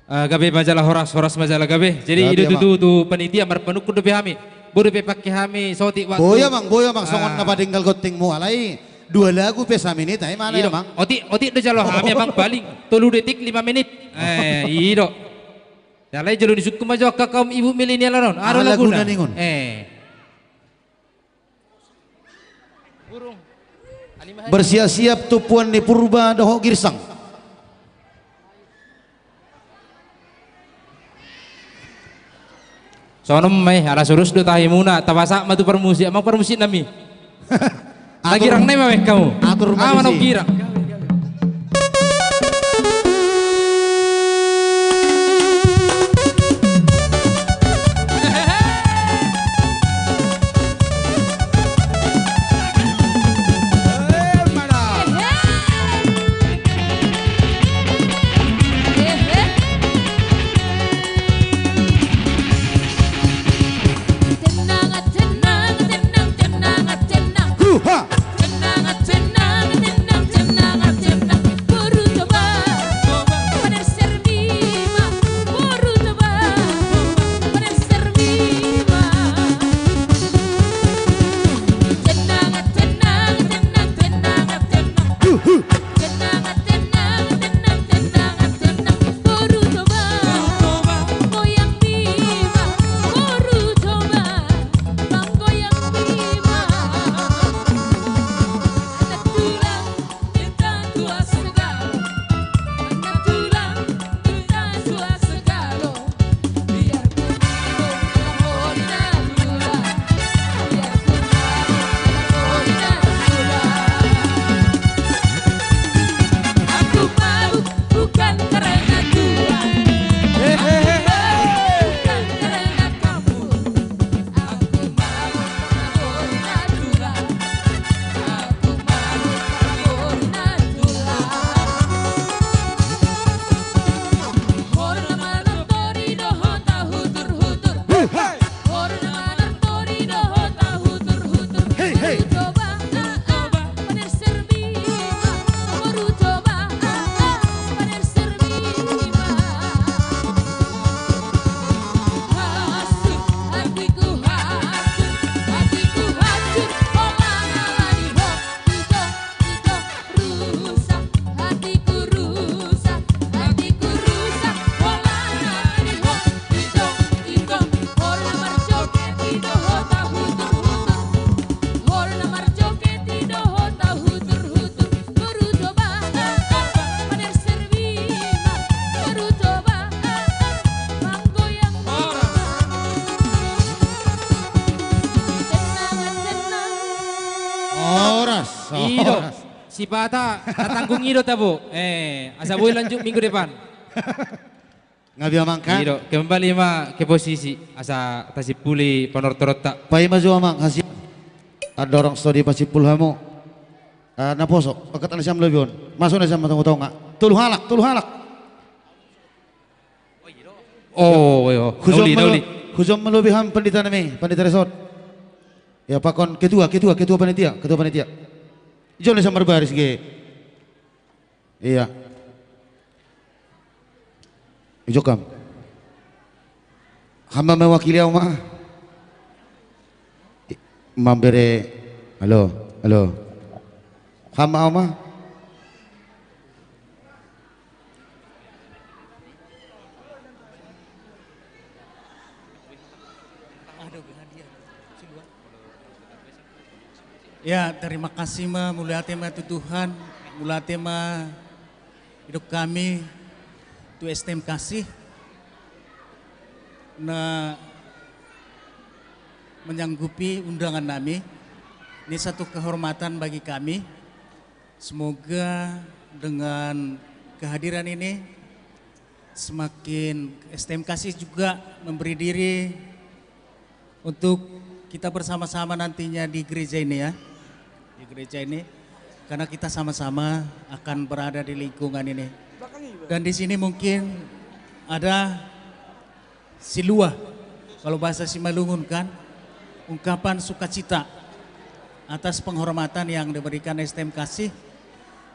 Ah, gabe majalah horas, horas majalah gabe. Jadi ido tutu tu panitia marpanungkun dope hami. Bodo pe pake hami sotik waktu. Boya amang, boya amang, songon na padenggal gontingmu alai dua lagu pe saminit ai mana amang. Otik, otik do jalo hami amang paling tolu detik lima menit. Eh, ido. Alai jolo ni sungkun ma jo angka kaum ibu milenial on. Aha laguna ningon? Eh. Bersiap-siap tumpuan ni Purba dohot Girsang. Sonom mai, ala surus do tahimuna, tapasak ma tu parmusik, amang parmusik nami. Tagirang nai ma baen hamu. Atur ma disi. Aman girang. Horas, ido. Sipata tatanggung ido tabo. Eh, asa boi lanjut minggu depan. Ngabi amang kan? Ido, kembali ma ke posisi asa tasimpuli panortoronta. Paima jo amang hasian. Andorang so dipasimpul hamu. Ah, naposo, bakat na sian lobi on. Masuk na sian tonga-tonga. Tolu halak, tolu halak. Oh, iyo. Hujom ma lobi, hujom ma lobi hamu pandita nami, pandita resort. Ya pakon ketua, ketua, ketua panitia, ketua panitia. Jolo na sian marbaris ge. Iya. Ijokam. Hamu ma mewakili au ma. Mambere. Halo, halo. Hamu au ma. Ya, terima kasih ma, mauliate ma tu Tuhan, mauliate ma hidup kami, tu S T M Kasih, na menyanggupi undangan nami. Ini satu kehormatan bagi kami. Semoga dengan kehadiran ini semakin S T M Kasih juga memberi diri untuk kita bersama-sama nantinya di gereja ini ya. Di gereja ini. Karena kita sama-sama akan berada di lingkungan ini. Dan di sini mungkin ada silua, kalau bahasa Simalungun kan, ungkapan sukacita atas penghormatan yang diberikan S T M Kasih.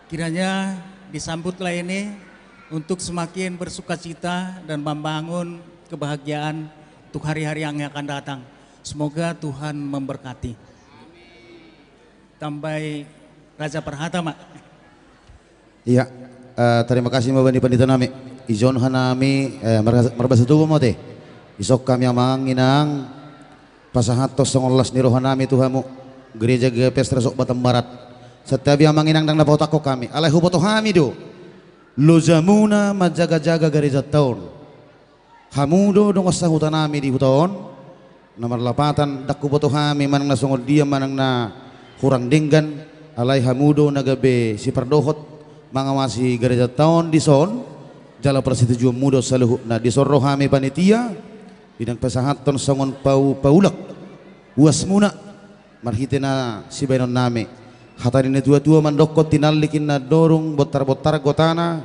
Kiranya disambutlah ini untuk semakin bersukacita dan membangun kebahagiaan untuk hari-hari yang akan datang. Semoga Tuhan memberkati. Tambai Raja Perhata, Mak. Iya, eh, terima kasih ma bani pandita nami. Ijon hanami, eh, marga-, marbasa tubu mo te. Isok kami amang inang, pasahat to songon las ni roha nami tu hamu. Gereja G P S Resok Batam Barat. Setiap amang inang dang na pahotakko kami. Alai huboto hami do. Lojamuna manjaga-jaga gereja taon. Hamu do dongan sahuta nami di huta on, na marlapatan dang huboto hami manang na songon dia manang na hurang denggan, alai hamu do na gabe sipardohot mangawasi gareja taon dison, jala parsitujuonmu do saluhutna dison ro hami panitia, di na pasahathon songon pau-, paulak uasmuna, marhite na sibaenon nami. Hata ni na tua-tua mandokkon tinallik inna dorung bontar-bontar gotana,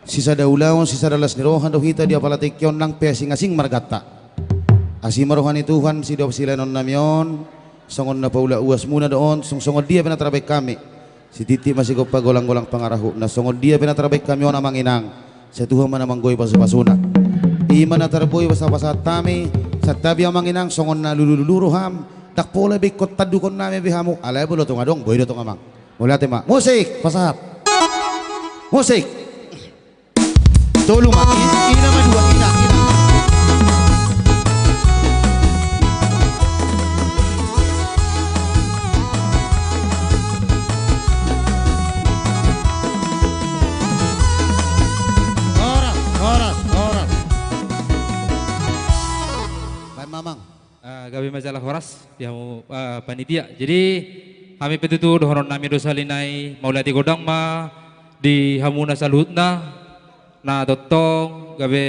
sisada ulaon, sisada las ni roha do hita di apala tingki on nang pe asing-asing marganta. Asi ma roha ni Tuhan, sidok silaenon nami on, songon na paulak uasmuna do on, sung songon dia pe na tarbaen hami. Sititi ma sigompa golang-golang pangarahutna, songon dia pe na tarbaen hami on amang inang. Sai Tuhan ma na manggoi pasu-pasuna. I ma na tarboi pasahat-pasahat hami, santabi amang inang songon na lulu-lulu roham, dang pola be ingkon tandukon nami be hamu, alai molo tung adong, boi do tong amang. Mauliate ma. Musik, pasahat. Musik. Tolu ma. I-, ina ma dua, ina, ina. Horas, horas, horas. Baen ma amang. Ah, gabe ma jala horas di hamu, ah, panitia. Jadi, hami pe tutu dohonon nami do sahali nai, mauliate godang ma di hamuna saluhutna, na tongtong gabe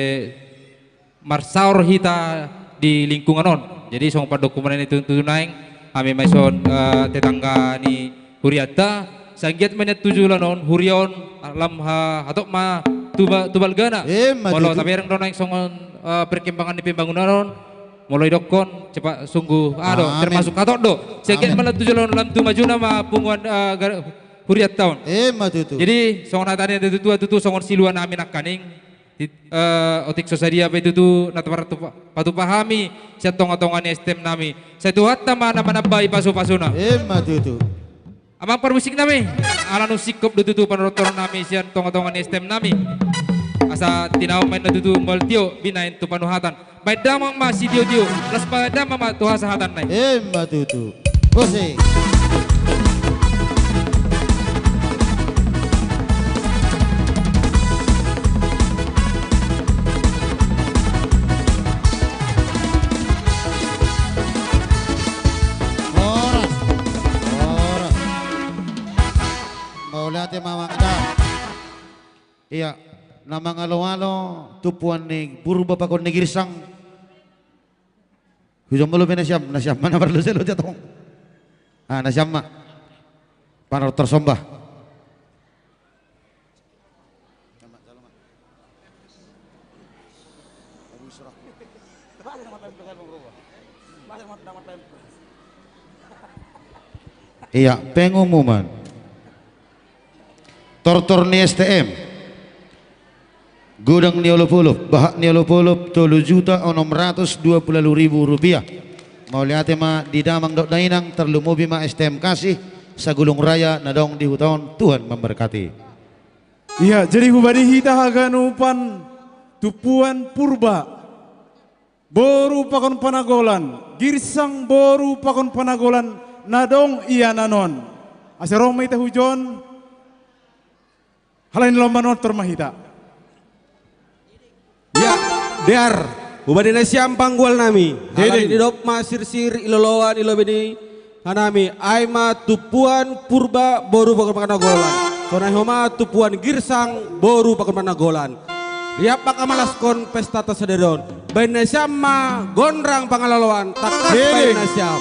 marsaor hita di lingkungan on. Jadi songon pandokku ma na i tutu naeng, hami ma ison, eh, tetangga ni hurianta, sai anggiat ma nian tu joloan on huria on lam ha-, hatop ma tu ba-, tu balgana. Emma tutu. Molo tabereng do naeng songon, eh, perkembangan ni pembangunan on, molo idokkon cepat sungguh, ah, do, amin, termasuk hatop do. Sai anggiat, amin, ma lam tu joloan on lam tu majuna ma punguan, eh, gar-, hurianta on. Emma tutu. Jadi songon hata ni na tua-tua tutu, songon silua nami nangkaning. Di, eh, otik so sadia pe tutu na tapar-, tupa-, patupa hami sian tonga-tonga ni S T M nami. Sai Tuhanta ma na manambai pasu-pasuna. Emma tutu. Amang parmusik nami, ala nunga singkop do tutu panortor nami sian tonga-tonga ni S T M nami. Asa tinaon ma inna tutu mauliate binahen tu panuhatan. Baen damang ma sitio-tio, laos baen damang ma tu hasahatan nai. Emma tutu. Musik. Horas. Horas. Mauliate ma amang da. Iya, na mangalo-alo tumpuan ni Purba pakon ni Girsang. Hujahan molo pe nasiam, nasiam ma na marloja-loja tong. Ah, nasiam ma. Panortor somba. Iya, pengumuman. Tortor ni S T M. Godang ni olop-olop, bahat ni olop-olop, tolu juta onom ratus dua puluh ribu rupiah. Mauliate ma di damang dohot dainang, tarlumobi ma S T M Kasih, sagulung raya na dong di huta on, Tuhan memberkati. Iya, jadi hubani hita haganupan tumpuan Purba. Boru pakon Panagolan, Girsang boru pakon Panagolan, na dong ianan on. Asa ro ma hita hujon, halani lomba nontor ma hita. Ya, dear, hubani nasiam panggual nami. Halani didok ma sirsir i loloan i lobei ni hanami, ai ma tumpuan Purba boru pakon Panagolan. Sonai homa tumpuan Girsang boru pakon Panagolan. Riap ma pamalaskon pesta tasadarion. Baen nasiam ma gondang pangalaloan, tangkas baen nasiam.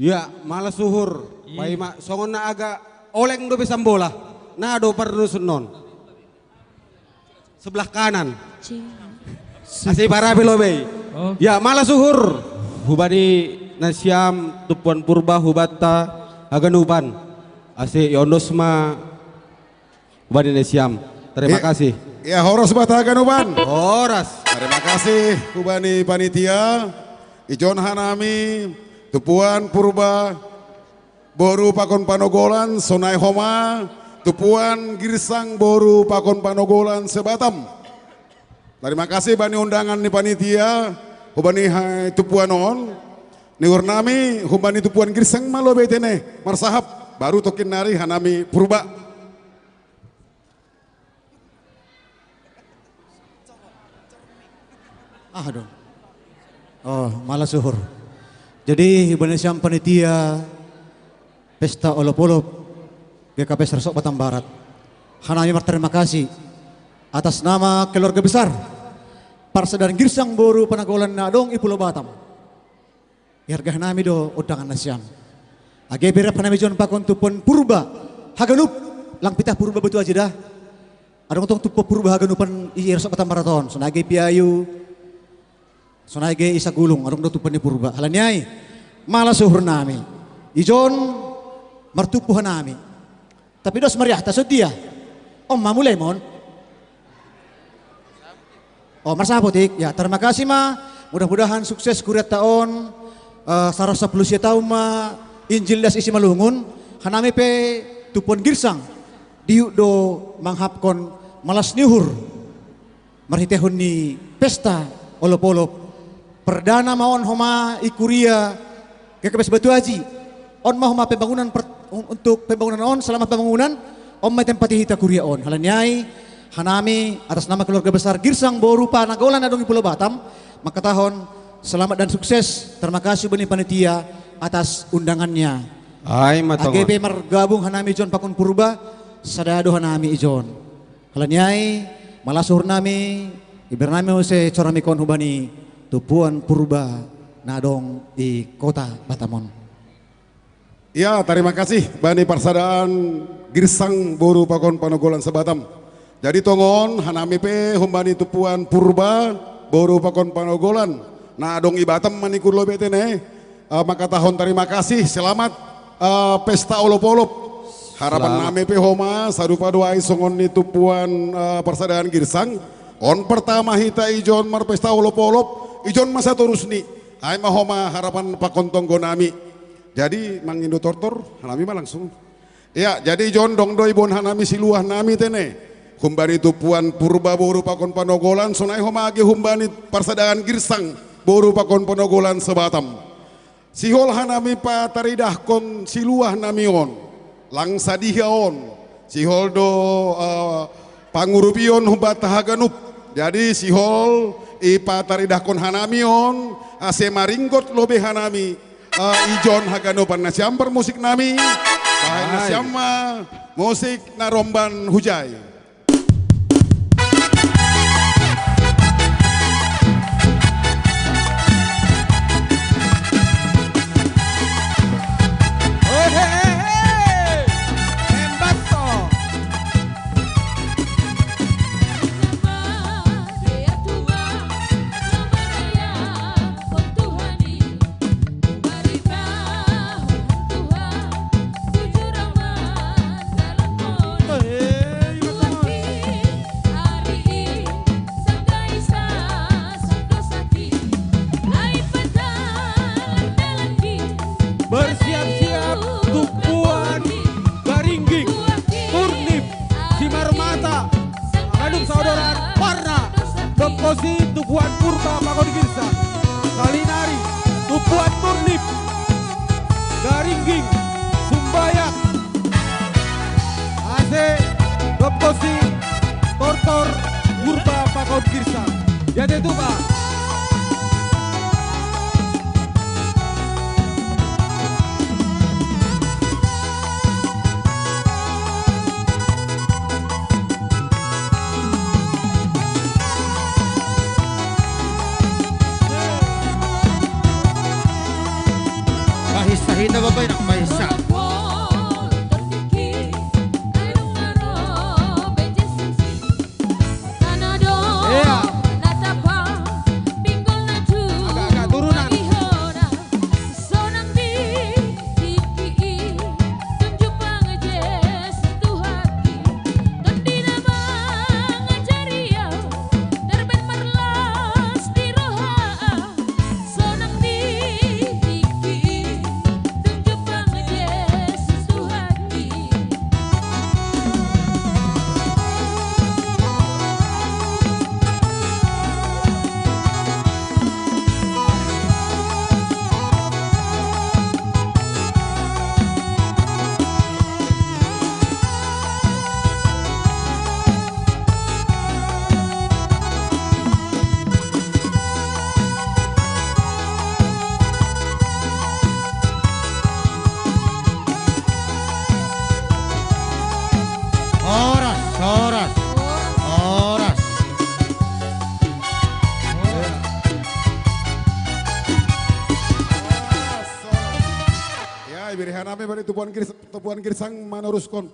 Ya, malas uhur. Iya. Bai ma, songon na agak oleng do be sambola. Na do parnusun non. Sebelah kanan. Cing. Ase parape lobei. Oh. Ya, malas uhur. Hubani nasiam tumpuan purba hubanta haganupan. Ase iondos ma hubani nasiam. Terima kasih. Ya, horas bata haganupan. Horas. Terima kasih hubani panitia. Ijon hanami tumpuan purba boru pakon panogolan, sonai homa tumpuan girsang boru pakon panogolan sebatam. Terima kasih bani undangan ni panitia, hubani hai tumpuan on, ni uhur nami, hubani tumpuan girsang ma lobei tene, marsahap, baru tongkin nari hanami purba. Ah, dong. Oh, malas uhur. Jadi, hubani nasiam panitia pesta olop-olop G K P S Resort Batam Barat. Hanami marterima kasih atas nama keluarga besar Parsadaan Girsang boru panogolan na adong i Pulo Batam. Iharga hanami do undangan nasiam. Age pe rap hanami ijon pakon tumpuan purba haganup, lang pitah purba Batu Aji da. Adong tong tumpuan purba haganupan i Resort Batam Barat on. Sonai age Piayu, sonai age i Sagulung, adong do tumpuan ni purba. Halani ai, malas uhur nami. Ijon martumpu hanami. Tapi dos meriah ta sodia. Om ma mulai mon. Oh, marsahap otik. Ya, terima kasih ma. Mudah-mudahan sukses kurianta on. Eh, saratus sapuluh sia taon ma Injil das i Simalungun. Hanami pe tumpuan girsang dihut do manghapkon malas ni uhur marhitehon ni pesta olop-olop. Perdana ma on homa i kuria G K P S Batu Aji. On ma homa pembangunan per-, un-, untuk pembangunan on, selama pembangunan, on ma tempat hita kuria on. Halani ai, hanami atas nama keluarga besar Girsang boru panogolan na adong i Pulo Batam, mangkatahon selamat dan sukses. Terima kasih hubani panitia atas undangannya. Ai ma tongon. Age pe margabung hanami ijon pakon purba, sada do hanami ijon. Halani ai, malas uhur nami, iberre nami muse coramikon hubani tumpuan purba na adong i kota Batam on. Ya, terima kasih bani Parsadaan Girsang boru pakon panogolan sebatam. Jadi tongon, hanami pe hubani tumpuan purba boru pakon panogolan na adong i Batam ma ningku lobei tene. Eh, mangkatahon terima kasih, selamat, eh, pesta olop-olop. Harapan nami pe homa, sarupa do ai songon ni tumpuan, eh, Parsadaan Girsang. On pertama hita ijon marpesta olop-olop, ijon ma satorus ni. Ai ma homa harapan pakon tonggo nami. Jadi mangindo tortor, hanami ma langsung. Ya, jadi ijon dong do iboan hanami siluah nami tene. Hubani tumpuan purba boru pakon panogolan, sonai homa age hubani Parsadaan Girsang boru pakon panogolan sebatam. Sihol hanami pataridahkon siluah nami on, lang sadiha on, sihol do, eh, pangurupion hubanta haganup. Jadi sihol i pataridahkon hanami on, ase maringgot lobei hanami, eh, ijon haganupan nasiam parmusik nami, bahen nasiam ma musik na romban hujai. Bersiap-siap tumpuan Garingging, Turnip, Simarmata, Gadung Saodoran, Parna, Domposi, tumpuan Purba pakon Girsang, Salinari, tumpuan Turnip, Garingging, Sumbayak, ase Domposi, Tortor, Purba pakon Girsang. Jadi itu, Pak. Kahis sahita Tubuan Girsang, Tubuan Girsang maneruskon.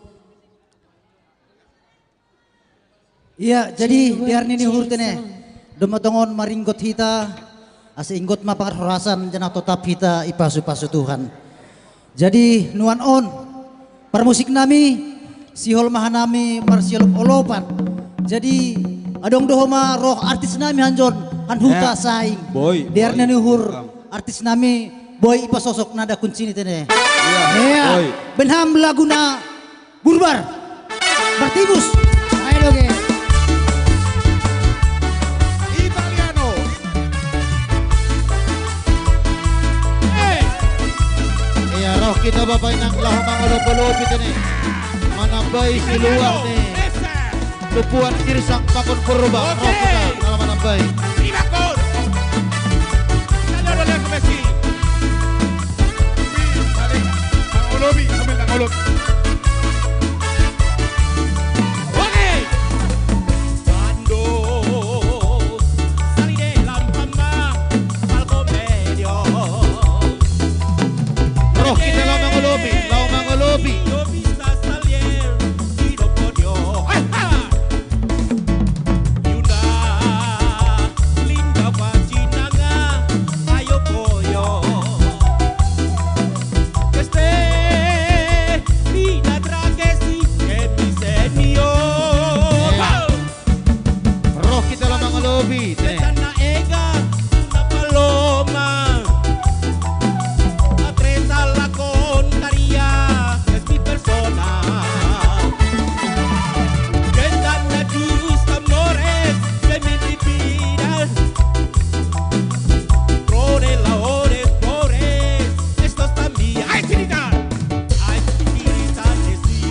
Iya, jadi biar nini hurtene. Doma tongon maringgot hita, asa inggot ma pangarhorasan janah totap hita ipasu-pasu Tuhan. Jadi nuan on, parmusik nami, sihol ma hanami marsiolop-olopan. Jadi adong do homa roh artis nami hanjon, han huta saing. Boi, biar nini hur artis nami, boi ipasosok nada kuncini tene. Iya, boi. Benham laguna Burbar. Bertibus. Ayo doge. Italiano. Eh. Iya, roh kita Bapak Inang laho mangolop-olopi tene. Manambai si luar nih. Tubuan Girsang pakon Purba, roh kita, dalam anak baik. Ribakon. Kita ada lihat ke Messi. Saling mangolobi, sambil mangolop. Oke. Bando, salide lampamba, palko medio. Roh kita lao mangolobi, lao mangolobi. Yo bisa salir, si dokodio. Yunda, linda pachinanga, ayo koyo. Este, linda trakesi, emisenio. Roh kita lao mangolobi, tene. Sana ega, una paloma. Atresa la contraria, es mi persona. Gentana giusta amores, che mi inspira. Rone la ore, flores, esto también. Ay, chinita. Ay, chinita, que sí.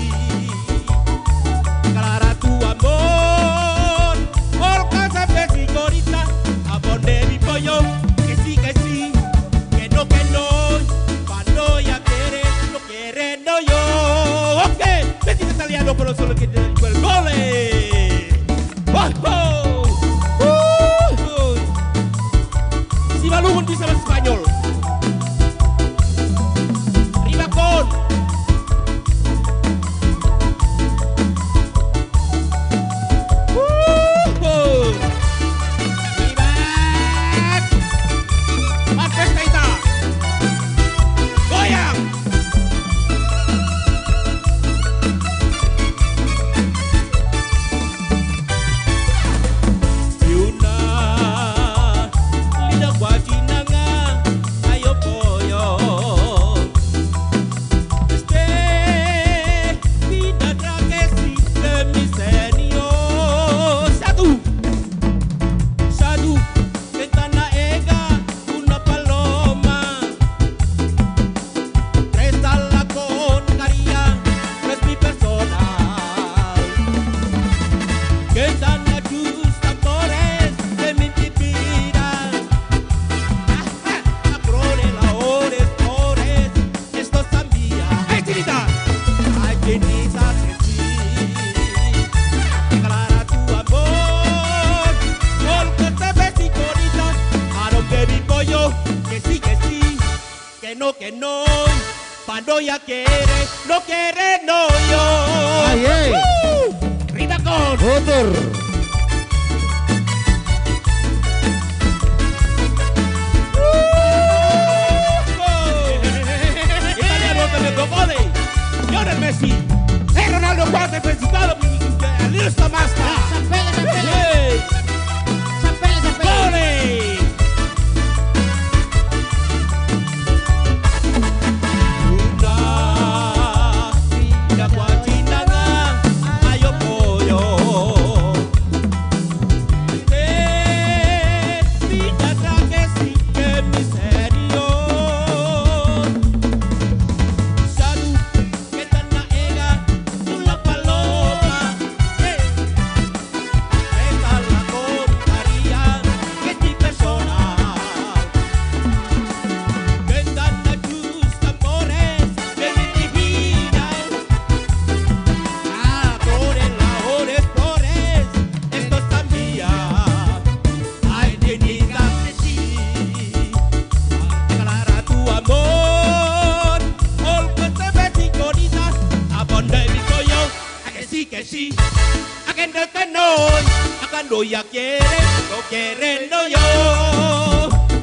Clara tu amor, por casa de señorita, a donde mi pollo, que sí, que sí, que no, que no, cuando ya quiere, no quiere, no yo. Ok, vecino italiano, por lo solo que te digo el gole. ¡Ojo! ¡Uh! Si Balungun bisa bahasa Spanyol. Ribakon. Uhuh. Ribak. Mas pesta ita. Goyang. Yuna, lina kwa chinanga, ayo koyo. Este, vida trakesi, de mi señor. Satu. Satu. Ventana ega, una paloma. Tres a la contraria, es mi persona. Que dan a tus amores de mi vida. Ajá, abrone la ores, ores, esto sabía. Ay, chinita. Ay, chinita, que sí. Declara tu amor. Porque te ves y bonita. A lo que vivo yo. Que sí, que sí. Que no, que no. Cuando ya quiere, no quiere, no yo. Ay, eh. ¡Uh! Ribakon. Otro. ¡Uh! Italiano también, con gole. Lionel Messi. Eh, Ronaldo, cuatro, felicitado. Listo, basta. Sapele, sapele. Hey. Sapele, sapele. Gole. Una, una guachinada, ay, oh, pollo. Que sí, a que no, que no, a cuando ya quiere, no quiere, no yo.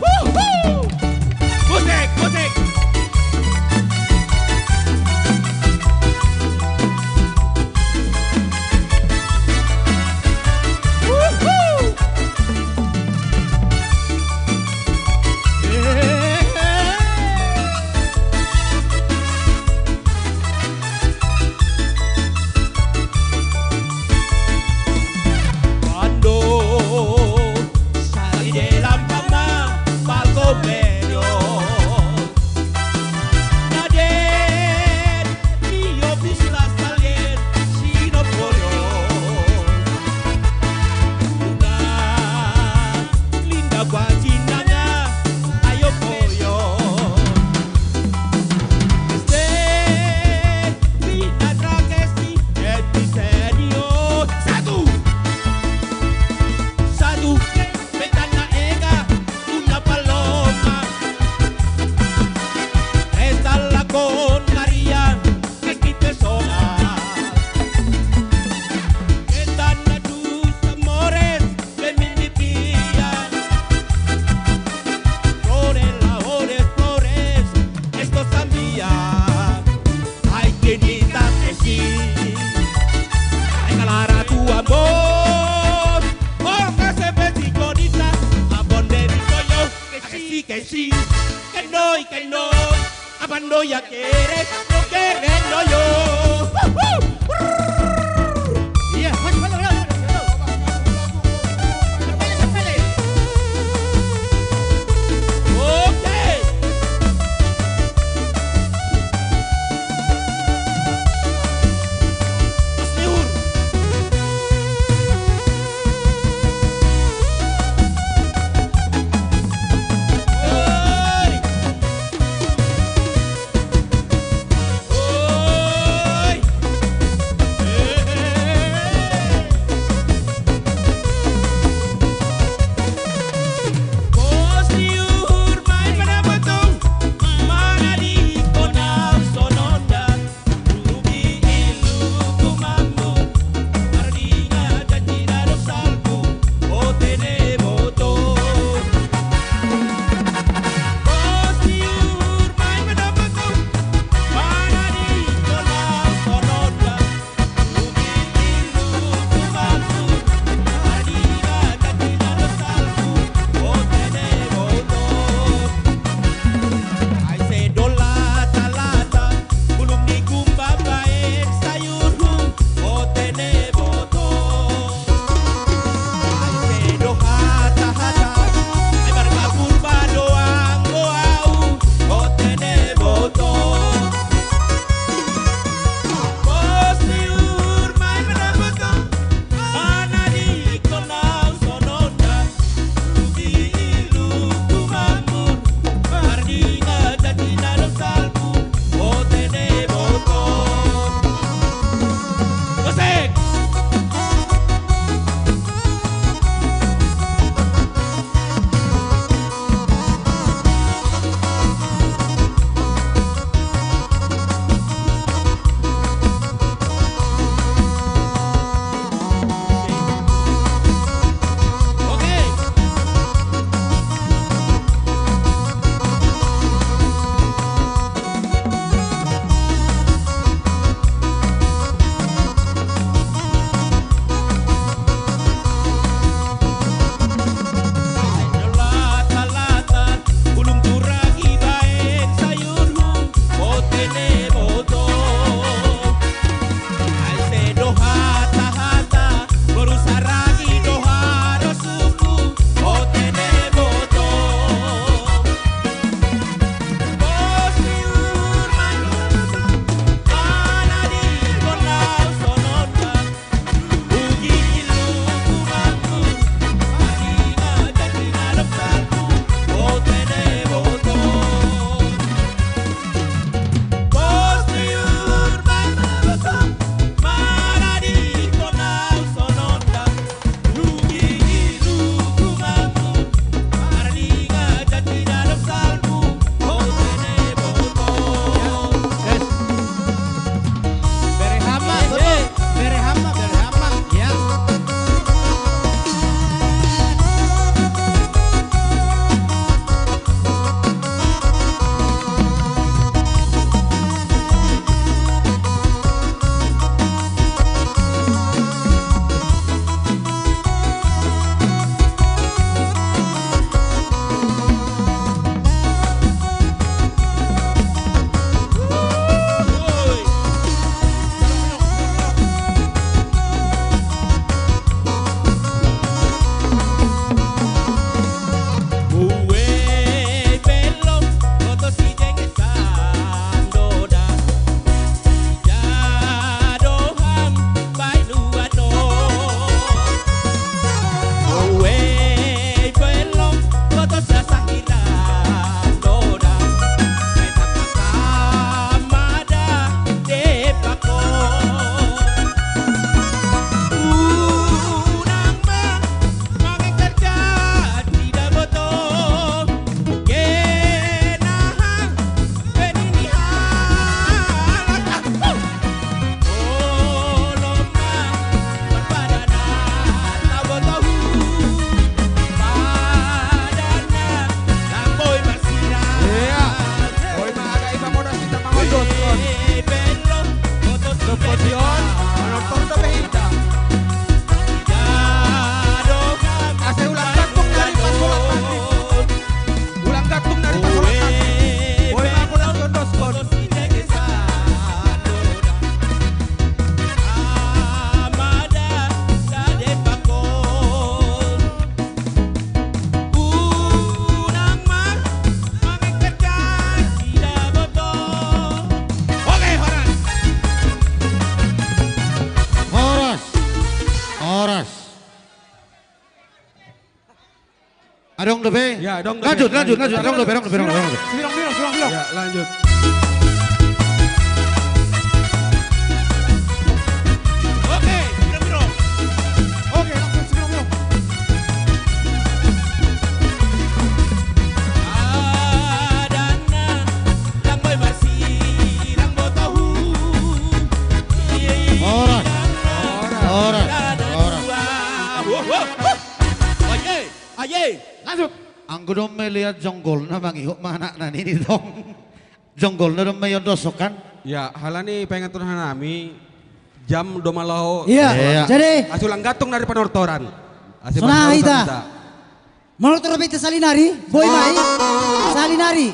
Woohoo! Music, music. Woohoo! Cuando salí de la mamá, pago medio. Nadie ni yo vi la salir, sino por yo. Una linda guachinanga, ayo pollo. Este, vida traquesi, el diseño. Satu! Satu! Ventana ega, una paloma. Esta la con María, que quite sola. Ventana tus amores, de mi pía. Flores, laores, flores, esto sabía. Ay, que linda que sí. Regalar a tu amor. Porque se ve si bonita. A donde digo yo que sí, que sí. Que no y que no. A cuando ya quiere, no quiere, no yo. Yeah, much fun, much fun, much fun. Okay. Mas lihur. Ay. Adong dope. Ya, adong dope. Lanjut, lanjut, lanjut. Adong dope, adong dope, adong dope. Sirong, sirong, sirong, sirong. Ya, lanjut. Oke, sirong, sirong. Oke, langsung sirong, sirong. Adana, Lang Boy Marsi, Lang Botohu. Ora. Ora. Ora. Aye, aye. Lanjut. Anggo dong melihat jonggolna mangihut ma anakna nini dong. Jonggolna dong mayon dosokan. Ya, halani pengatur hanami jam doma laho. Iya. Iya. Jadi, asu lang gantung dari panortoran. Asu sonari panortoran ta. Manortor pe ta salinari, boy mai. Salinari.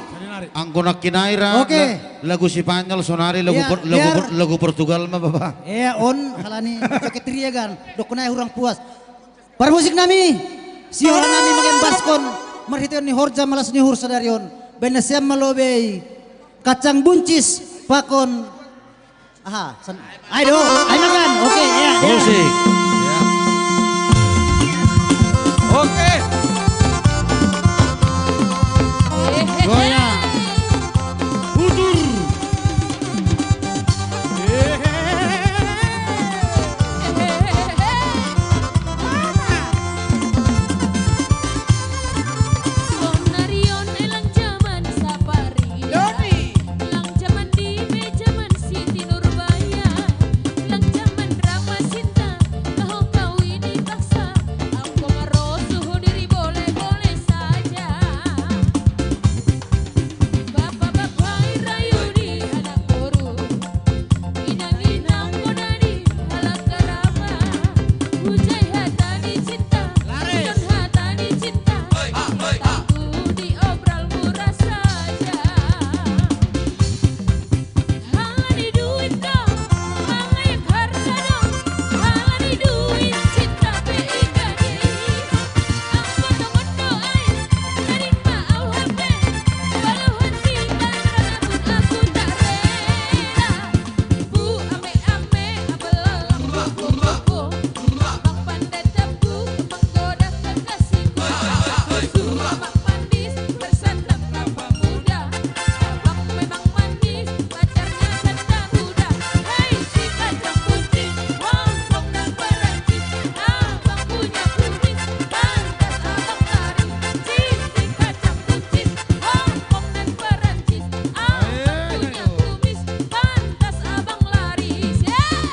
Anggo nangkin ai ra. Oke. La-, lagu Spanyol sonari, lagu, iya, Por-, lagu, biar Por-, lagu Portugal ma bapa. Iya, on halani joget riagan. Dokkon ai hurang puas. Parmusik nami, sihola nami mangembaskon marhitehon ni horja malas ni uhur sadari on. Baen nasiam ma lobei kacang buncis pakon. Aha, sen-, ai do, ai makan. Oke, ya, ya. Musik. Ya. Oke. Goyang. Butur. Sonari on elang jaman sapari. Doni. Lang jaman di me jaman Siti Nurbaya. Lang jaman drama cinta. Laho kau ini paksa. Anggo marosuh diri boleh-boleh saja. Bapa-bapa rayu di anak boru. Inang-inang monadi halak karama. Hujai hata ni cinta. Laris. Don hata ni cinta. Hoi, ha, hoi, ha. Tangguh di obral murah saja. Halani duit do, mangayak harta do, halani duit cinta pe i gadis. Anggo tongon do ai, tarima au hape, balohan cinta rarabut aku tak rela. Bu ame-ame, abal lalang, bu, bu, bu, bu. Abang pandai tabu, menggoda kekasihku. Suruh abang Pandis bersantap kelapa muda. Abang memang manis, pacarnya santa muda. Hei si kacang putih, Hongkong dan Perancis. Abang punya kumis, pantas abang laris. Si, si kacang putih, Hongkong dan Perancis. Abang punya kumis, pantas abang laris. Yeay.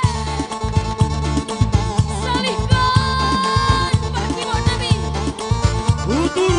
Salihkan, Pak Kiwon Nabi. Butur.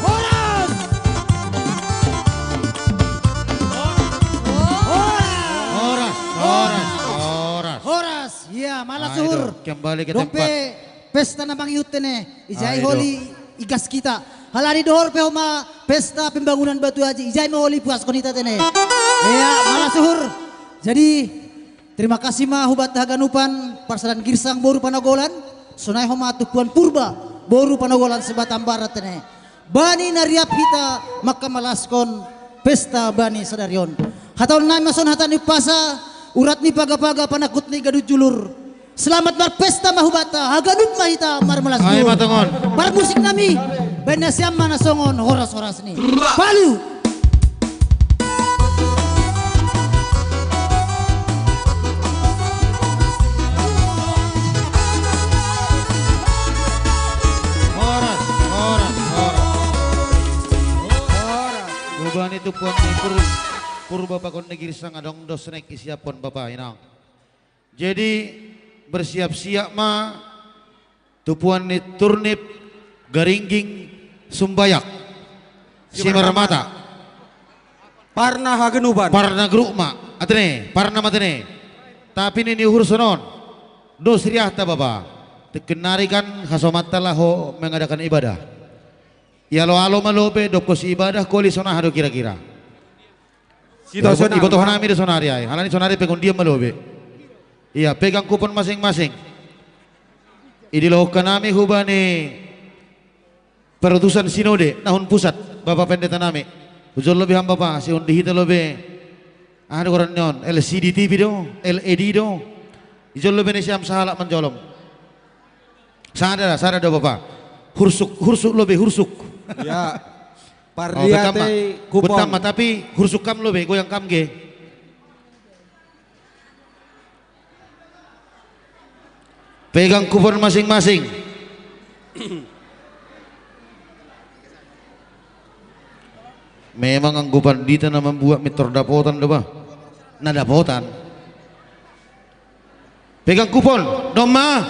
Horas! Horas! Horas, horas, horas. Horas. Iya, malas uhur. Kembali ke tempat. Dong pe pesta na mangihut tene. Ijai holi igas hita. Halani dohor pe homa pesta pembangunan Batu Aji. Ijai ma holi puaskon hita tene. Iya, malas uhur. Jadi, terima kasih ma hubanta haganupan, parsadaan Girsang boru Panagolan, sonai homa tumpuan Purba boru Panagolan se-Batam Barat tene. Bani na riap hita mangkamalaskon pesta bani sadari on. Hataon nami ma songon hata ni umpasa, urat ni pagapaga, panangkut ni gadut julur. Selamat marpesta ma hubata, haganup ma hita marmelas. Ai ma tongon. Marmusik nami, baen nasiam ma na songon horas-horas ni. Palu. Horas, horas, horas. Horas. Hubani tumpuan ni Pur-, Purba pakon ni Girsang adong dos nek isiapon bapa inang. Jadi bersiap-siap ma tumpuan ni Turnip, Garingging, Sumbayak, Simarmata. Parna haganupan. Parna grup ma, atene, parna ma atene. Tapi nini uhur sonon. Dos riahta bapa. Tingki nari kan hasomanta laho mengadakan ibadah. Ialo-alo ma lope, dob pos ibadah, koli sonaha do kira-kira. Situasional. Ibotoh nami do sonari ai. Halani sonari pengundian ma lope. Ia, pegang kupon masing-masing. Idilohon nami hubani perutusan sinode, nahun pusat, Bapa Pendeta nami. Hujol lope ham Bapa, siundi hita lope. Aha do goran ni on, L C D T V do, L E D do. Ijol lope ni siam sahalak manjolom. Sada, sada do Bapa. Hursuk, hursuk lope, hursuk. Ya. Oh, parliate kupon. Butam ma, tapi hursuk kam lope, goyang kam ge. Pegang kupon masing-masing. Memang anggo pandita na mambuat mintor dapotan do bah. Na dapotan. Pegang kupon, domma.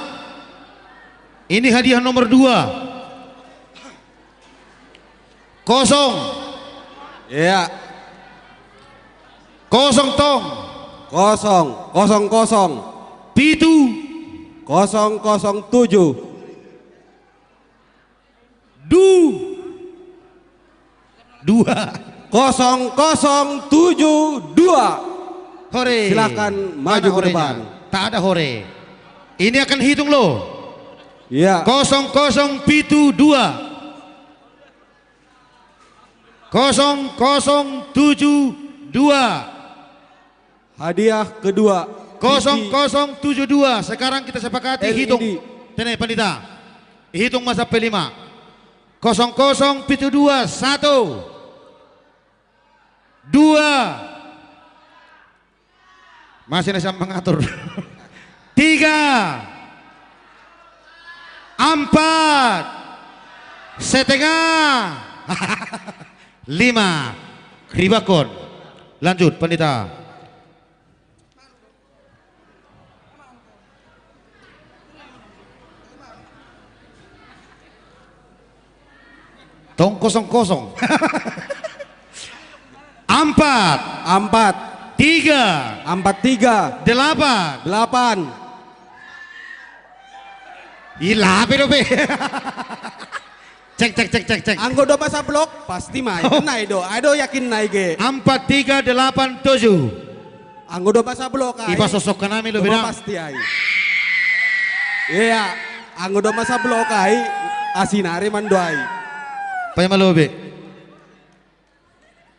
Ini hadiah nomor dua. Kosong. Iya. Kosong tong. Kosong, kosong, kosong. Pitu. Kosong, kosong, tujuh. Du. Dua. Kosong, kosong, tujuh, dua. Hore. Silakan maju ke depan. Tak ada hore. Ini akan hitung lo. Iya. Kosong, kosong, pitu, dua. Kosong, kosong, tujuh, dua. Hadiah kedua. Kosong kosong tujuh dua. Sekarang kita sepakati hitung. Tene pandita. Hitung masa pelima. Kosong kosong pitu dua, satu. Dua. Masih ada yang mengatur. Tiga. Ampat. Setengah. Lima. Ribakon. Lanjut, pandita. Tong kosong kosong. Ampat. Ampat. Tiga. Ampat tiga. Delapan. Delapan. Ih, lape dope. Cek, cek, cek, cek, cek. Anggo do masa blok, pasti mai. Oh. Nai do, ai do yakin nai ge. Ampat tiga delapan tujuh. Anggo do masa blok ai. Ipa sosok kanami lo beda. Pasti ai. Iya, anggo do masa blok ai, asinari mando ai. Pai ma lobe.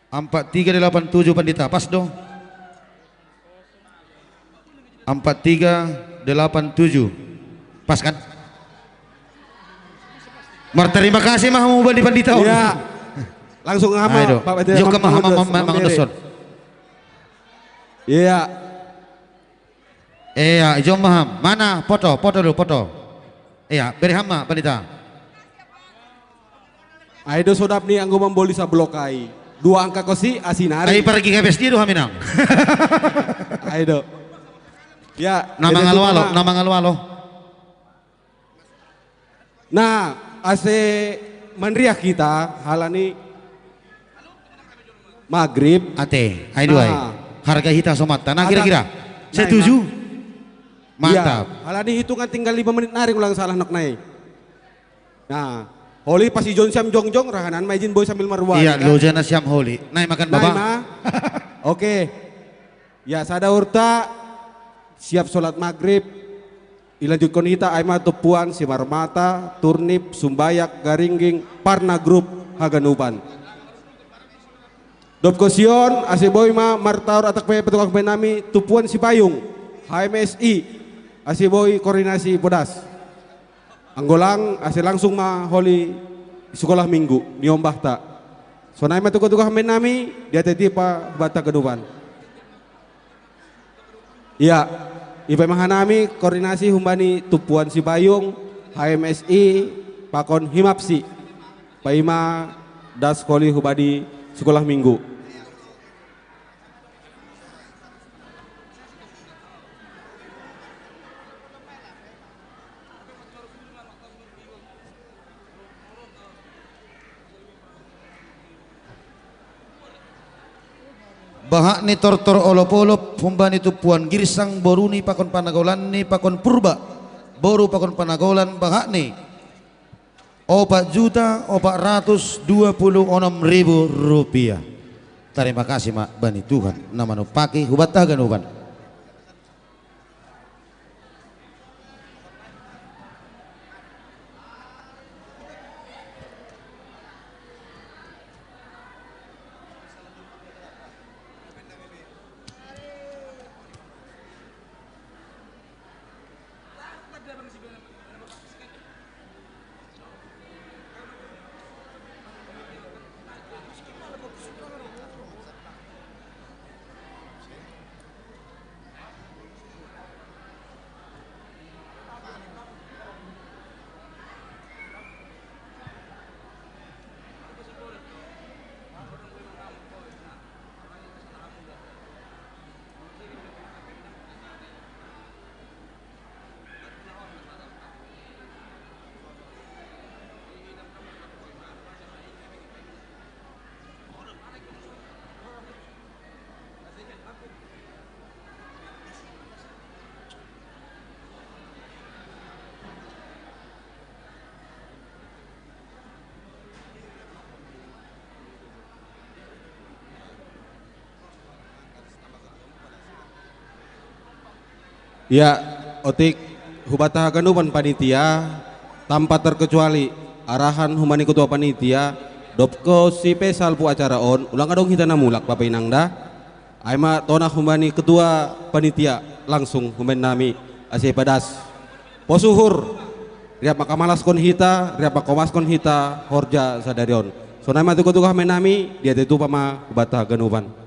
Ampat tiga delapan tujuh pandita, pas do. Ampat tiga delapan tujuh. Pas kan? Marterima kasih mah mau bani pandita. Iya. Langsung hama, Pak Pendeta. Jok ke mah hama mandoson. Iya. Iya, jom maham. Mana foto? Foto dulu, foto. Iya, beri hama pandita. Ai do sodap ni anggo mamboli sablok ai. Dua angka kosi asinari. Ai pargi habis dia do haminang. Ai do. Ya, nama ngalo-alo, nama ngalo-alo. Nah, ase manriah kita halani magrib. Ate, ai do ai. Harga hita somatta. Nah, kira-kira. Setuju? Mantap. Halani hitungan tinggal lima menit nari ulang salah nok nai. Nah, holi pas ijon siam jongjong rahanan ma ijin boi sambil marwali. Iya, loja na siam holi. Nai makan baba. Oke. Ya, sada urta siap sholat magrib. Ilanjutkon hita ai ma tumpuan Simarmata, Turnip, Sumbayak, Garingging, Parna Group, haganupan. Dob kosion, ase boi ma martaor atak pe petukak pe nami tumpuan Sipayung, H M S I. Ase boi koordinasi podas. Anggo lang, ase langsung ma holi sikolah minggu ni ombahta. Sonai ma tuka-tuka hamben nami, diateti pa hubanta ganupan. Ia, ipaima hanami koordinasi humbani tumpuan Sipayung, H M S I, pakon Himapsi. Paima das holi humbani sikolah minggu. Bahat ni tortor olop-olop humbani tumpuan Girsang, boruni pakon panagolanni pakon Purba, boru pakon panagolan, bahat ni opat juta opat ratus dua puluh onom ribu rupiah. Tarima kasih ma bani Tuhan na manumpaki hubanta haganupan. Ia, otik, hubanta haganupan panitia, tanpa terkecuali arahan humbani ketua panitia, dob hosi pe salpu acara on, ulang adong hita na mulak, Bapa Inang da. Ai ma tona humbani ketua panitia, langsung humbani nami, ase padas. Pos uhur, riap mangkamalaskon hita, riap mangkomaskon hita horja sadari on. Sonai ma tuka-tuka humbani nami, diateti tupa ma hubanta haganupan.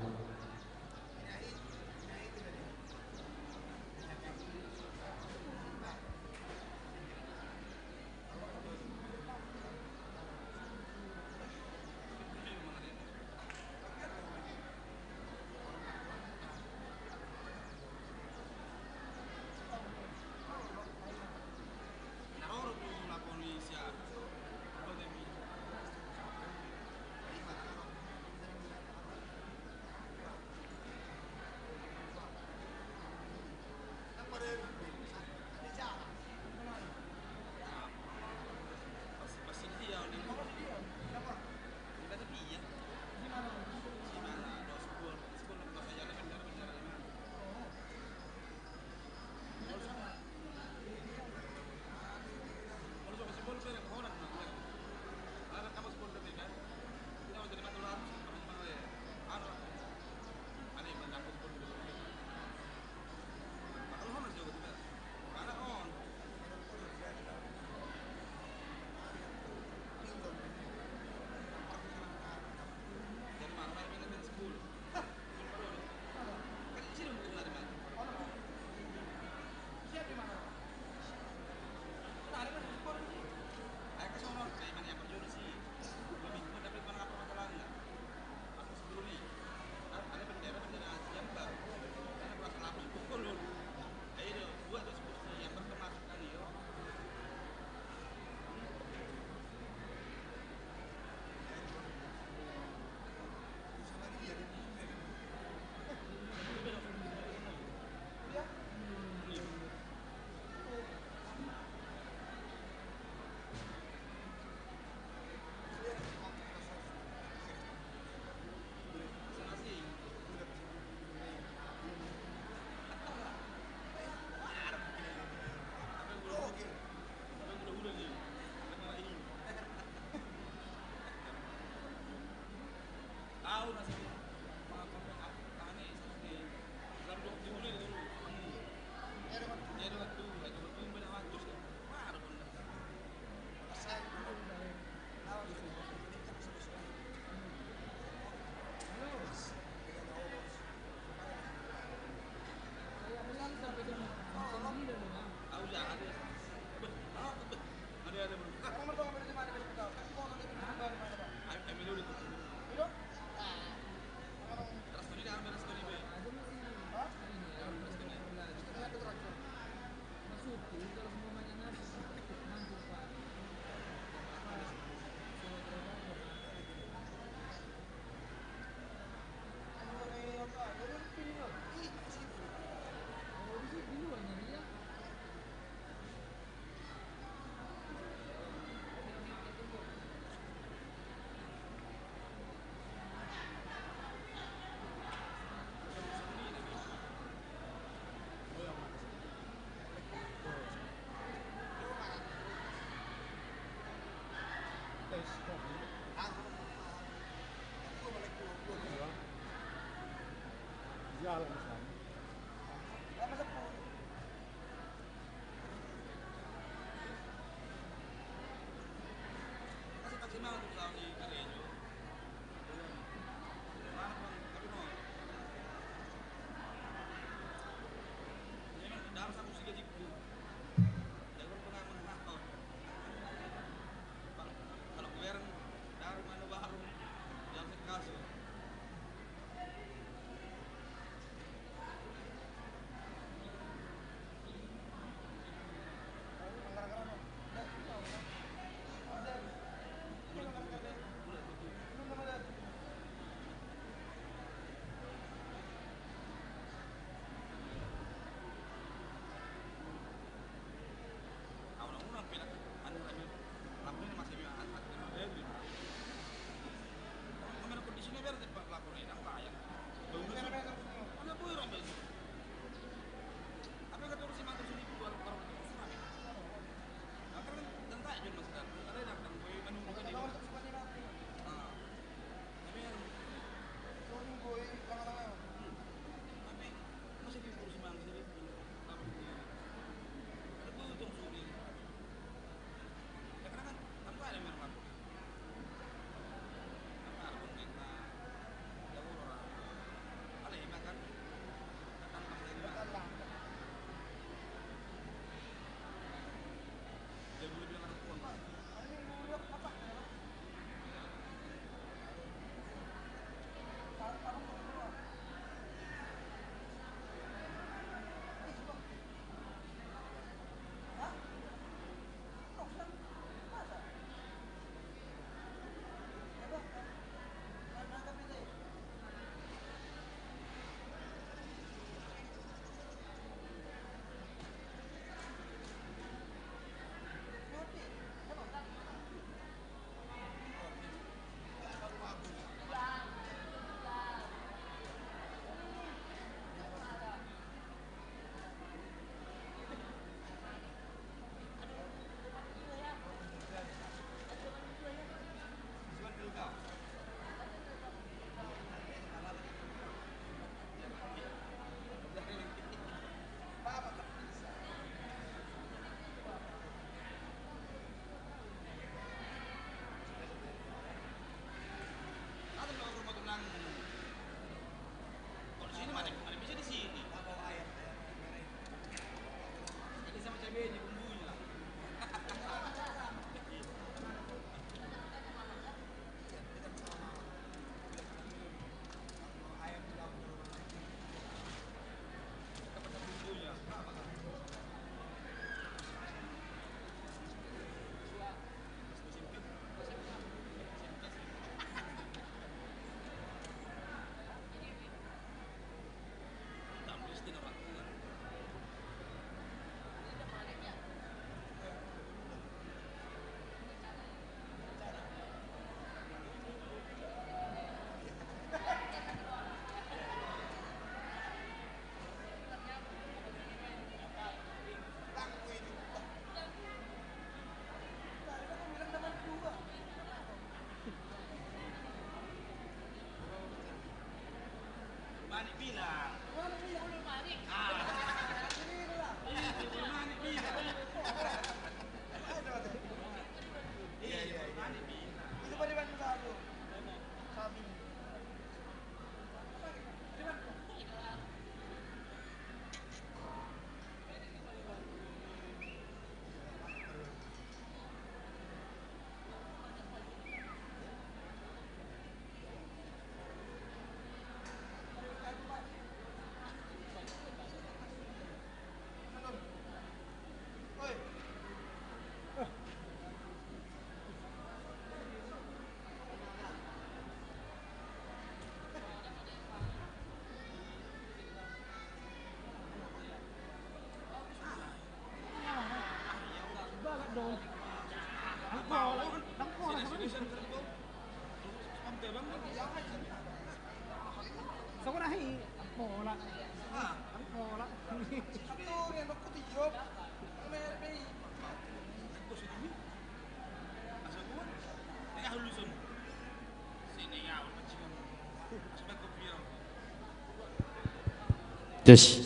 Yes.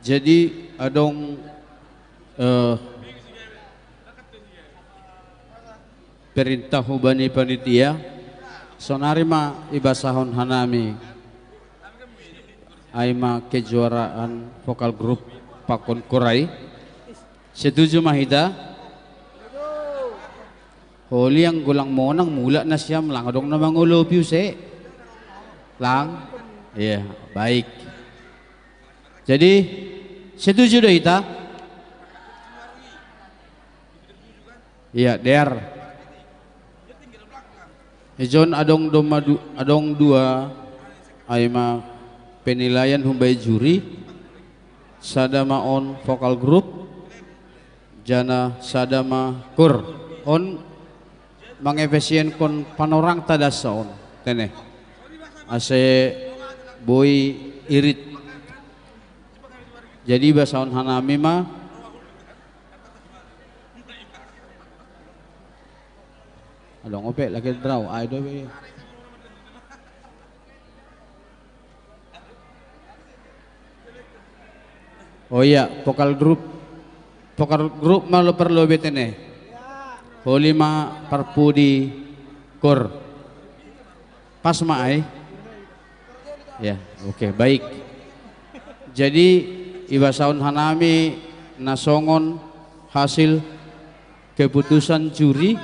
Jadi adong, eh, perintah hubani panitia, sonari ma ibasahon hanami ai ma kejuaraan vokal grup pakon korai. Setuju ma hita? Holi anggo lang monang mulak nasiam, lang adong na mangolopi use. Lang? Iya, baik. Jadi setuju do hita? Iya, dear. Ijon adong doma du, adong dua ai ma penilaian humbei juri, sada ma on vokal grup, jana sada ma kur. On mangefisienhon panorangta dasa on, tene. Ase boi irit. Jadi basahon hanami ma. Adong ope lagi drau ai do be. Oh iya, vokal grup. Vokal grup ma lo perlu be tene. Holi ma parpudi kur. Pas ma ai. Ya, oke, baik. Jadi ibasahon hanami na songon hasil keputusan juri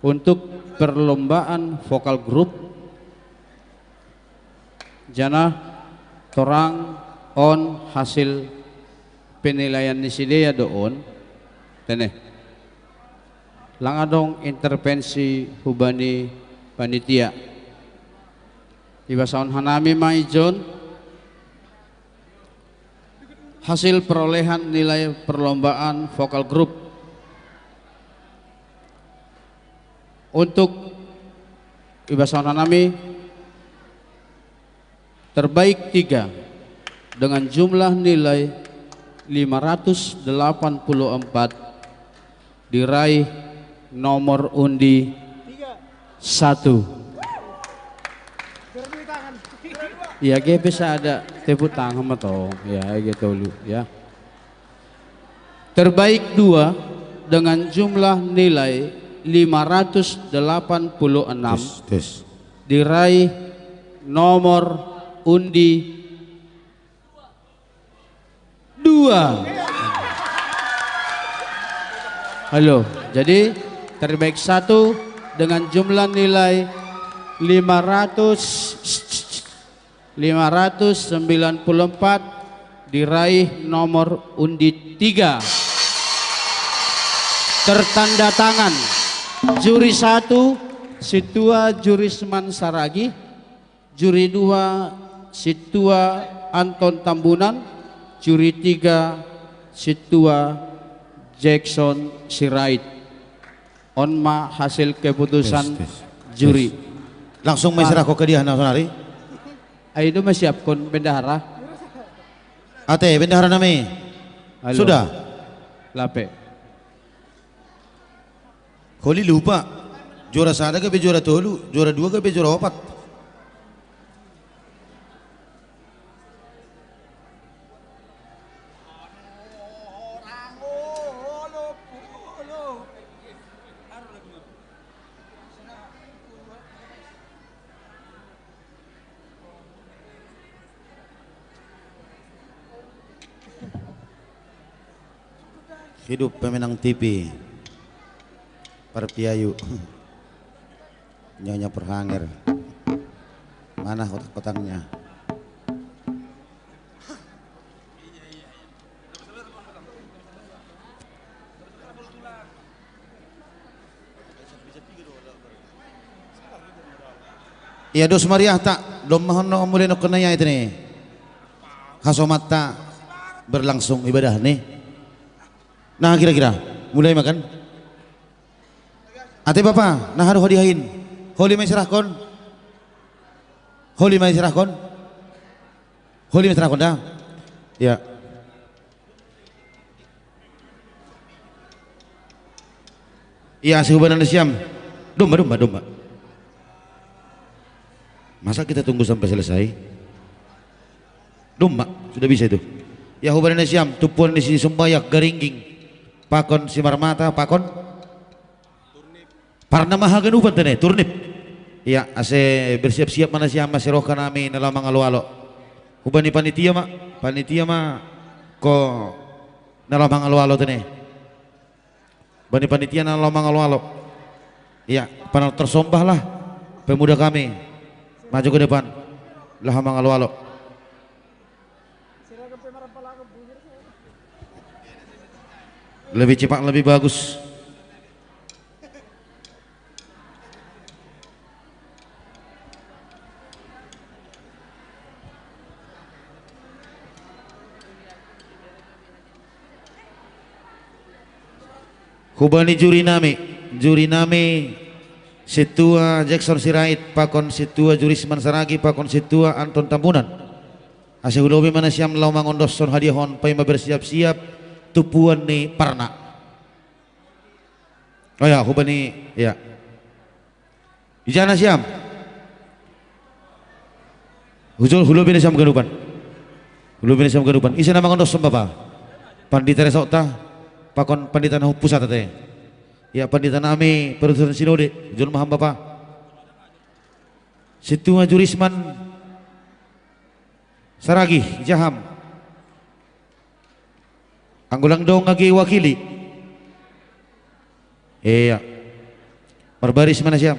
untuk perlombaan vokal grup. Jana torang on hasil penilaian ni sidea do on, tene. Lang adong intervensi hubani panitia. Ibasahon hanami ma ijon hasil perolehan nilai perlombaan vokal grup. Untuk ibasahon hanami terbaik tiga dengan jumlah nilai lima ratus delapan puluh empat diraih nomor undi satu. Ya, G P ada tepuk tangan ma tong. Ya, gitu lu ya. Terbaik dua dengan jumlah nilai lima ratus delapan puluh enam, tes, tes, diraih nomor undi dua. Halo, jadi terbaik satu dengan jumlah nilai lima ratus, lima ratus sembilan puluh empat, diraih nomor undi tiga. Tertanda tangan juri satu, Situa Jurisman Saragi, juri dua, Situa Anton Tambunan, juri tiga, Situa Jackson Sirait. On ma hasil keputusan, tes, tes, juri, tes. Langsung ma iserahkon ke dia na sonari. Ai do ma siapkon bendahara. Ate, bendahara nami. Halo. Sudah. Lape. Holi lupa. Juara sada gabe juara tolu, juara dua gabe juara opat. Hidup pemenang T V. Parpiayu. Nyonya Perhanger. Mana kotak-kotaknya? Ia dos meriah tak, dom mahon no mulai no kena ya itu nih. Hasomatta berlangsung ibadah nih. Nah, kira-kira mulai makan. Ate bapa, nah, haru hodi hain. Holi mai serahkon. Holi mai serahkon. Holi mai serahkon dah. Ya. Ia, sihubanan siam. Domba, domba, domba. Masa kita tunggu sampai selesai? Dumma, sudah bisa itu. Ya, hubani nasiam, tumpuan ni si Sumbayak, Garingging, pakon si Marmata, pakon Parna ma haganupan tene, turnip. Ya, ase bersiap-siap ma nasiam, ase roha nami na laho mangalo-alo. Hubani panitia ma, panitia ma, ko na laho mangalo-alo tene. Bani panitia na laho mangalo-alo. Ya, panortor somba lah pemuda kami. Maju ke depan. Laho mangalo-alo. Lebih cepat, lebih bagus. Hubani juri nami, juri nami, Sintua Jackson Sirait, pakon Sintua Jurisman Saragi, pakon Sintua Anton Tambunan. Ase hulobi ma nasiam laho mangondoshon hadiahon, paima bersiap-siap tumpuan ni Parna. Oh ya, hubani, ya. Ija nasiam. Hujol, hulobi nasiam ganupan. Hulobi nasiam ganupan. Ise na mangondoshon, Bapa? Pandita resort ta, pakon pandita na hu pusat ate. Ya, pandita nami perutusan sinode, hujol ma ham, Bapa. Sintua Jurisman Saragi, ija ham. Anggo lang dong age wakili. Iya. Marbaris ma nasiam.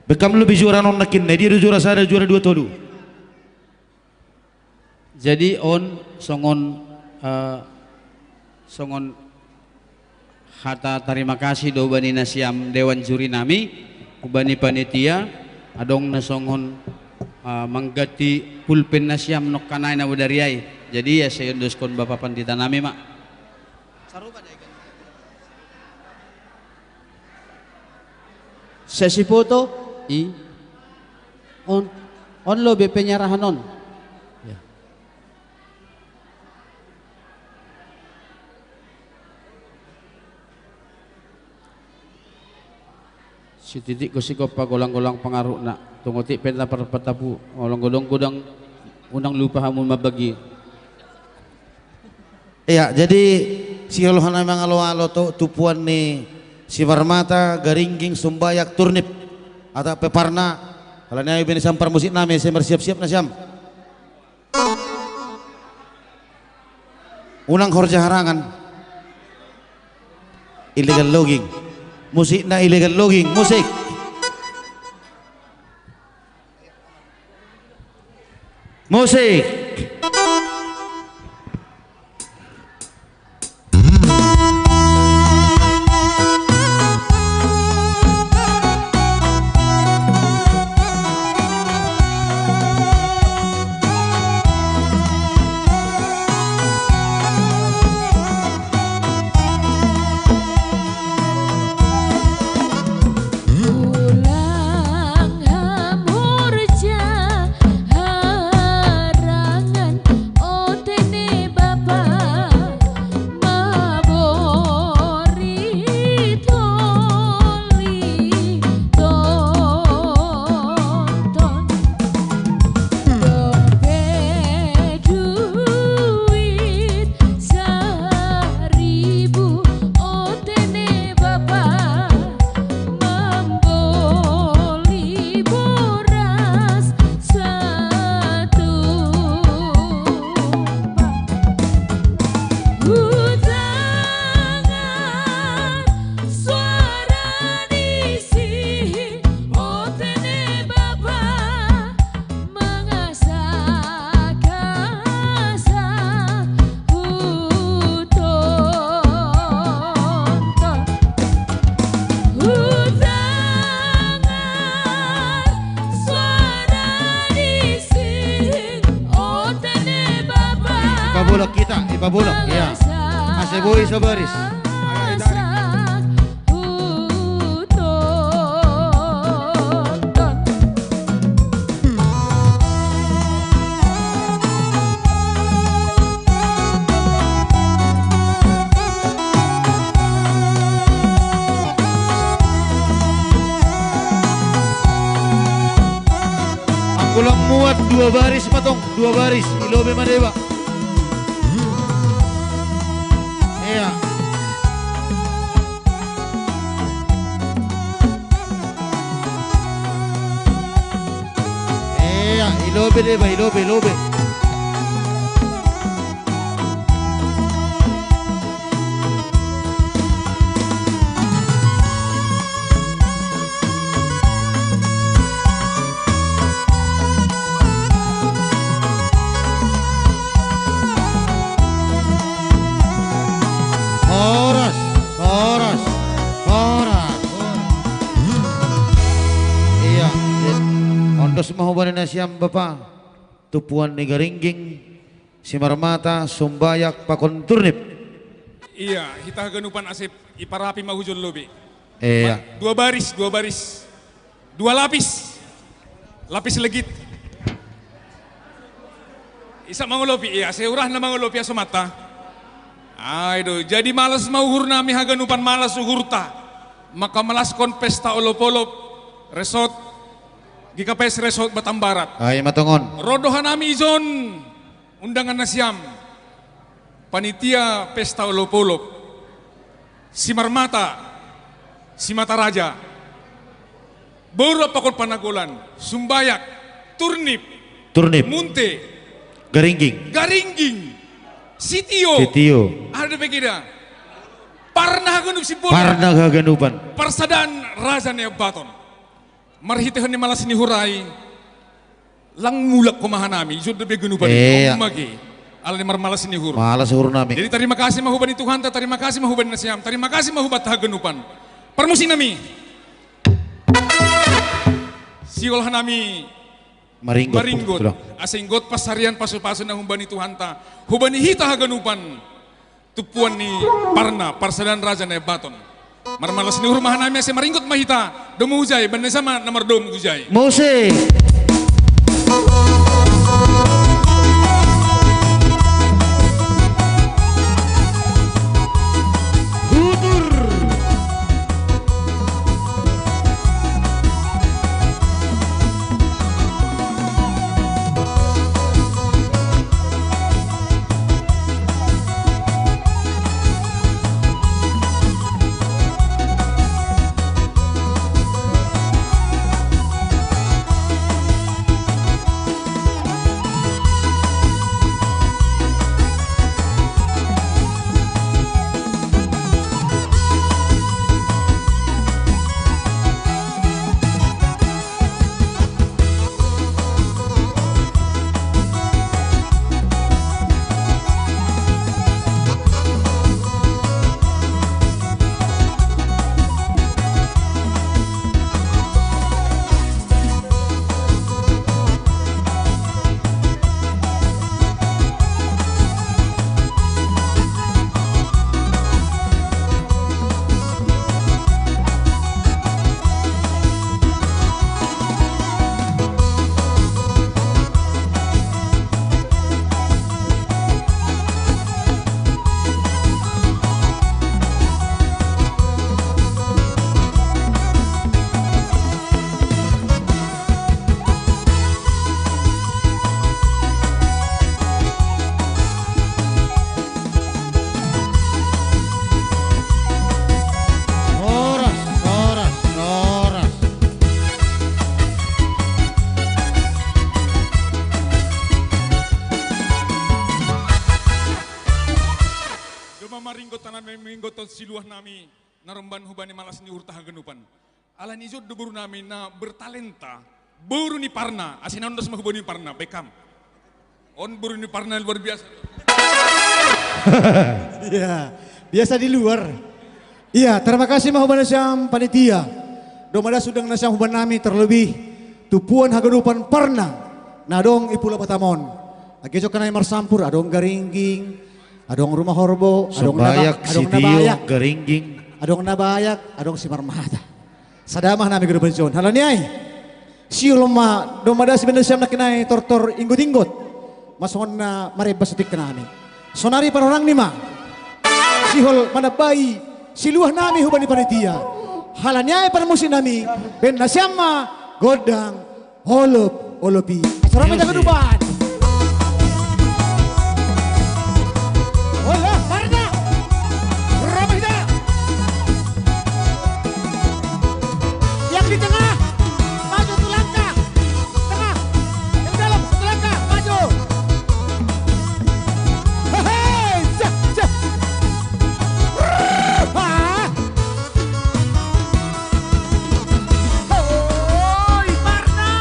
Bekam lobi juara non nangkin, na dia do juara sada, juara dua, tolu? Jadi on songon, eh, songon hata tarima kasih do hubani nasiam dewan juri nami, hubani panitia, adong na songon, ah, mangganti pulpen nasiam nongkanai na bodari ai. Jadi ase iondoskon Bapa Pandita nami ma. Sesi foto i. On, on lobi penyerahan on. Ya. Sititik ko sigompa golang-golang pangarukna. Tung otik pe na parpatapu, golang-golang godang, unang lupa hamu mambagi. Iya, jadi siolohan na mangalo-alo tu, tumpuan ni si Marmata, Garingging, Sumbayak, Turnip, atap pe Parna. Alani i, baen nasiam parmusik nami, ase marsiap-siap nasiam. Unang horja harangan. Illegal logging. Musikna illegal logging. Musik. Musik. Ulang hamurja harangan, o tene Bapa, mabori toli tonton. Dope duit saribu, o tene Bapa, mamboli boras satu. Hutangan suara di si, o tene Bapa, mangasa-kasa hutonton. Hutangan suara di si, o tene Bapa. Ipabolak kita, ipabolak, ya. Ase boi sabaris. Ayo, tarik. Ulang muat dua baris matong, dua baris. Ilobe ma deba. Iya. Iya, ilobe deba, ilobe, ilobe. Horas, horas, horas. Iya, iya. Ondos ma hubani nasiam bapa. Tumpuan ni Garingging, Simarmata, Sumbayak, pakon Turnip. Iya, hita haganupan ase iparapi ma hujol lobi. Iya. Dua baris, dua baris. Dua lapis. Lapis legit. Isa mangolopi, iya, ase urahna mangolopi aso mata. Ai do, jadi malas ma uhur nami haganupan, malas uhurta. Maka malaskon pesta olop-olop, resort, G K P S Resort Batam Barat. Ai matongon. Ro do hanami ijon undangan nasiam. Panitia pesta olop-olop. Simarmata, Simata Raja. Boru pakon Panagolan, Sumbayak, Turnip, Turnip. Munte, Garingging. Garingging, Sitio. Sitio. Ada begida. Parna haganup Sibolga. Parna haganupan. Parsadaan Raja Nebaton. Marhitehon ni malas ni uhur ai. Lang mulak ho ma hanami, ijon dope ganupan. Iya. Mage. Alani marmalas ni uhur. Malas uhur nami. Jadi tarima kasih ma hubani Tuhanta, tarima kasih ma hubani nasiam, tarima kasih ma hubanta haganupan. Parmusik nami. Sihol hanami maringgot. Maringgot. Ase inggot pansarian pasu-pasu na hubani Tuhanta, hubani hita haganupan. Tumpuan ni Parna, Parsadaan Raja Nebaton. Marmalas ni uhur ma hanami ase maringgot ma hita. Domu hujai, bannai sama na mardomu hujai. Musik. Hutur. Horas, horas, horas. Domma maringgot hanami, maringgot siluah nami, na romban hubani malas ni uhurta haganupan. Alani ijon do boru nami na bertalenta, boru ni Parna, ase na ondos ma hubani Parna, baik ham. On boru ni Parna luar biasa. Iya, biasa di luar. Iya, terima kasih ma hubani nasiam panitia. Domma das undangan nasiam hubani nami, terlebih tumpuan haganupan Parna na adong i Pulo Batam on. Age jokka nai marsampur, adong Garingging, adong Rumah Horbo, adong Naba-, Sumbayak, adong Sitio, Nabayak, Garingging. Adong Nabayak, adong Simarmata. Sada ma hanami ganup ijon. Halani ai, sihol ma, domma das undangan nasiam nangkin nai tortor inggot-inggot. Ma songon na marembas otik nami. Sonari parorangni ma. Sihol manambai siluah nami hubani panitia. Halani ai parmusik nami, baen nasiam ma gondang holop. Olopi. Sorong jangan lupa. Olah, Marna. Ramai dah. Yang di tengah, maju satu langkah. Tengah. Yang dalam, satu langkah, maju. Hei, jah, jah. Hah? Hoi, Marna!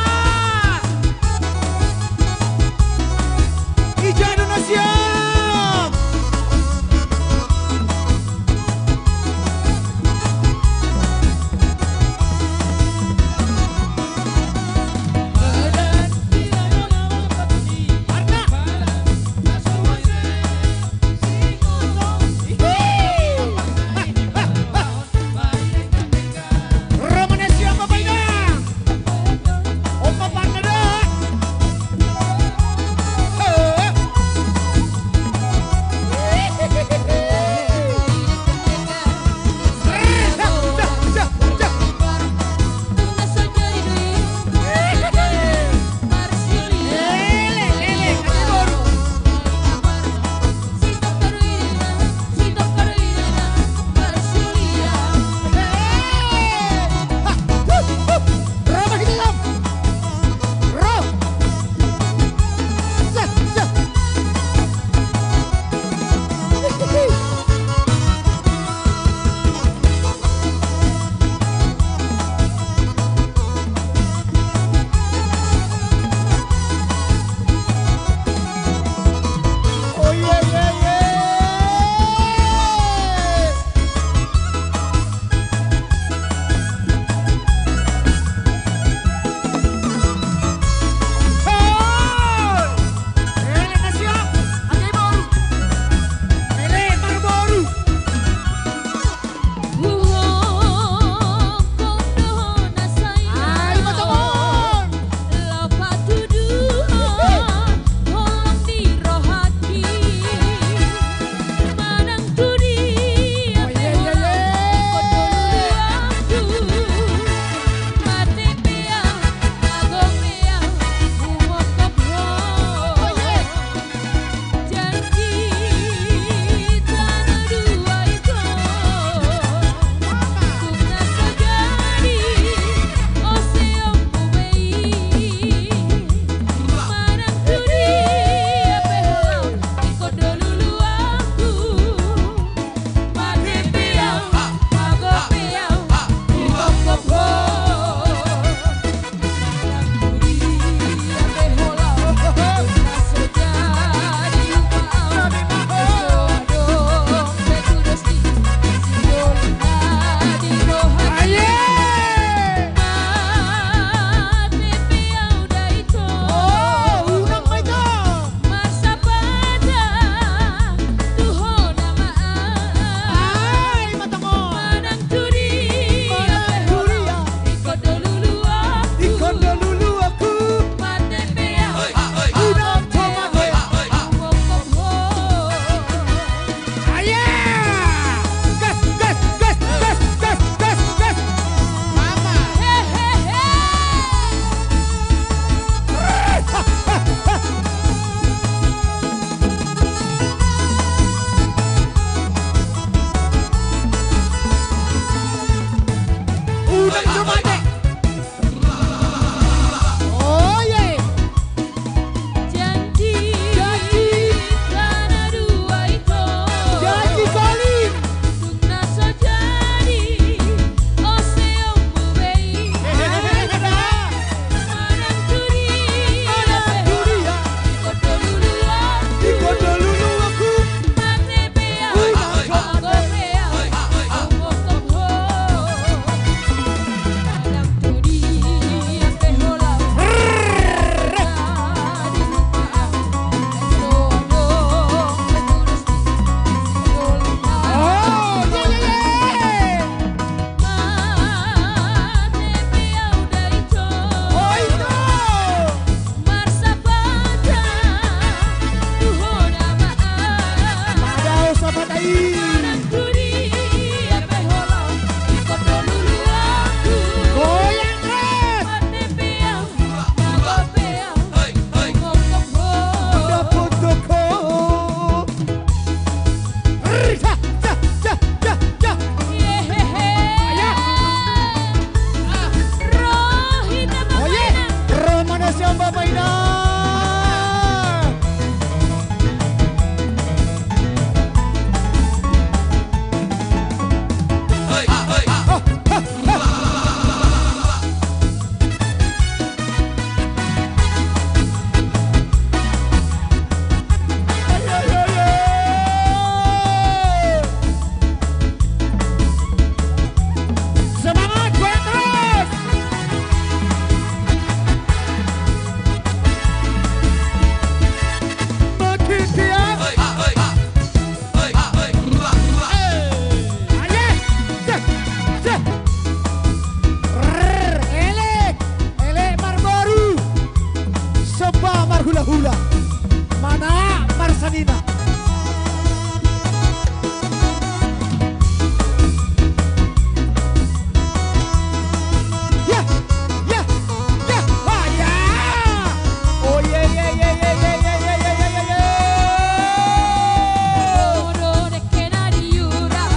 Semangat, goyang terus. Makin dia. Ayo. Cek, cek. Rrr, elek. Elek marboru. Seba marhula-hula. Mana marsanina. Ya, ya, ya, wah, ya. Oh, ye, ye, ye.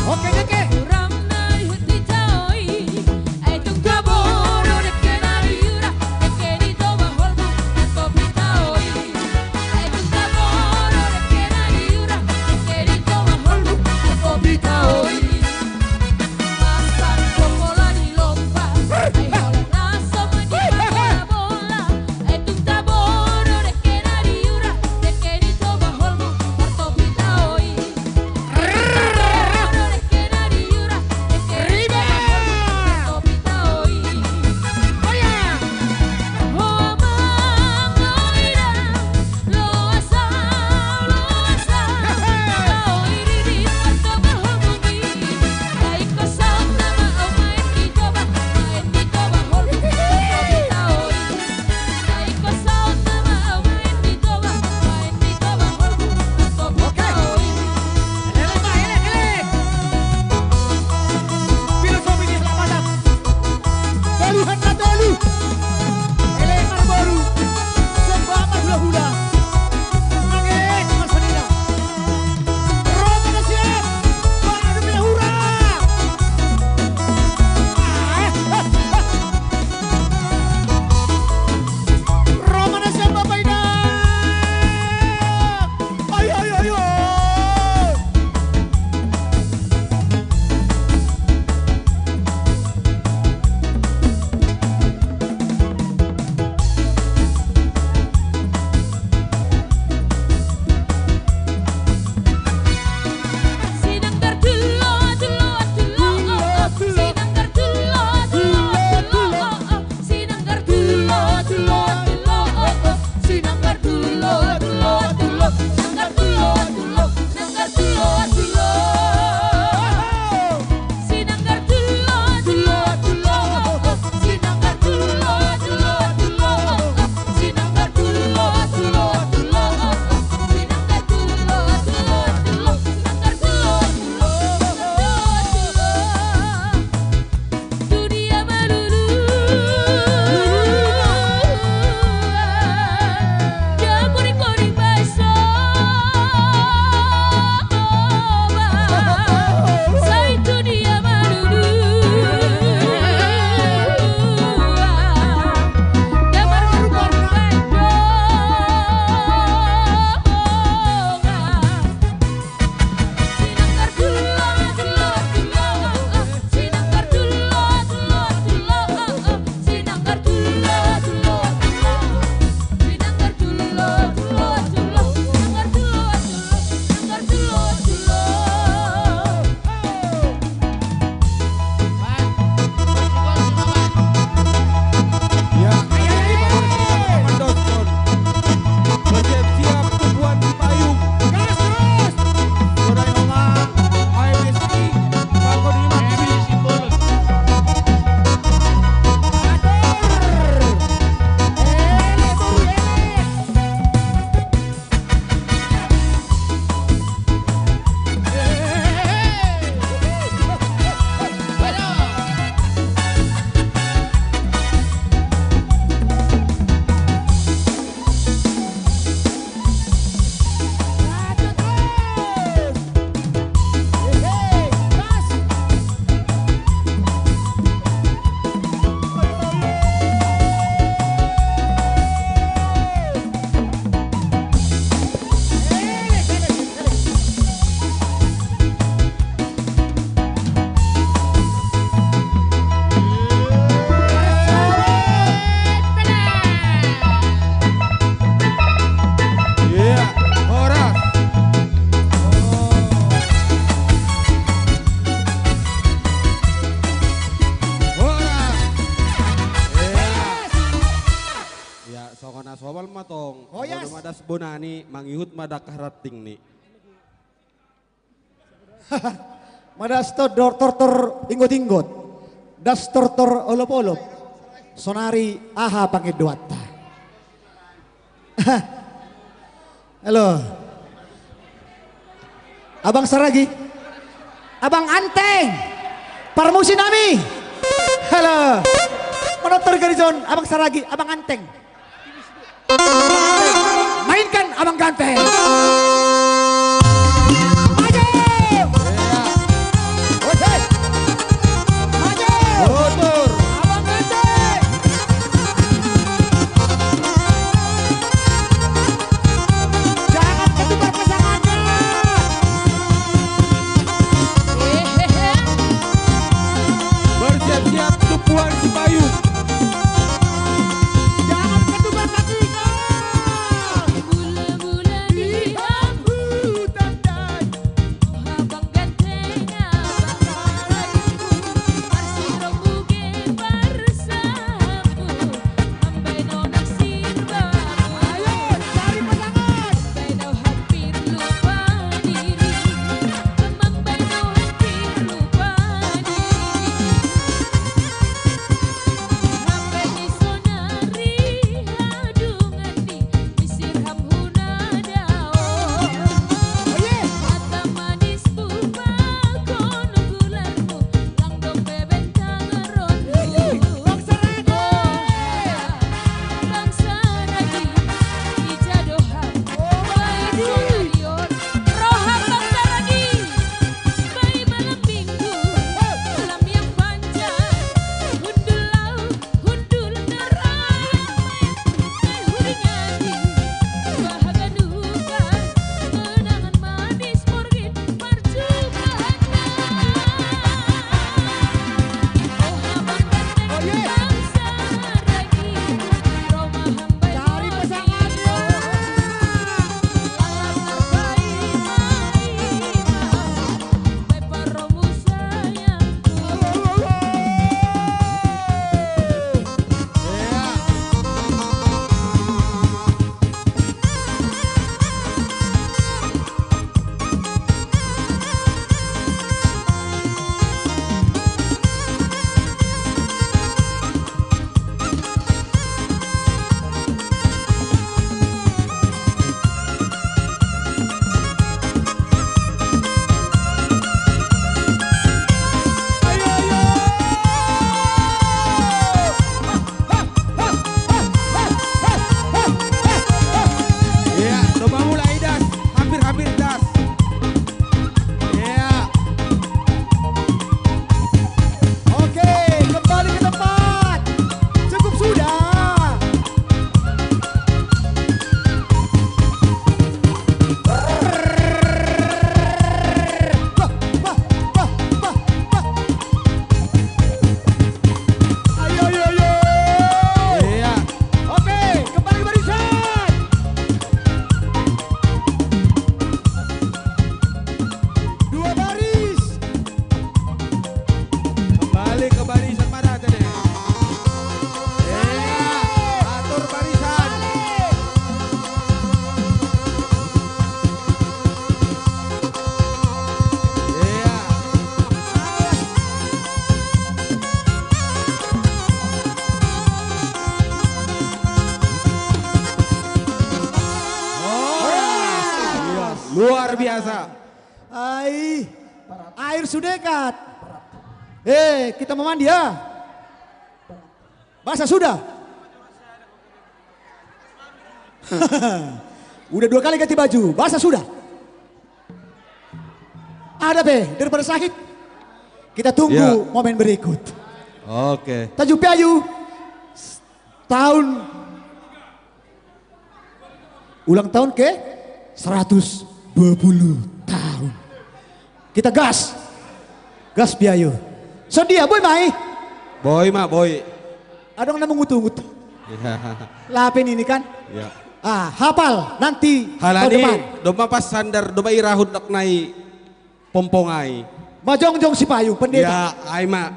Oke, oke. Mana soal matong. Oh, yes. Mana madas bonani, mangihut mada kaharating ni. Madas to dor tor tor inggot-inggot. Das tor tor olop-olop. Sonari aha pangiduatta. Halo. Abang Saragi. Abang Anteng. Parmusi nami. Halo. Menonton Garizon, Abang Saragi, Abang Anteng. Mainkan Abang Ganteng. Maju. Maju. Mundur. Abang Ganteng. Jangan ketukar pasangannya. Bersiap-siap tumpuan si Bayu. Jangan ketukar pasangan. Mula-mula di Habang ganteng abang raiku, arsi rombuge barsaku, mambaino naksir bamu. Ayo, cari pasangan. Mambaino hampir lupa diri, mambaino hampir lupa diri. Hape ni sonari hadungani, misir ham huna dao. Mata manis bupakon gularmu, lang dope bentang ronmu. Bangsa Ragi. Bangsa Ragi, ija doha. Bangsa Ragi, roha bangsa Ragi. Bai malam minggu, malam yang panjang, hundul lau, hundul ngarang, bai hudingani, bahaga duka, kenangan manis morgin parjumpaan. Oh, abang ganteng bangsa Ragi, romahan bai. Cari pasangannya. Iya, domba mulai das, hampir-hampir das. Iya. Oke, kembali ke tempat. Cukup sudah. Ayo, ayo, ayo. Iya. Oke, kembali barisan. Dua baris. Kembali ke barisan mana tadi? Iya, atur barisan. Iya. Oh, luar biasa. Ai, air sudah dekat. Eh, kita mau mandi ya? Basah sudah? Udah dua kali ganti baju, basah sudah? Ada pe, daripada sakit. Kita tunggu momen berikut. Oke. Tanjung Piayu, tahun ulang tahun ke seratus dua puluh tahun. Kita gas. Gas Piayu. Sondia, boi mai? Boi ma, boi. Adong na mengut-ungut. Iya. Lapen ini kan? Iya. Ah, hafal nanti tahun depan. Halani, domba pas sandar, domba irahut nak nai pompong ai. Majongjong si Payu, pendeta. Ya, ai ma.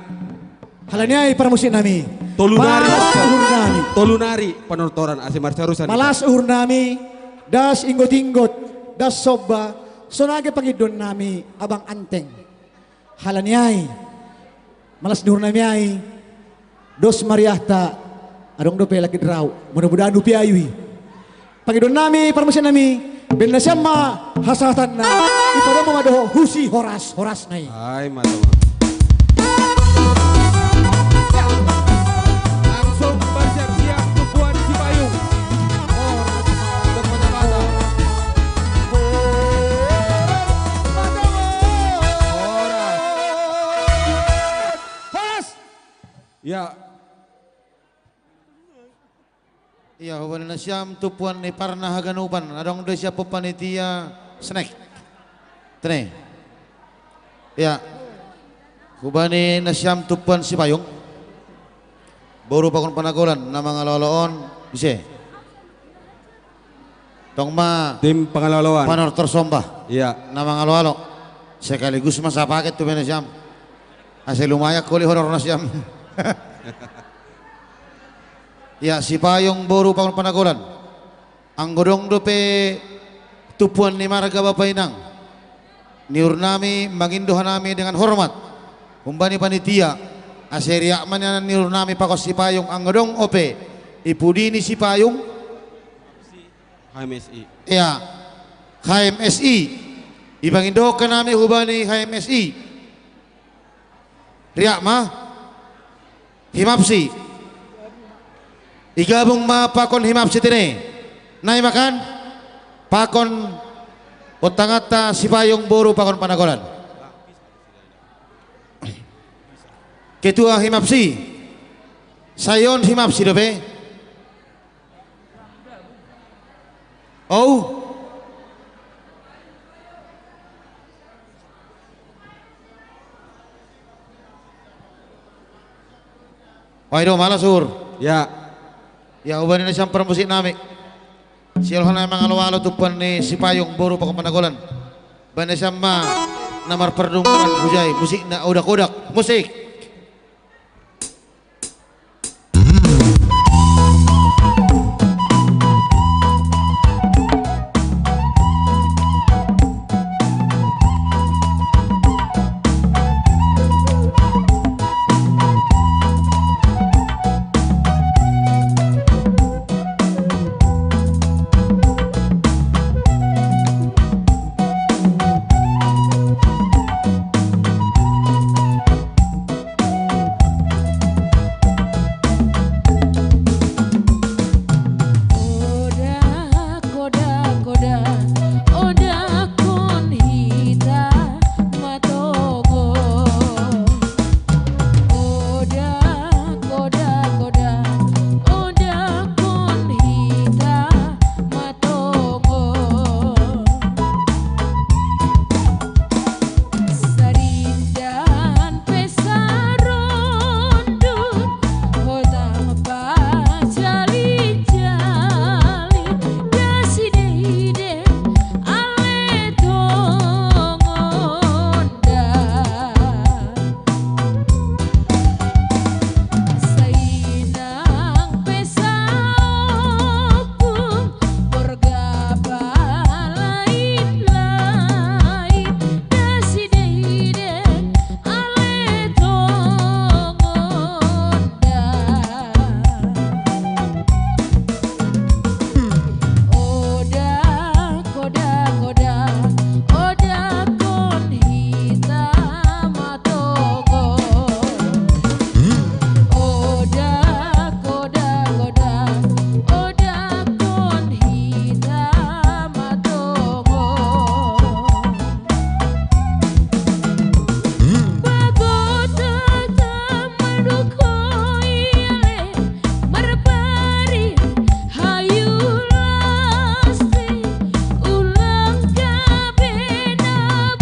Halani ai parmusik nami. Tolu nari. Malas uhur nami. Tolu nari panortoran ase marsarusan. Malas uhur nami, das inggot-inggot, das somba, songon i pangidoan nami abang Anteng. Halani ai, malas ni uhur nami ai, dos ma riahta, adong dope laki rau, mudah-mudahan hupiayu i. Pangidoan nami, parmusik nami, baen nasiam ma hasahatanna, dipadomu ma dohot husi horas-horasna i. Ai, mantap. Langsung bersiap-siap tumpuan Sipayung. Horas, mantap, mantap. Horas. Horas. Ya. Ia, hubaen nasiam tumpuan ni parna haganupan, adong do siap panitia snack. Tene. Ia. Hubaen nasiam tumpuan Sipayung. Boru pakon Panagolan, na mangalo-alo on, ise? Tong ma tim pangalo-aloan. Panortor somba. Ia. Na mangalo-alo. Sekaligus ma sapaket tu baen nasiam. Ase lumayan holi honor nasiam. Ia, Sipayung boru pakon Panagolan. Anggo adong dope tumpuan ni marga bapa inang, ni uhur nami mangindo hanami dengan hormat humbani panitia, ase riak ma nian ni uhur nami pakon Sipayung anggo adong dope i pudi ni Sipayung. H M S I. Ia, H M S I. Ipangindo hanami humbani H M S I. Riak ma? Himapsi. Igabung ma pakon Himapsi tene. Nai ma kan? Pakon ontanganta Sipayung boru pakon Panagolan. Ketua Himapsi. Sai on Himapsi dope. Ou. Oi do, malas uhur. Ia. Ia, hubaen nasiam parmusik nami. Siolhon nai mangalo-alo tumpuan ni Sipayung boru pakon Panagolan. Baen nasiam ma na marpardonganan hujai, musikna odak-odak. Musik.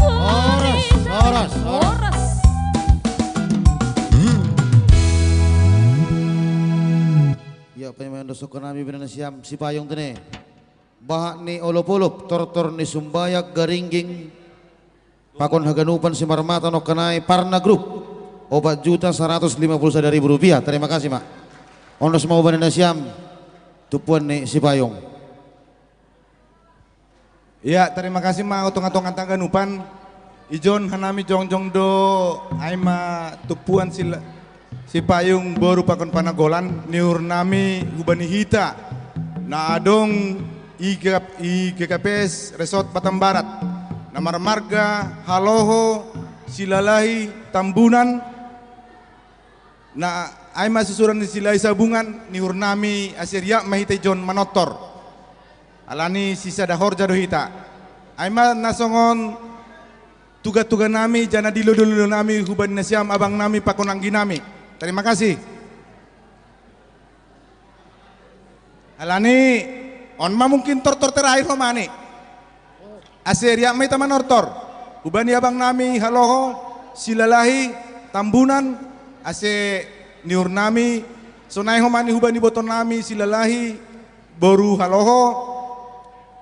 Horas, horas, horas. Ia, pemain dosok nami baen nasiam Sipayung tene. Bahat ni olop-olop, tortor ni sumbayak garingging. Pakon haganupan Simarmata nongkanai Parna Group. Opat juta seratus lima puluh sada ribu rupiah. Terima kasih, Mak. Onos ma hubani nasiam tumpuan ni Sipayung. Ya, tarima kasih ma otung-otung anta ganupan. Ijon hanami jongjong do ai ma tumpuan sila Sipayung boru pakon Panagolan, ni uhur nami hubani hita na adong i G-, i G K P S Resort Batam Barat, na marmarga Haloho Silalahi Tambunan, na ai ma susuran ni Silalahi Sabungan, ni uhur nami ase riap ma hita ijon manortor. Alani sisada horja do hita. Ai ma na songon tuga-tuga nami, jana dilo-dilo nami hubani nasiam abang nami pakon anggi nami. Tarima kasih. Alani on ma mungkin tortor terakhir homani. Ase riap ma hita manortor. Hubani abang nami Haloho Silalahi Tambunan, ase ni uhur nami sonai homani hubani boto nami Silalahi boru Haloho,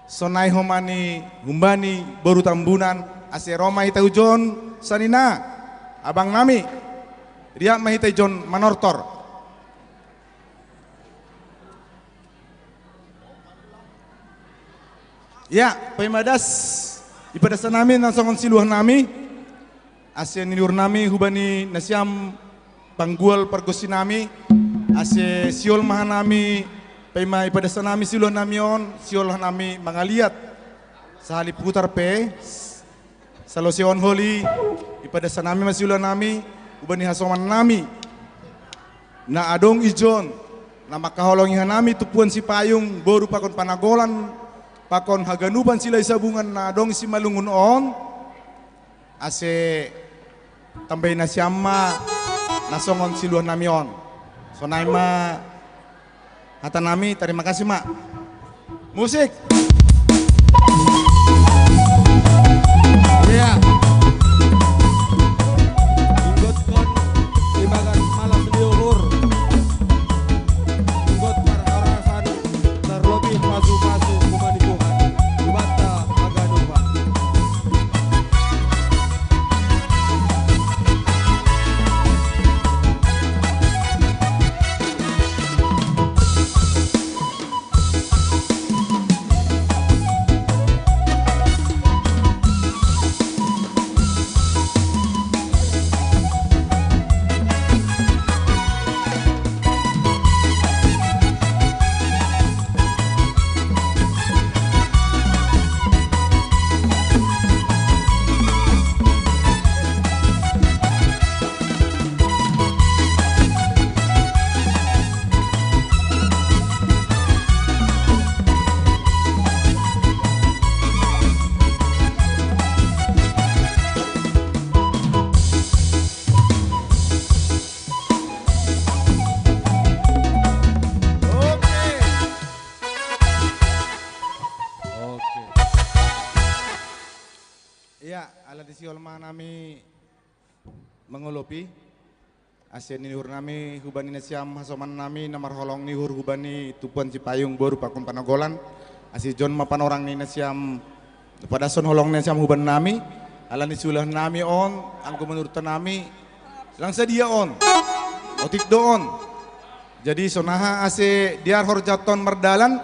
sonai homani hubani boru Tambunan, ase ro ma hita hujon sanina abang nami, riap ma hita ijon manortor. Ya, paima das, ipadas hanami na songon siluah nami, ase ni uhur nami hubani nasiam panggual pargonsi nami, ase sihol ma hanami, paima ipadas hanami siluah nami on, sihol hanami mangaliat. Sahali putar pe, salose on holi, ipadas hanami ma siluah nami, hubani hasoman nami. Na adong ijon, na mangkaholongi hanami tumpuan Sipayung, boru pakon Panagolan, pakon haganupan Silalahi Sabungan na adong Simalungun on, ase tambai nasiam ma na songon siluah nami on. Sonai ma hata nami, tarima kasih ma. Musik. Iya. Inggot kon ibagas malas ni uhur. Inggot parhorasan terlebih pasu-pasu hubani Tuhan. Hubanta haganupan. Oke. Oke. Iya, ala disi olo ma nami mangolopi. Ase ni uhur nami hubani nasiam hasoman nami na marholong ni uhur hubani tumpuan Sipayung boru pakon Panagolan. Ase ijon ma panorang ni nasiam, padashon holong ni nasiam hubani nami. Alani siluah nami on, anggo manurut nami, lang sadia on. Otik do on. Jadi sonaha ase diar horjanta on mardalan,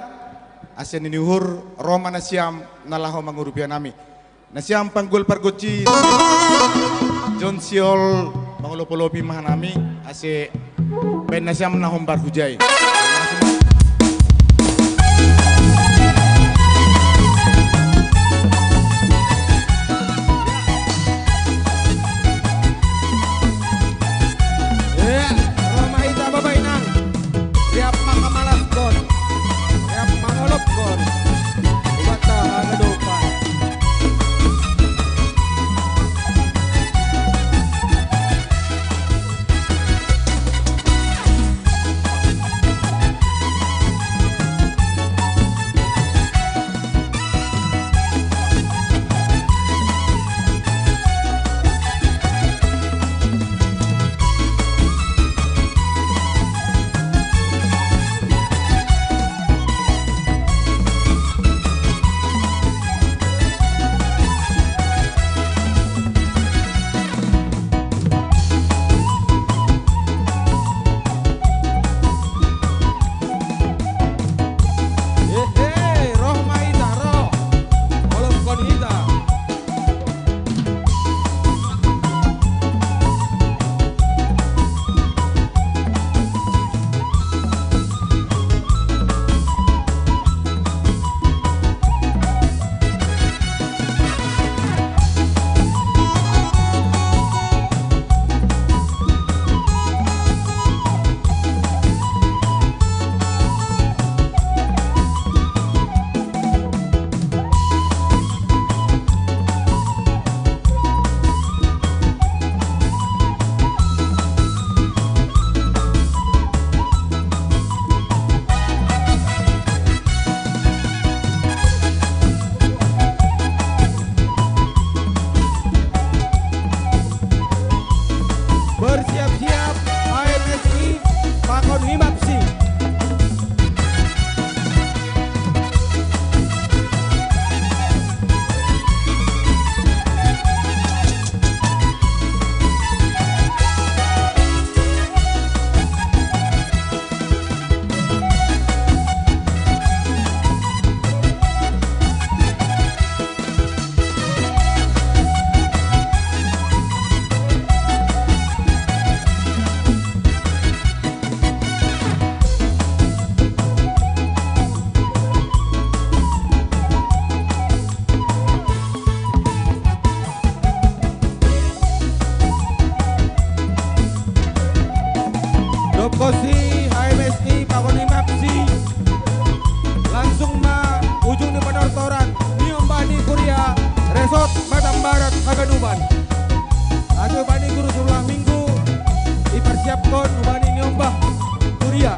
ase ni uhur ro ma nasiam na laho mangurupi hanami. Nasiam panggual pargonsi, ijon sihol mangolopolopi ma hanami, ase baen nasiam na hombar hujai. Iya, ro ma hita Bapak Inang. Riap mangamalaskon, riap mangolopkon, hubanta haganupan. Sot Batam Barat Haganuban. Asa bani guru sebelah minggu dipersiapkan bani nyombah kuria.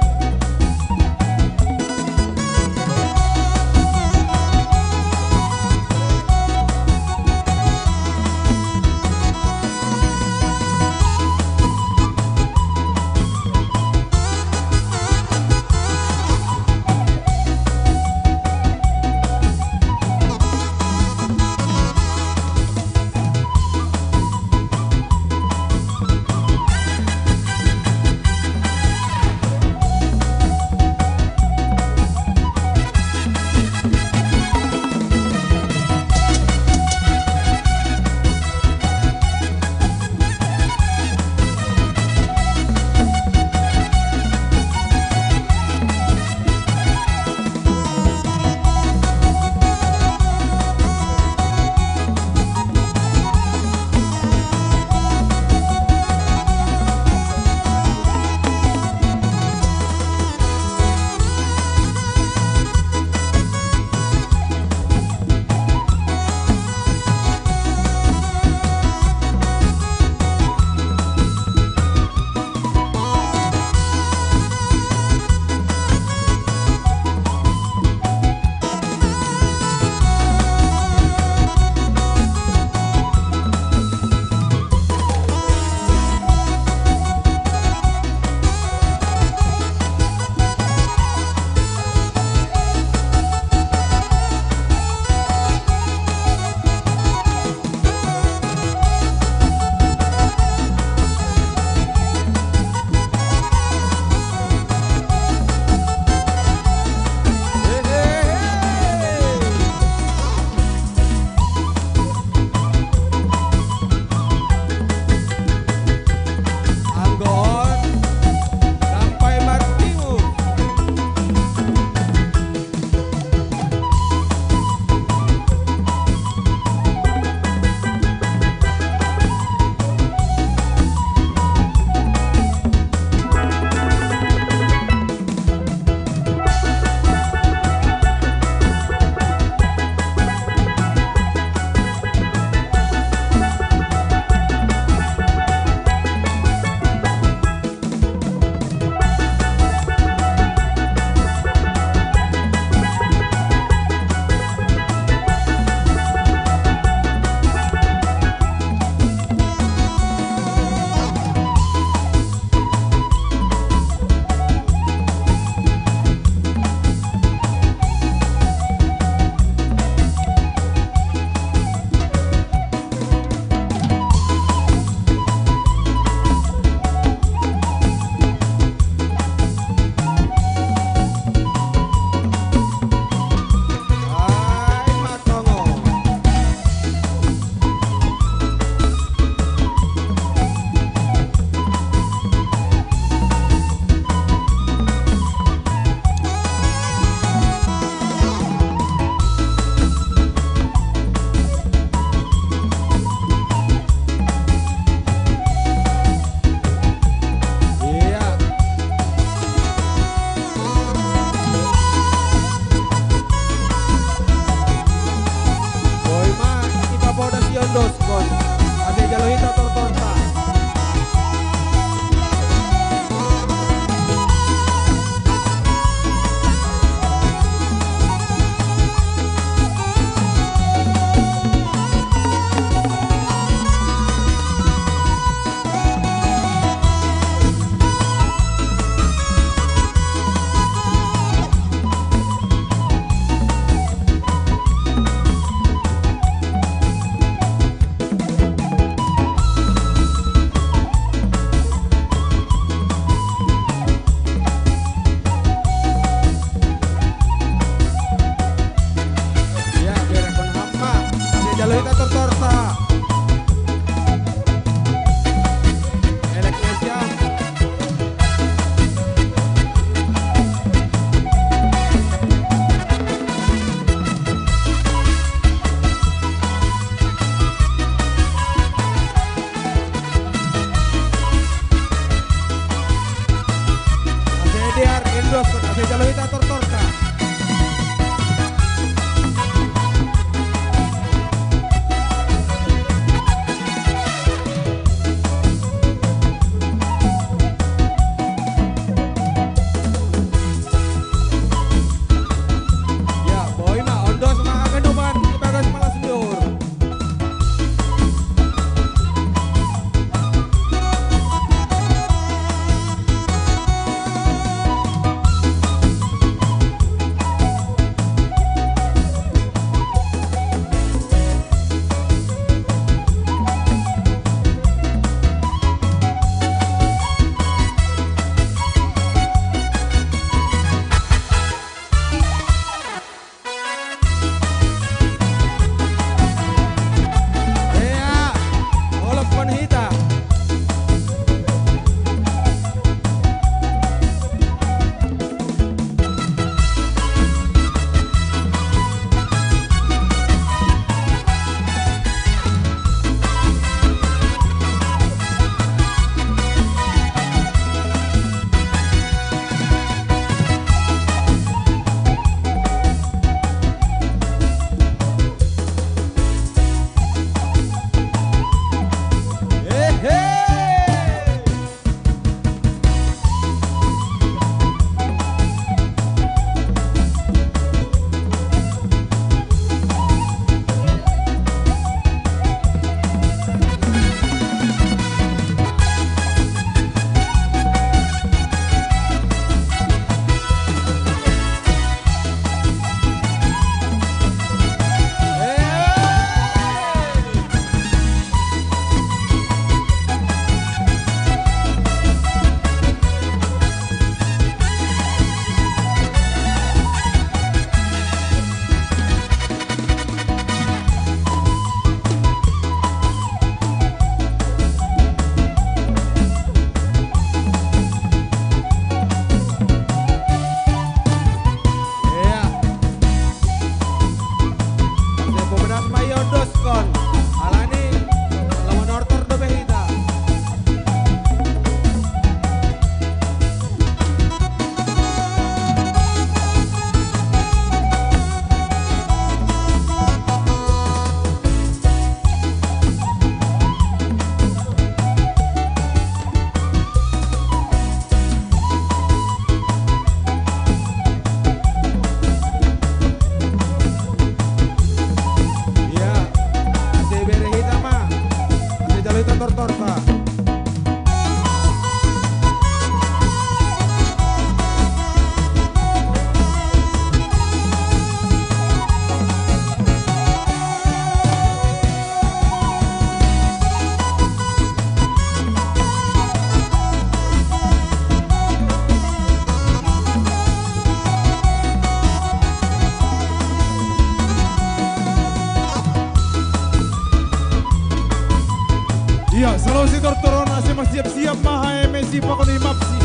Salosi tortor on ase masiap-siap ma H M S I pakon Himapsi.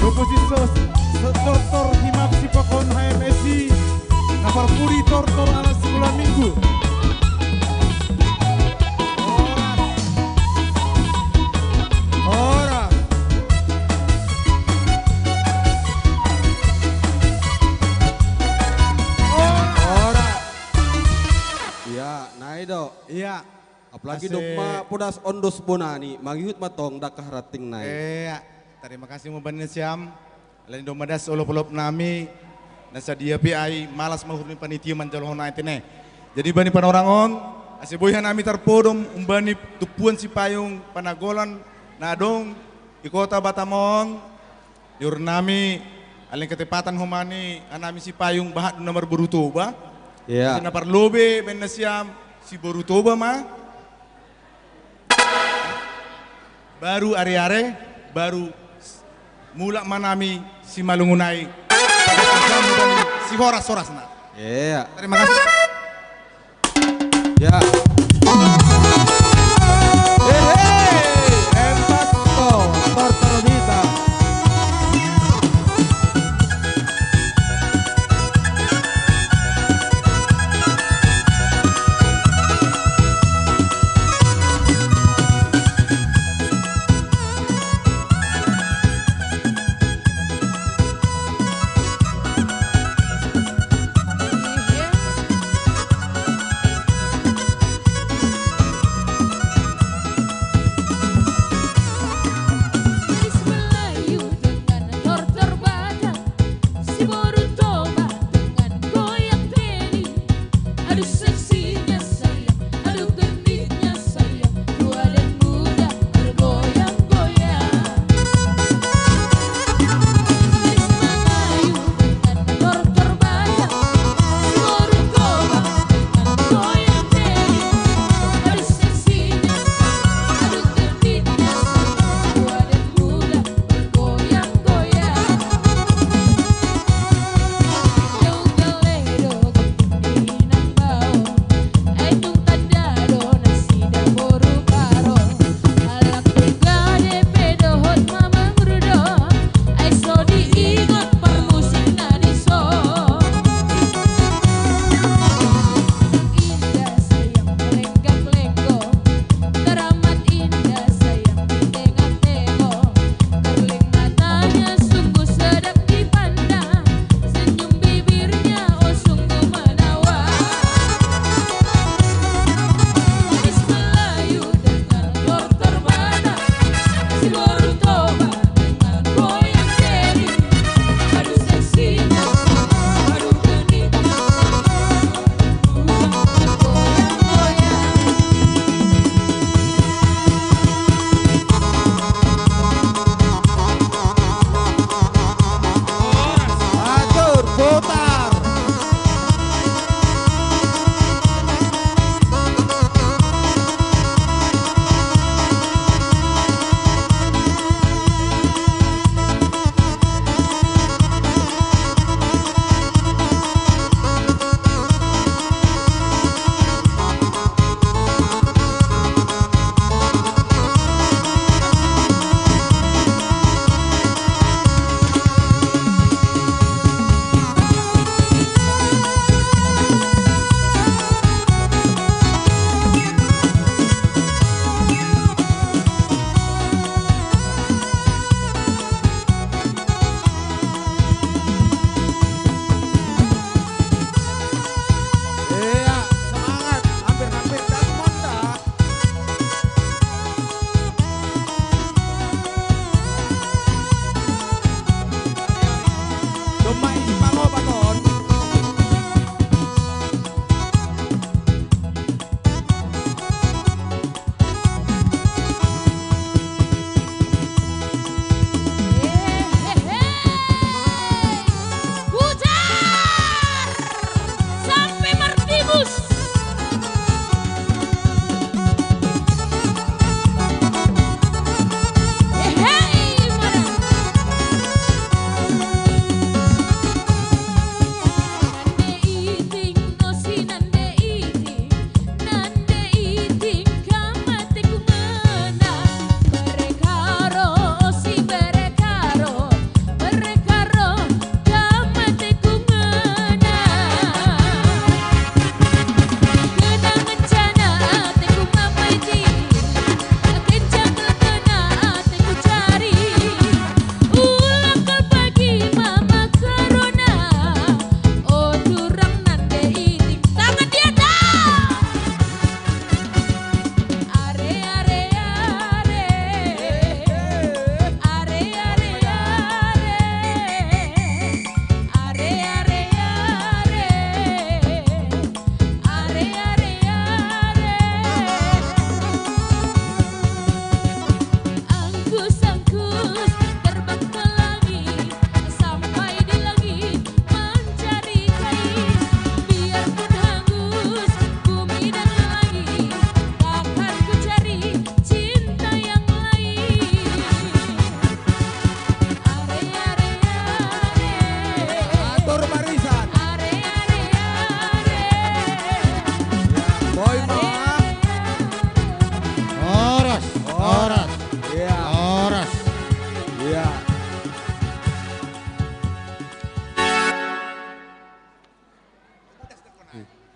Komposisi so, so tortor Himapsi pakon H M S I. Na parpudi tortor ala sekolah minggu. Horas. Horas. Horas. Iya, nai do. Iya. Apalagi Ase- domma podas ondos bonani, mangihut ma tong dangka haranting nai. Iya. Tarima kasih ma bani nasiam. Alani domma das olop-olop nami, na sadia pe ai malas ma uhur ni panitia manjalohon ai tene. Jadi bani panorang on, ase boi hanami tarpodom umbani tumpuan sipayung panagolan na adong di kota Batam on, di uhur nami, alani ketepatan homa ni hanami sipayung bahat do na marboru Toba. Iya. Ase na parlobei bani nasiam, si boru Toba ma. Baru are-are, baru mulak ma nami simalungun ai. Si horas-horasna. Iya. Terima kasih. Ya. Hehe, empat to, tortor hita.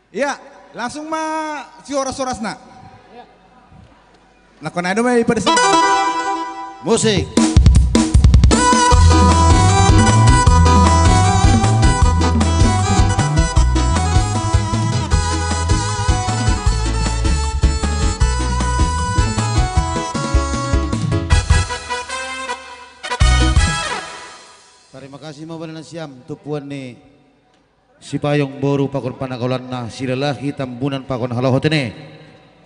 Ya, langsung ma si horas-horasna. Nakon anu mai pada sini. Musik. Tarima kasih ma bani nasiam, tupuan ni Sipayung boru pakon pananggolanna, silalahi tambunan pakon haloho tene.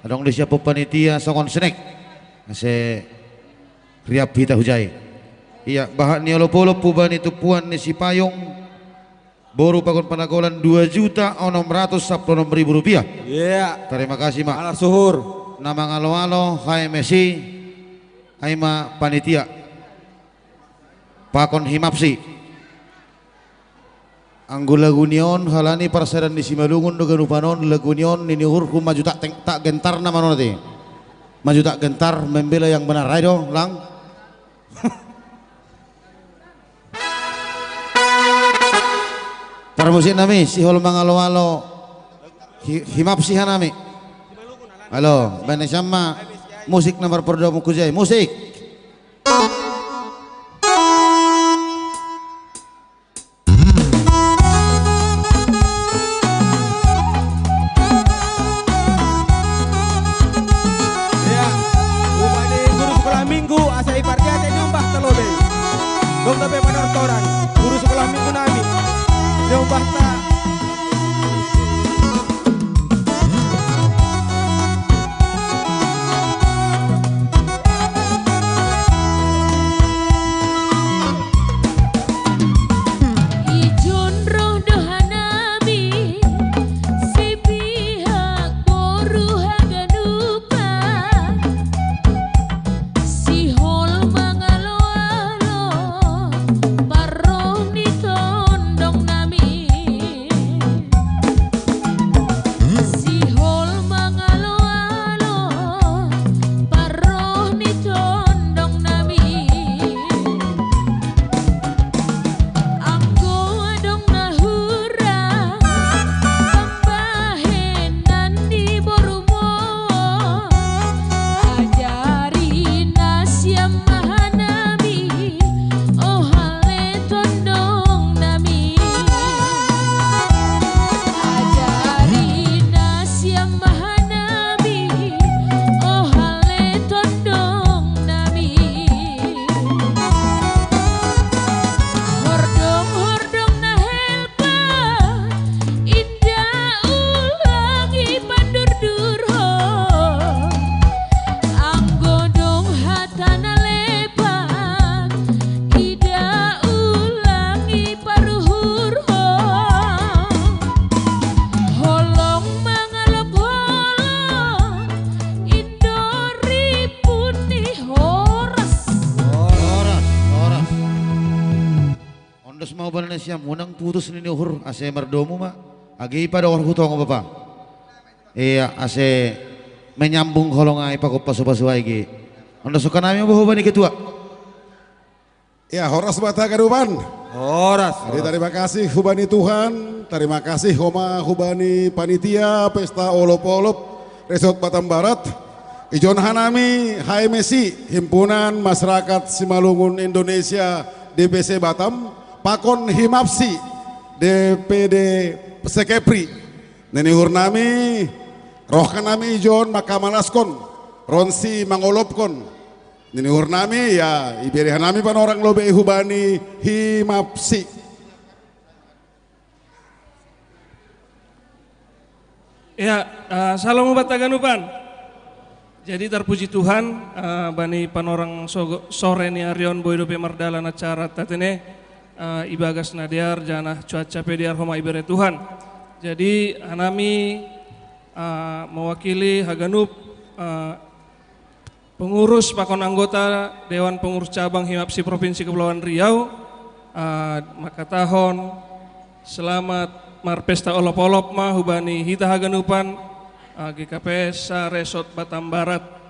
Adong do siap panitia songon senek. Ase riap hita hujai. Ia, bahat ni olop-olop hubani tupuan ni Sipayung boru pakon pananggolan dua juta onom ratus sapuluh onom ribu rupiah. Ia. Tarima kasih ma. Ala suhur. Na mangalo-alo H M S I, ai ma panitia pakon Himapsi. Anggo lagu ni on halani parsadan ni Simalungun do ganupan on, lagu ni on nini uhurhu maju tak teng-, tak gentar nama nona te. Maju tak gentar membela yang benar, ai do, Lang? Parmusik nami, sihol mangalo-alo, hi-, Himapsi hanami. Halo, bani sama musik nomor perdomu kujai, musik. Ya, hubani guru sekolah minggu, asa ipardiate nyombah talobe. Dong dope panortoran, guru sekolah minggu nami. Nyombah ta. Ijon roh do hanami, sipihak boru haganupan, sihol mangalo-alo, parroh ni tondong nami. Sihol mangalo-alo, parroh ni tondong nami. Anggo adong na hurang, pambahenan ni borumu, ajari nasiam ma hanami, o hale tondong nami. Ajari nasiam ma hanami, o hale tondong nami. Hordong-hordong na helpa, inda ulang ipandurdurhon. Anggo dong hata na lepak, ida ulang iparuhurhon. Holong mangalop holong, indo ripu ni horas. Horas, horas. Ondos ma hubani nasiam, unang putus nini uhur, ase mardomu ma. Age ipadohononku tongo bapa. Ia, ase menyambung holong ai pakon pasu-pasu ai ge. Ondos hukkan nami ma hubani ketua. Ia, horas ma hita ganupan. Horas. Jadi, horas. Terima kasih hubani Tuhan, terima kasih homa hubani panitia pesta olop-olop Resort Batam Barat. Ijon hanami H M S I, Himpunan Masyarakat Simalungun Indonesia, D P C Batam, pakon Himapsi, D P D Sekepri. Nini uhur nami, roha nami ijon mangkamalaskon, ronsi mangolopkon. Nini uhur nami, ia, ibere hanami panorang lobei hubani Himapsi. Ya, eh, salam hubanta ganupan. Jadi tarpuji Tuhan, eh, bani panorang sogo-, sore ni ari on boi dope mardalan acara tatene, eh, ibagas na dear janah cuaca pe dear homa ibere Tuhan. Jadi hanami, eh, mewakili haganup, eh, pengurus pakon anggota Dewan Pengurus Cabang Himapsi Provinsi Kepulauan Riau, eh, mangkatahon selamat marpesta olop-olop ma hubani hita haganupan, eh, G K P S Resort Batam Barat.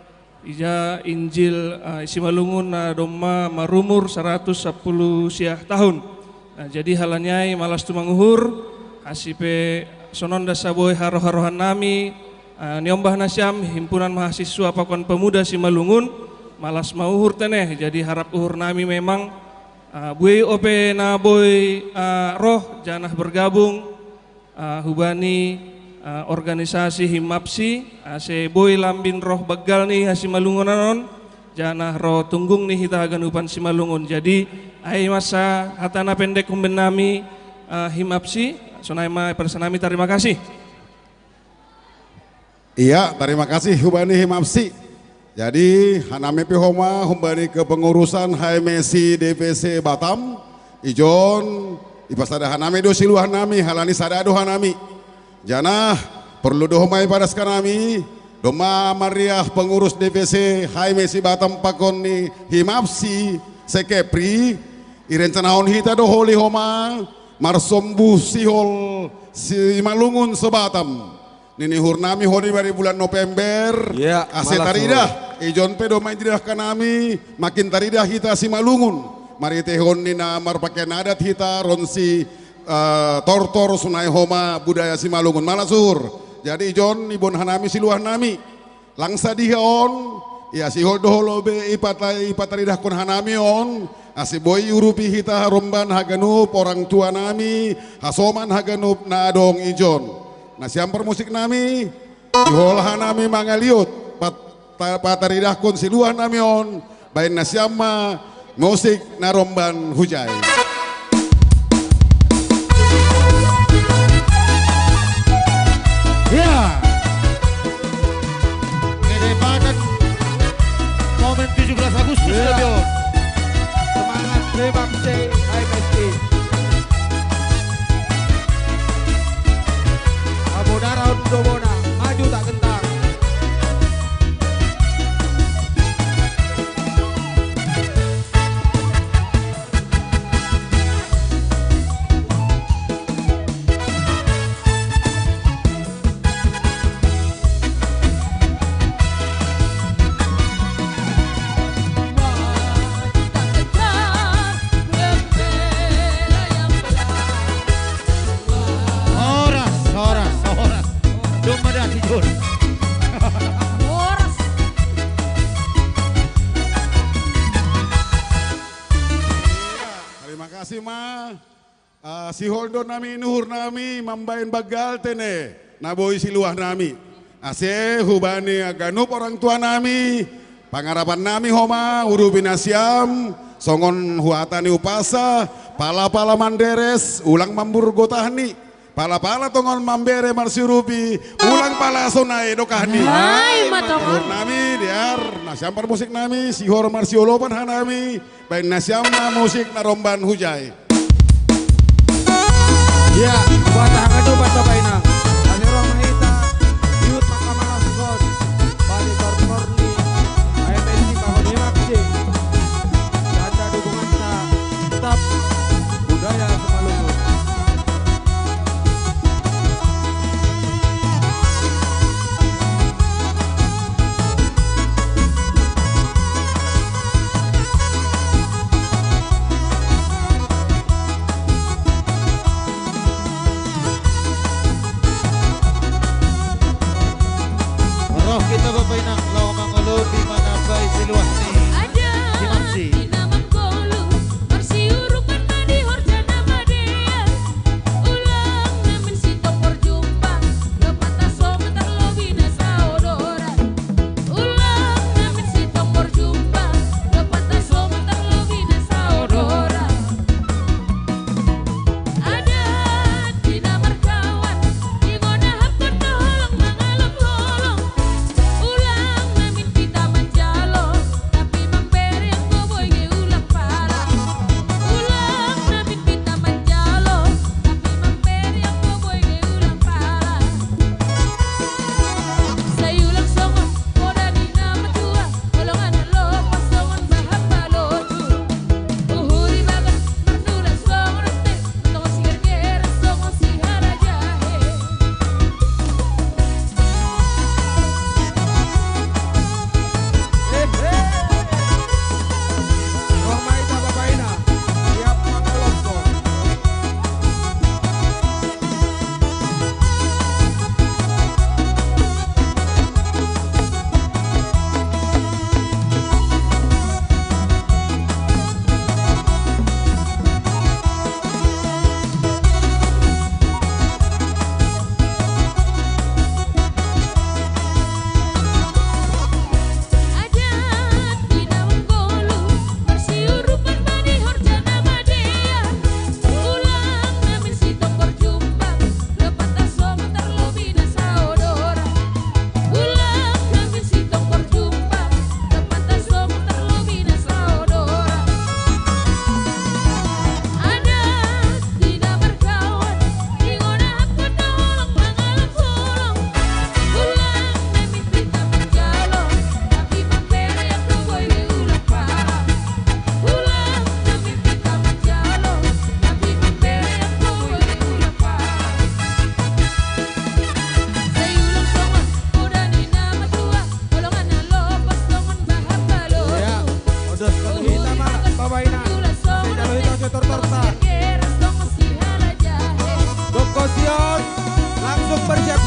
Ija Injil, eh, Simalungun na domma marumur saratus sampulu siah tahun. Nah, jadi halani ai malas tumang uhur, asi pe Sononda saboi haroha-roha nami, ah, niombah nasiam himpunan mahasiswa pakon pemuda Simalungun, malas mauhur tene, jadi harap uhur nami memang, ah, bue ope na boi, ah, roh janah bergabung, ah, hubani, ah, organisasi Himapsi, ase boi lambin roh banggal ni hasimalungunan on, janah roh tunggung ni hita haganupan Simalungun. Jadi, ai masa hata na pendek humben nami, ah, Himapsi, sonai ma persenami, terima kasih. Iya, terima kasih hubani Himapsi. Jadi, hanami pe homa humbani kepengurusan H M S I D P C Batam, ijon, ipasada hanami do siluah nami, halani sada do hanami. Janah, perlu do homa ipadas hanami, domma mariah pengurus D P C H M S I Batam pakon ni Himapsi, Sekepri, irencanahon hita do holi homa, marsombuh sihol Simalungun se-Batam. Nini uhur nami holi bari bulan November, iya, ase malas taridah, ijon pe domma ididah hanami, makin taridah hita Simalungun. Marhiteihon ni na marpakean adat hita ronsi, eh, tortor sonai homa budaya Simalungun. Malas uhur. Jadi ijon iboan hanami siluah nami. Lang sadiha on, ia sihol do holi be ipata-, ipataridahkon hanami on, ase boi iurupi hita haromban haganup orang tua nami, hasoman haganup na adong ijon. Nasiam parmusik nami, sihol hanami mangaliat, pat-, ta-, pataridahkon siluah nami on, baen nasiam ma musik na romban hujai. Ya. Kedepakan momen tujuh belas Agustus, ya, lebih on. Semangat, terima kasih, H M S I. Abodara untuk bona, maju tak gentar. Horas, horas, horas. Domma dah tidur. Horas. Terima kasih, Ma. Ah, sihol do nami ni uhur nami mambaen banggal tene na boi siluah nami. Ase hubani haganup orang tua nami, pangarapan nami homa urupi nasiam, songon huhata ni umpasa, pala-pala manderes, ulang mambur gotahni. Pala-pala tongon mambere marsiurupi, ulang pala sonai dokahni. Ai, ma tongon. Uhur nami, dear, nasiam parmusik nami, sihol marsiolopan hanami, baen nasiam ma musik na romban hujai. Ya, buat haganup Batam Bainang. Ase roh ma hita, ihut mangkamalaskon bani tortor ni H M S I pakon Himapsi. Tanda dukunganna, tetap budaya Simalungun.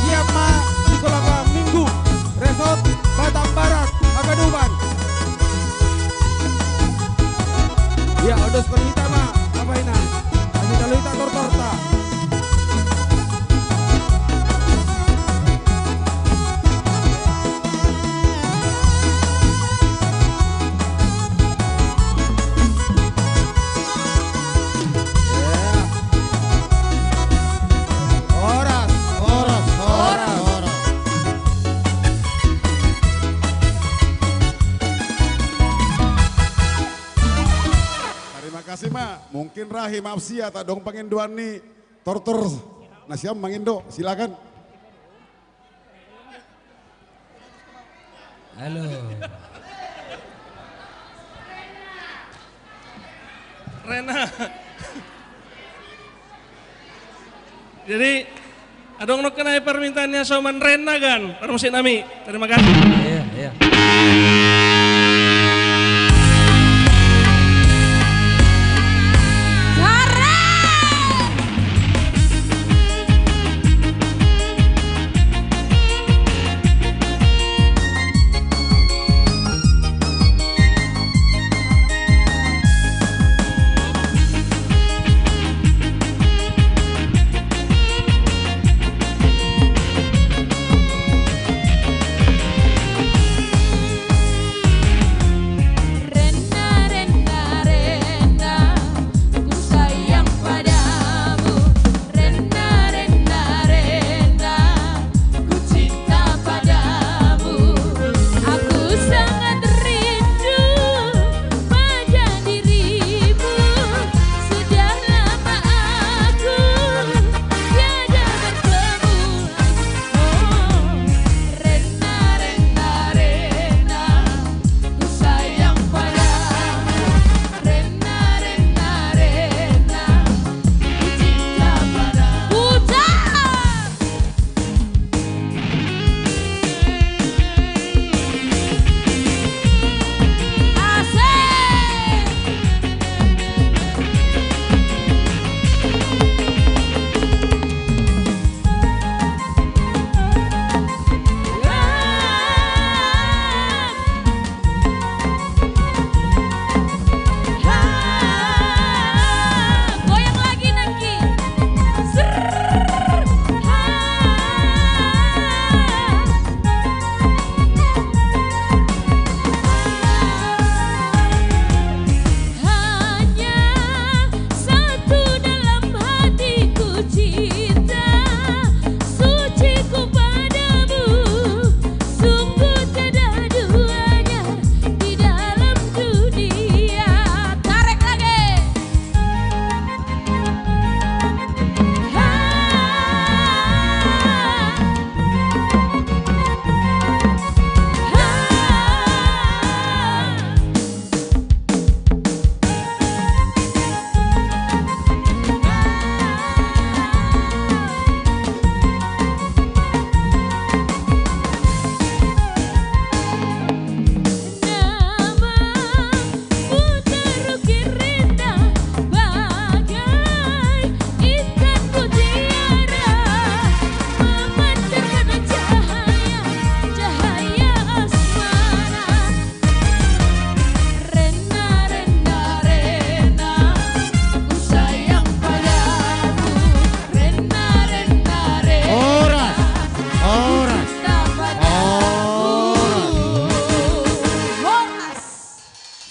Siap, Mak. Sekolah Minggu. Resort Batam Barat. Apa duman? Ya, udah sekolah kita, Mak. Apa ini? Masih kalau kita tortor, tak? Horas, horas, horas, horas. Terima kasih, Mak. Mungkin Rahim Apsia tak dong pengen duan nih. Tortor. Nah, siap Mang Indo, silakan. Halo. Rena. Jadi, adong nok kenai permintaannya soman Rena kan, permusik nami. Terima kasih. Iya, iya.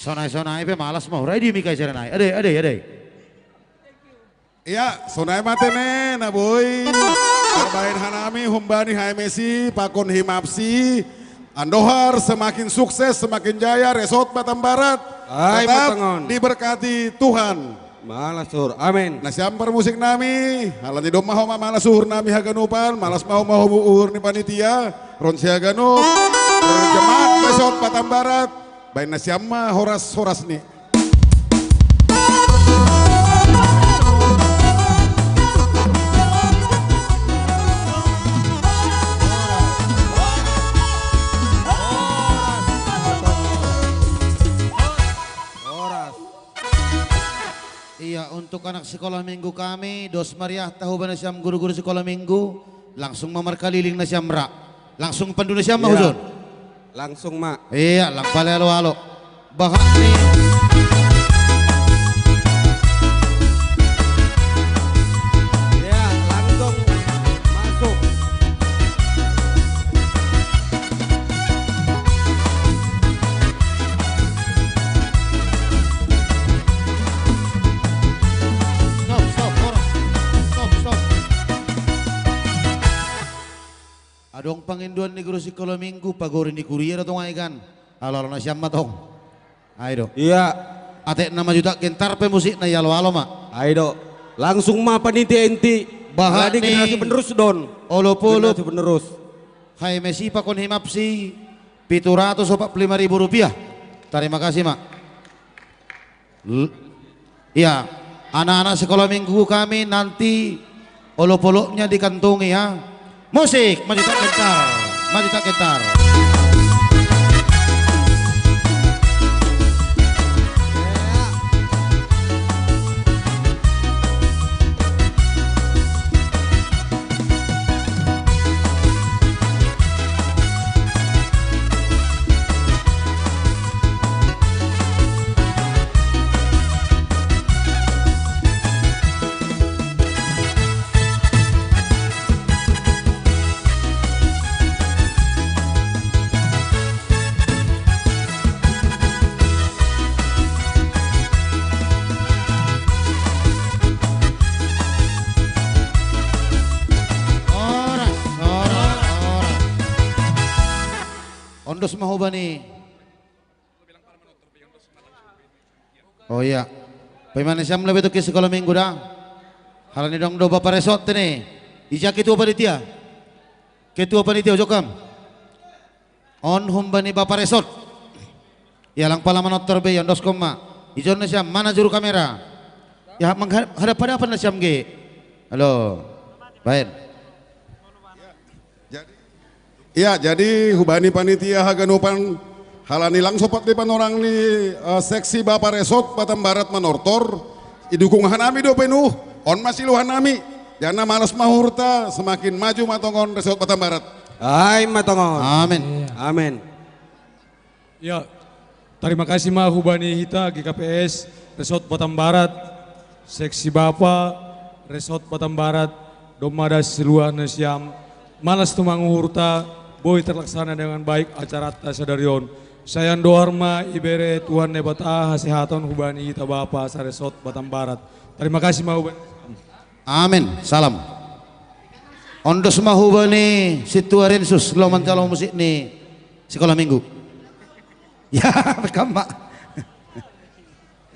Sonai-sonai pe malas mau. Rai di mika acara nai. Ade, ade, ade. Iya, sonai mate ne, na boi. Baen hanami humbani H M S I, pakon Himapsi. Andohar semakin sukses, semakin jaya, Resort Batam Barat. Ai, tetap diberkati Tuhan. Malas suhur. Amin. Nah, siampar musik nami, halani domma homa malas suhur nami haganupan, malas mau mau uhur ni panitia, ronsi haganup, jemaat Resort Batam Barat, baen na siamma horas-horas ni. Iya, untuk anak sekolah minggu kami, dos meriah tahu bana siam guru-guru sekolah minggu, Langsung ma markalilingna sian ra. Langsung panduna sian ma. Iya. Hujur. Langsung ma. Iya, lang palealo-alo. Bahat ni. Iya, langsung masuk. Stop, stop, horas. Stop, stop. Adong pangindoan ni guru sikola minggu, pagori ni kuria do tong ai kan. Alo-alo na sian ma tong. Ai do. Iya. Atik na maju tak gentar pe musikna, i alo-alo ma. Ai do. Langsung ma panitia inti. Bahat ni generasi penerus don. Olop-olop. Generasi penerus. Hai mesi pakon himapsi. Pitu ratus opat puluh lima ribu rupiah. Terima kasih, Mak. L-, iya, anak-anak sekolah minggu kami nanti olop-olopnya dikantongi ya. Musik, maju tak gentar, maju tak gentar. Horas, horas, horas. Ondos ma hubani. Oh iya. Paima na siam labe tu ke sekolah minggu da. Halani dong do Bapak Resort tene. Ija ketua panitia. Ketua panitia, ujok kam. On hubani Bapak Resort. Ia lang pala manortor be, ondoskon ma. Ijon na siam, mana juru kamera? Ya, menghadap hadapan na siam ge. Halo. Baen. Jadi, ya, jadi hubani panitia haganupan, halani lang sopat di panorang ni, eh, seksi Bapak Resort Batam Barat manortor, idukung hanami do penuh, on ma siluhanami, jana malas ma uhurta, semakin maju ma tongon Resort Batam Barat. Ai ma tongon. Amin. Amin. Ya, tarima kasih ma hubani hita G K P S Resort Batam Barat, seksi Bapa Resort Batam Barat, domma das siluah na siam, malas tumang uhurta, boi terlaksana dengan baik acarata sadari on. Sai andohar ma ibere Tuhan Debata hasehaton hubani hita Bapa sa Resort Batam Barat. Tarima kasih ma hubani. Amin. Salam. Ondos ma hubani Sintua Rensus, laho manjalo musik ni sekolah minggu. Ya, kam ma.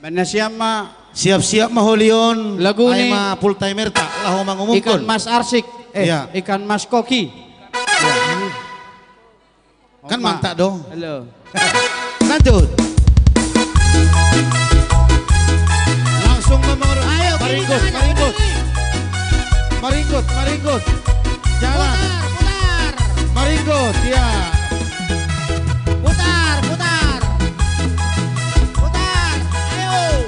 Baen na siam ma. Siap-siap ma holion. Lagu ni ai ma full timer ta, laho mangumumkon. Ikan Mas Arsik. Eh, iya. Ikan Mas Koki. Iya. Kan mantap dong. Halo. Lanjut. Langsung membangun. Ayo, maringgut, maringgut. Maringgut, maringgut. Jalan. Putar, putar. Maringgut, ya. Putar, putar. Putar, ayo.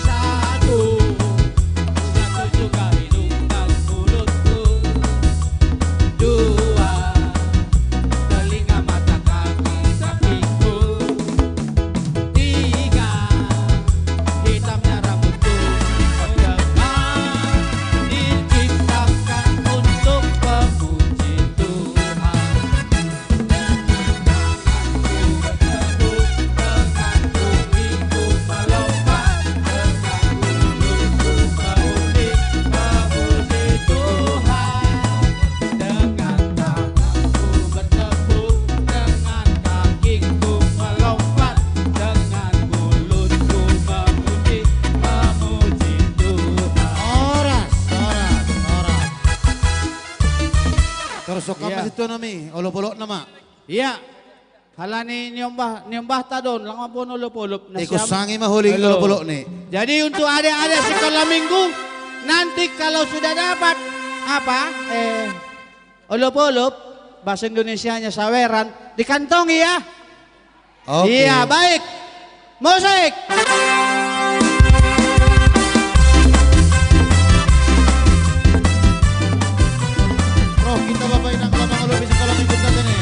Satu, satu juga hidung dan mulutku. Dua, telinga, mata, kaki, sampingku. Tiga, hitamnya rambutku. Kau telah diciptakan untuk memuji Tuhan. Horas, horas, horas. Torus sokam ma sintua nami, olop-olop nama. Iya. Halani niombah, niombah tadon, lang pun ulup-ulup. Nah, iku siam. Sangi mahuling ulup-ulup ni. Jadi untuk adik-adik sekolah minggu, nanti kalau sudah dapat apa? Eh, ulup-ulup, bahasa Indonesianya saweran, dikantongi ya. Oke. Iya, baik. Musik. Roh kita Bapak Inang Kelabang Ulu bisa kalau ikut kata nih.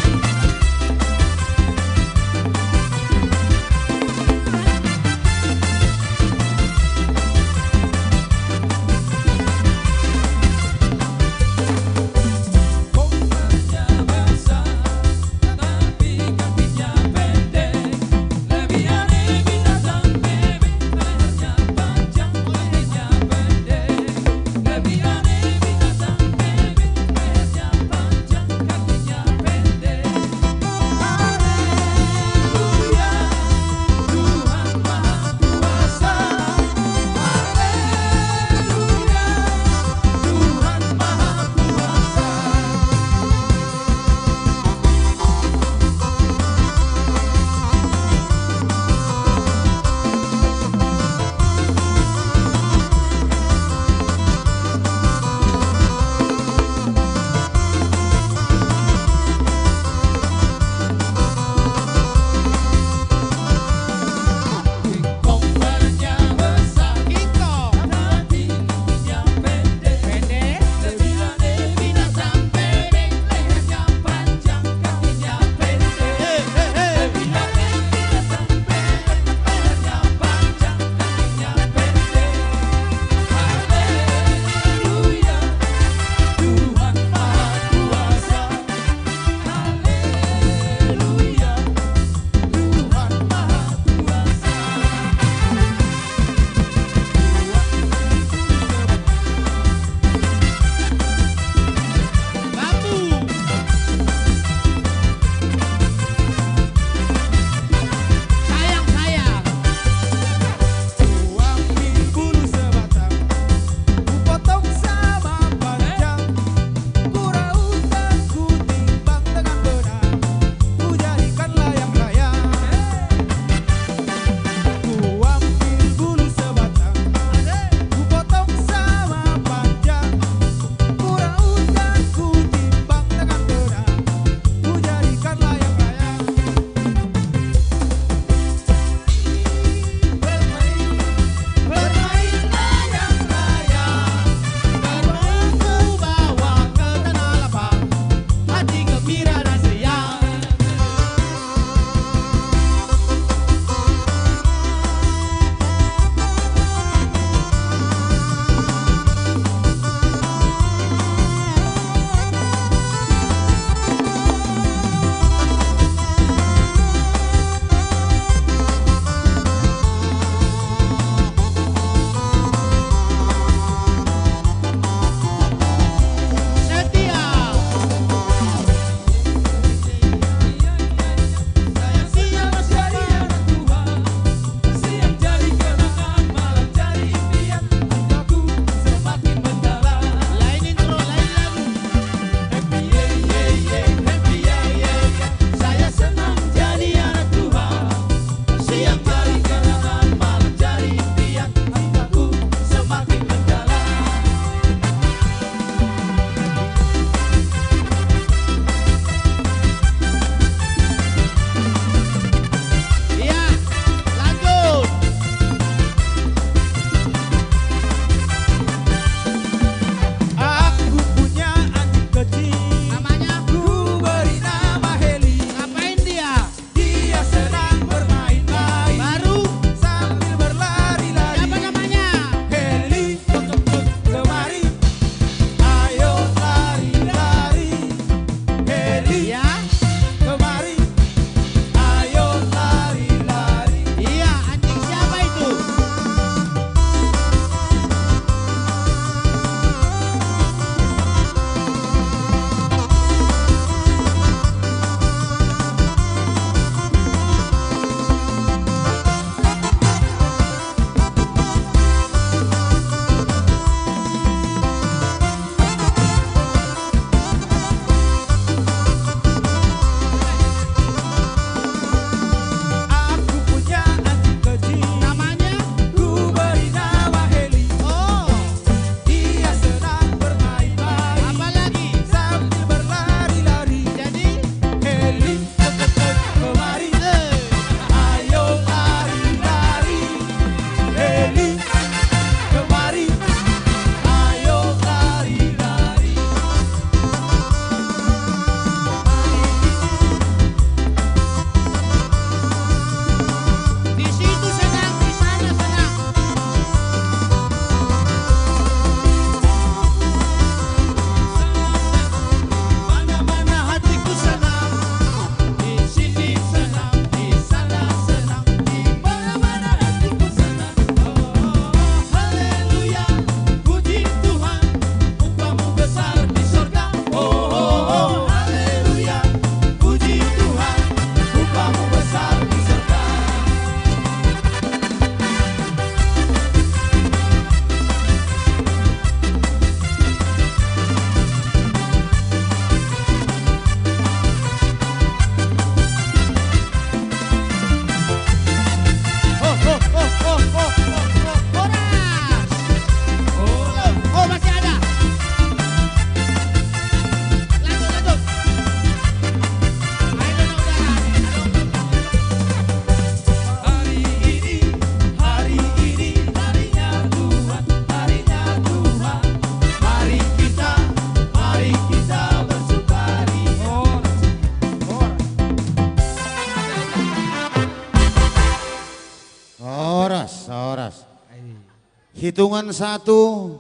Hitungan satu,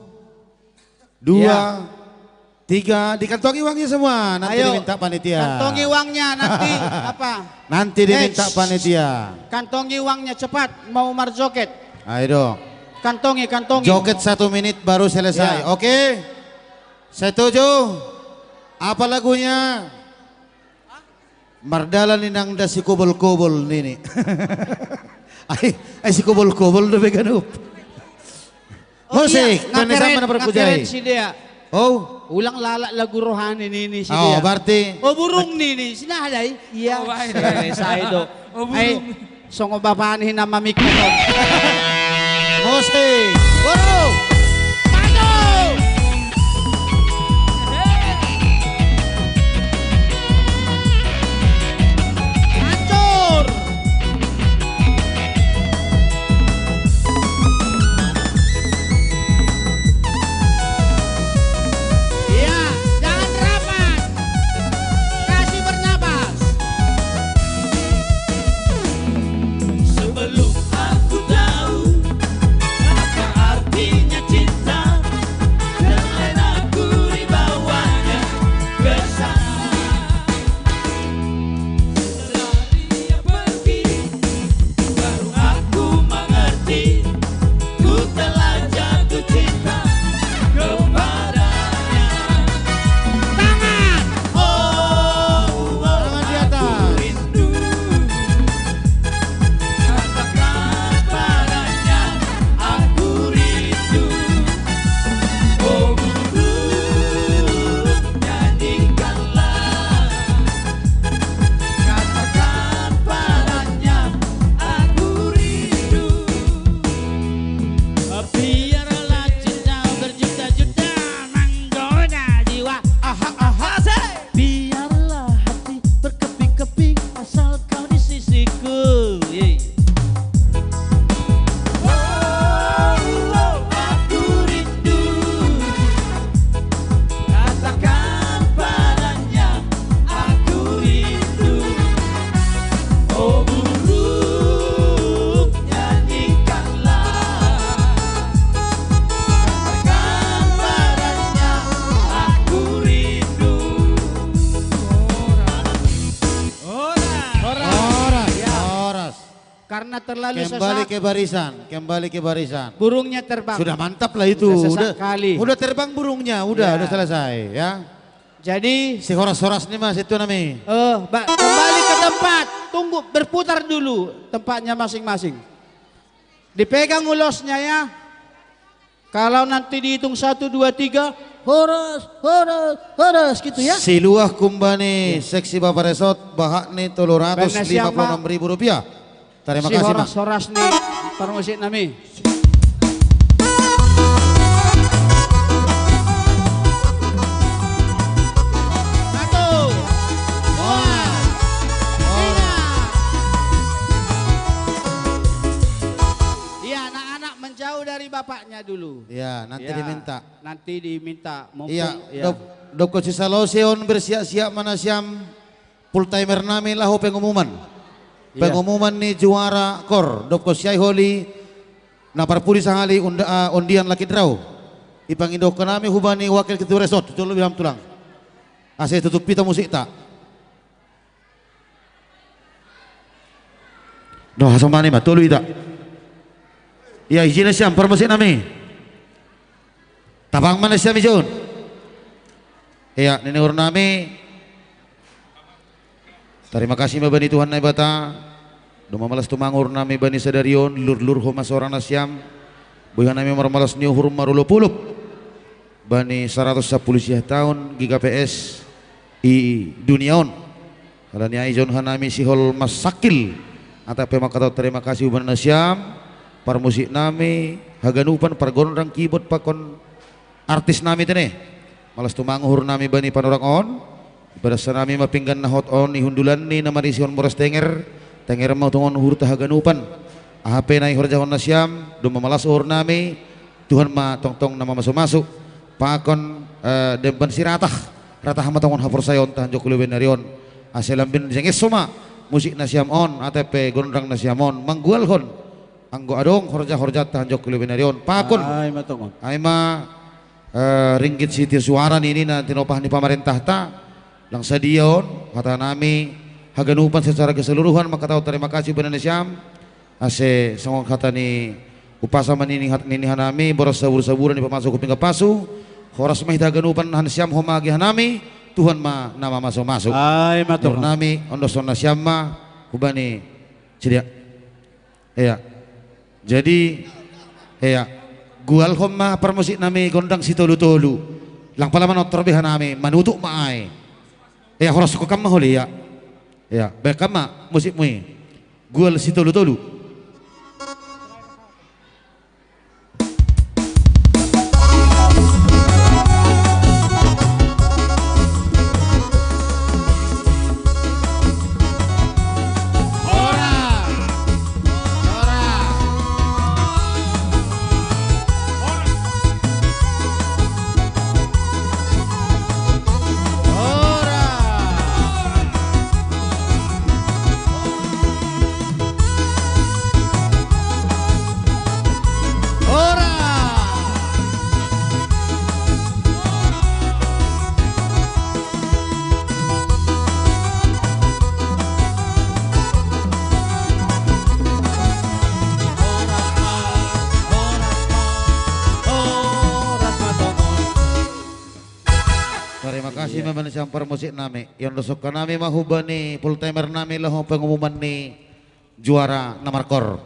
dua, tiga. Dikantongi uangnya semua. Nanti Ayo, diminta panitia. Kantongi uangnya nanti apa? Nanti diminta Eits. Panitia. Kantongi uangnya cepat. Mau Umar joget. Ayo dong. Kantongi, kantongi. Joget satu menit baru selesai. Ya. Oke. Setuju? Apa lagunya? Mardalan ni nang da si kobol-kobol nini. Ai, ai si kobol-kobol do beganup. Oh, Musik, iya, Tony ngakeren, Sama na ngakeren si dia. Oh. Ulang lala lagu rohani nini si Oh, dia. Berarti. Oh, burung nini, sina hadai. Iya. Oh, baik. Saya, saya do. Oh, burung. Ai, songo bapa ni nama mikrofon. Musik. Burung. Maju. Hancur. Iya, jangan rapat. Kasih bernapas. Sebelum aku tahu apa artinya cinta, dan aku dibawanya ke sana. Setelah dia pergi, baru aku mengerti, ku telah jatuh cinta kepadanya. Tangan. Oh, oh, Tangan di atas. Aku rindu. Katakan padanya, aku rindu. Oh, burung, nyanyikanlah. Katakan padanya, aku rindu. Biarlah cinta berjuta-juta menggoda jiwa. Aha, aha, say. Biarlah hati berkeping-keping asal kau di sisiku. Yeay. Oh, oh, aku rindu. Katakan padanya, aku rindu. Oh, burung, nyanyikanlah. Katakan padanya, aku rindu. Horas. Horas. Horas. Ya. Horas. Karena terlalu Kembali sesak. Ke barisan, kembali ke barisan. Burungnya terbang. Sudah mantap lah itu. Sudah sesak Udah, kali. Udah terbang burungnya, udah, Ya. Udah selesai ya. Jadi Si horas-horas nih Mas, itu nami. Eh, ba-, kembali ke tempat. Tunggu, berputar dulu tempatnya masing-masing. Dipegang ulosnya ya. Kalau nanti dihitung satu, dua, tiga, horas, horas, horas gitu ya. Siluah kumbani Seksi Bapa Resort, bahak ni tolu ratus lima puluh enam ribu rupiah. Terima kasih, Mak. Si horas-horas ni parmusik nami. Satu, dua, tiga. Iya, anak-anak menjauh dari bapaknya dulu. Iya, nanti diminta. Nanti diminta, mumpung, Iya, ya. Dok, Doko Sisaloseon bersiap-siap mana siam full timer nami laho pengumuman. Iya. Pengumuman ni juara kor, Doko Siai Holi, na parpudi sahali unda-, ah, undian lucky draw. Ipangindo nami hubani wakil ketua resort, jolo bilang tulang. Ase tutup pita musikta. No, hasomani ma, tolu ita. Iya, izin siam, parmusik nami. Tapang mana siam izin. Iya, nini uhur nami. Terima kasih ma bani Tuhan Naibata. Dumamalas tumangur nami bani sadarion, lur-lur homa sorana siam. Buya nami marmalas ni uhur marulup-ulup. Bani saratus sapuluh siah taon, G K P S, i dunia on. Alani ai jonha nami sihol masakil. Ata pe makato terima kasih hubani nasiam, parmusik nami, haganupan, pargonrang, kibot, pakon artis nami tene. Malas tumanguhur nami bani panorang on. Ibadah sanami ma pinggan na hot on, ihundulan ni na marisihon boras tenger, tenger ma tongon uhurta haganupan. Aha pe na ihorjahon nasiam, duma malas uhur nami, Tuhan ma tongtong na mamasu-masu. Pakon, eh, demban si ratah, ratah ma tongon haporsayaon tahan jokuluben narion. Ase lambin jenges soma, musik nasiam on, ate pe gondrang nasiam on, manggualhon. Anggo adong horja-horjanta hanjok ku lebe nari on. Pakon. Ai ma tongon. Ai ma, eh, ringgit sitio suara nini na tinopa ni pamarentahta. Lang sadia on, hata nami haganupan secara keseluruhan mangkatahon tarima kasih hubani nasiam. Ase songon hata ni umpasa ma nini hat-, nini hanami, boras sabur-saburan dipamasuk hu pinggan pasu. Horas ma hita haganupan, hansiam homa age hanami, Tuhan ma na mamasu-masu. Ai ma tongon. Nami ondoson nasiam ma hubani, sidia. Iya. Jadi, iya. Gualhon ma parmusik nami gondang sitolu-tolu. Lang pala manortor be hanami, manutup ma ai. Iya, horas ko kam ma holi, iya. Iya, baen kam ma musikmu i. Gual sitolu-tolu. Tarima kasih. Iya. Memang siampar musik nami. Yang dosok nami ma hubani full timer nami laho pengumuman ni juara na markor.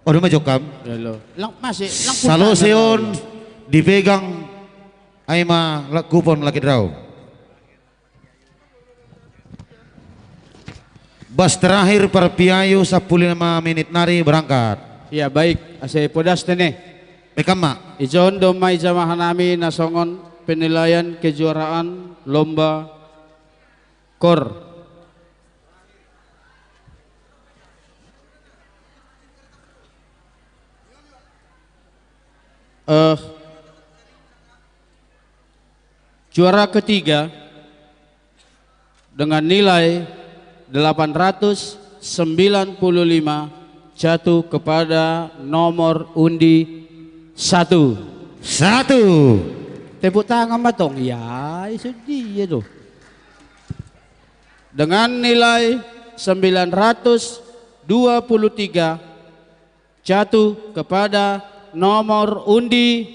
Odo ma jokam. Halo. Lang, masih, lang. Saloseon dipegang ai ma la-, kupon lucky draw. Bas terakhir parpiayu sampulu lima menit nari berangkat. Iya, baik. Ase podas tene. Baen kam ma. Ijon do ma ijama hanami na songon penilaian kejuaraan lomba kor. Eh, juara ketiga dengan nilai delapan ratus sembilan puluh lima jatuh kepada nomor undi satu. Satu. Tepuk tangan ma tong. Ya, iso dia tuh. Dengan nilai sembilan ratus dua puluh tiga jatuh kepada nomor undi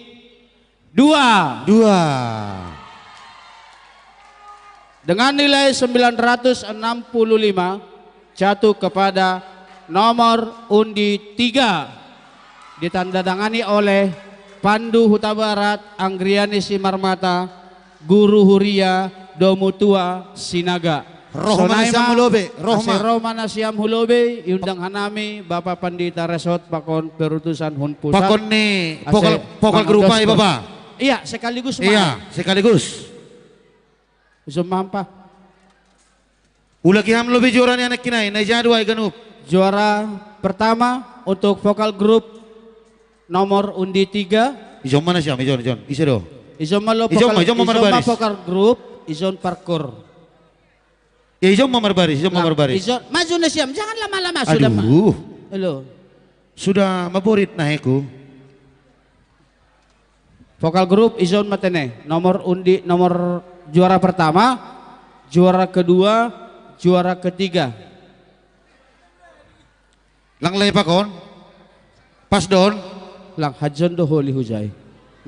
dua. Dua. Dengan nilai sembilan ratus enam puluh lima jatuh kepada nomor undi tiga. Ditandatangani oleh Pandu Hutabarat, Anggriani Simarmata, Guru Huria, Domu Tua, Sinaga. Roh ma nasiam hu lobe, roh ma. Ase roh ma nasiam hu lobe, iundang hanami Bapa Pandita Resot pakon perutusan hun pusat. Pakon ni vokal, vokal grup ai, Bapa. Iya, sekaligus ma. Iya, sekaligus. Ijon ma hampa. Ulahi ham lobe juara ni anak kinai, na ija do ai ganup. Juara pertama untuk vokal grup nomor undi tiga. Ijon ma nasiam, ijon, ijon. Ise do? Ijon ma lo vokal, ijon ma, ijon ma marbaris. Vokal grup, ijon parkor. Ya, ijon ma marbaris, ijon ma marbaris. Ijon, maju nasiam, jangan lama-lama, sudah ma. Aduh. Halo. Sudah maborit na heku. Vokal grup ijon ma tene. Nomor undi, nomor juara pertama, juara kedua, juara ketiga. Lang lae pakon. Pas do on. Lang hajon do holi hujai.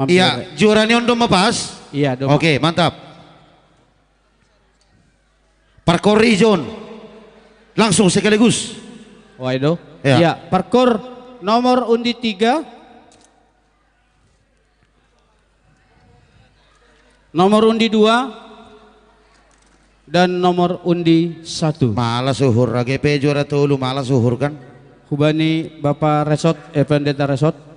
Iya, juara ni on do ma pas. Iya, do ma. Oke, mantap. Parkor ijon. Langsung sekaligus. Wai do. Iya. Iya, parkor nomor undi tiga. Nomor undi dua dan nomor undi satu. Malas uhur, age pe juara tolu, malas uhur kan? Hubani Bapa Resot, eh, Pendeta Resot.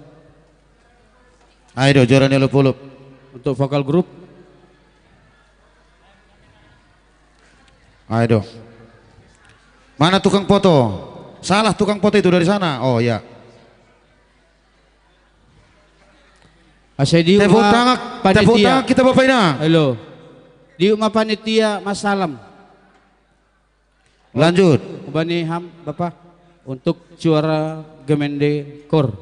Ai do, juara ni olop-olop. Untuk vokal grup. Ai do. Mana tukang foto? Salah tukang foto itu dari sana. Oh, ya. Ase diuk ma panitia. Tepuk tangan, tepuk tangan kita, Bapak Ina. Halo. Diuk ma panitia, ma salam. Lanjut. Hubani ham, Bapa. Untuk juara Gemende Kor,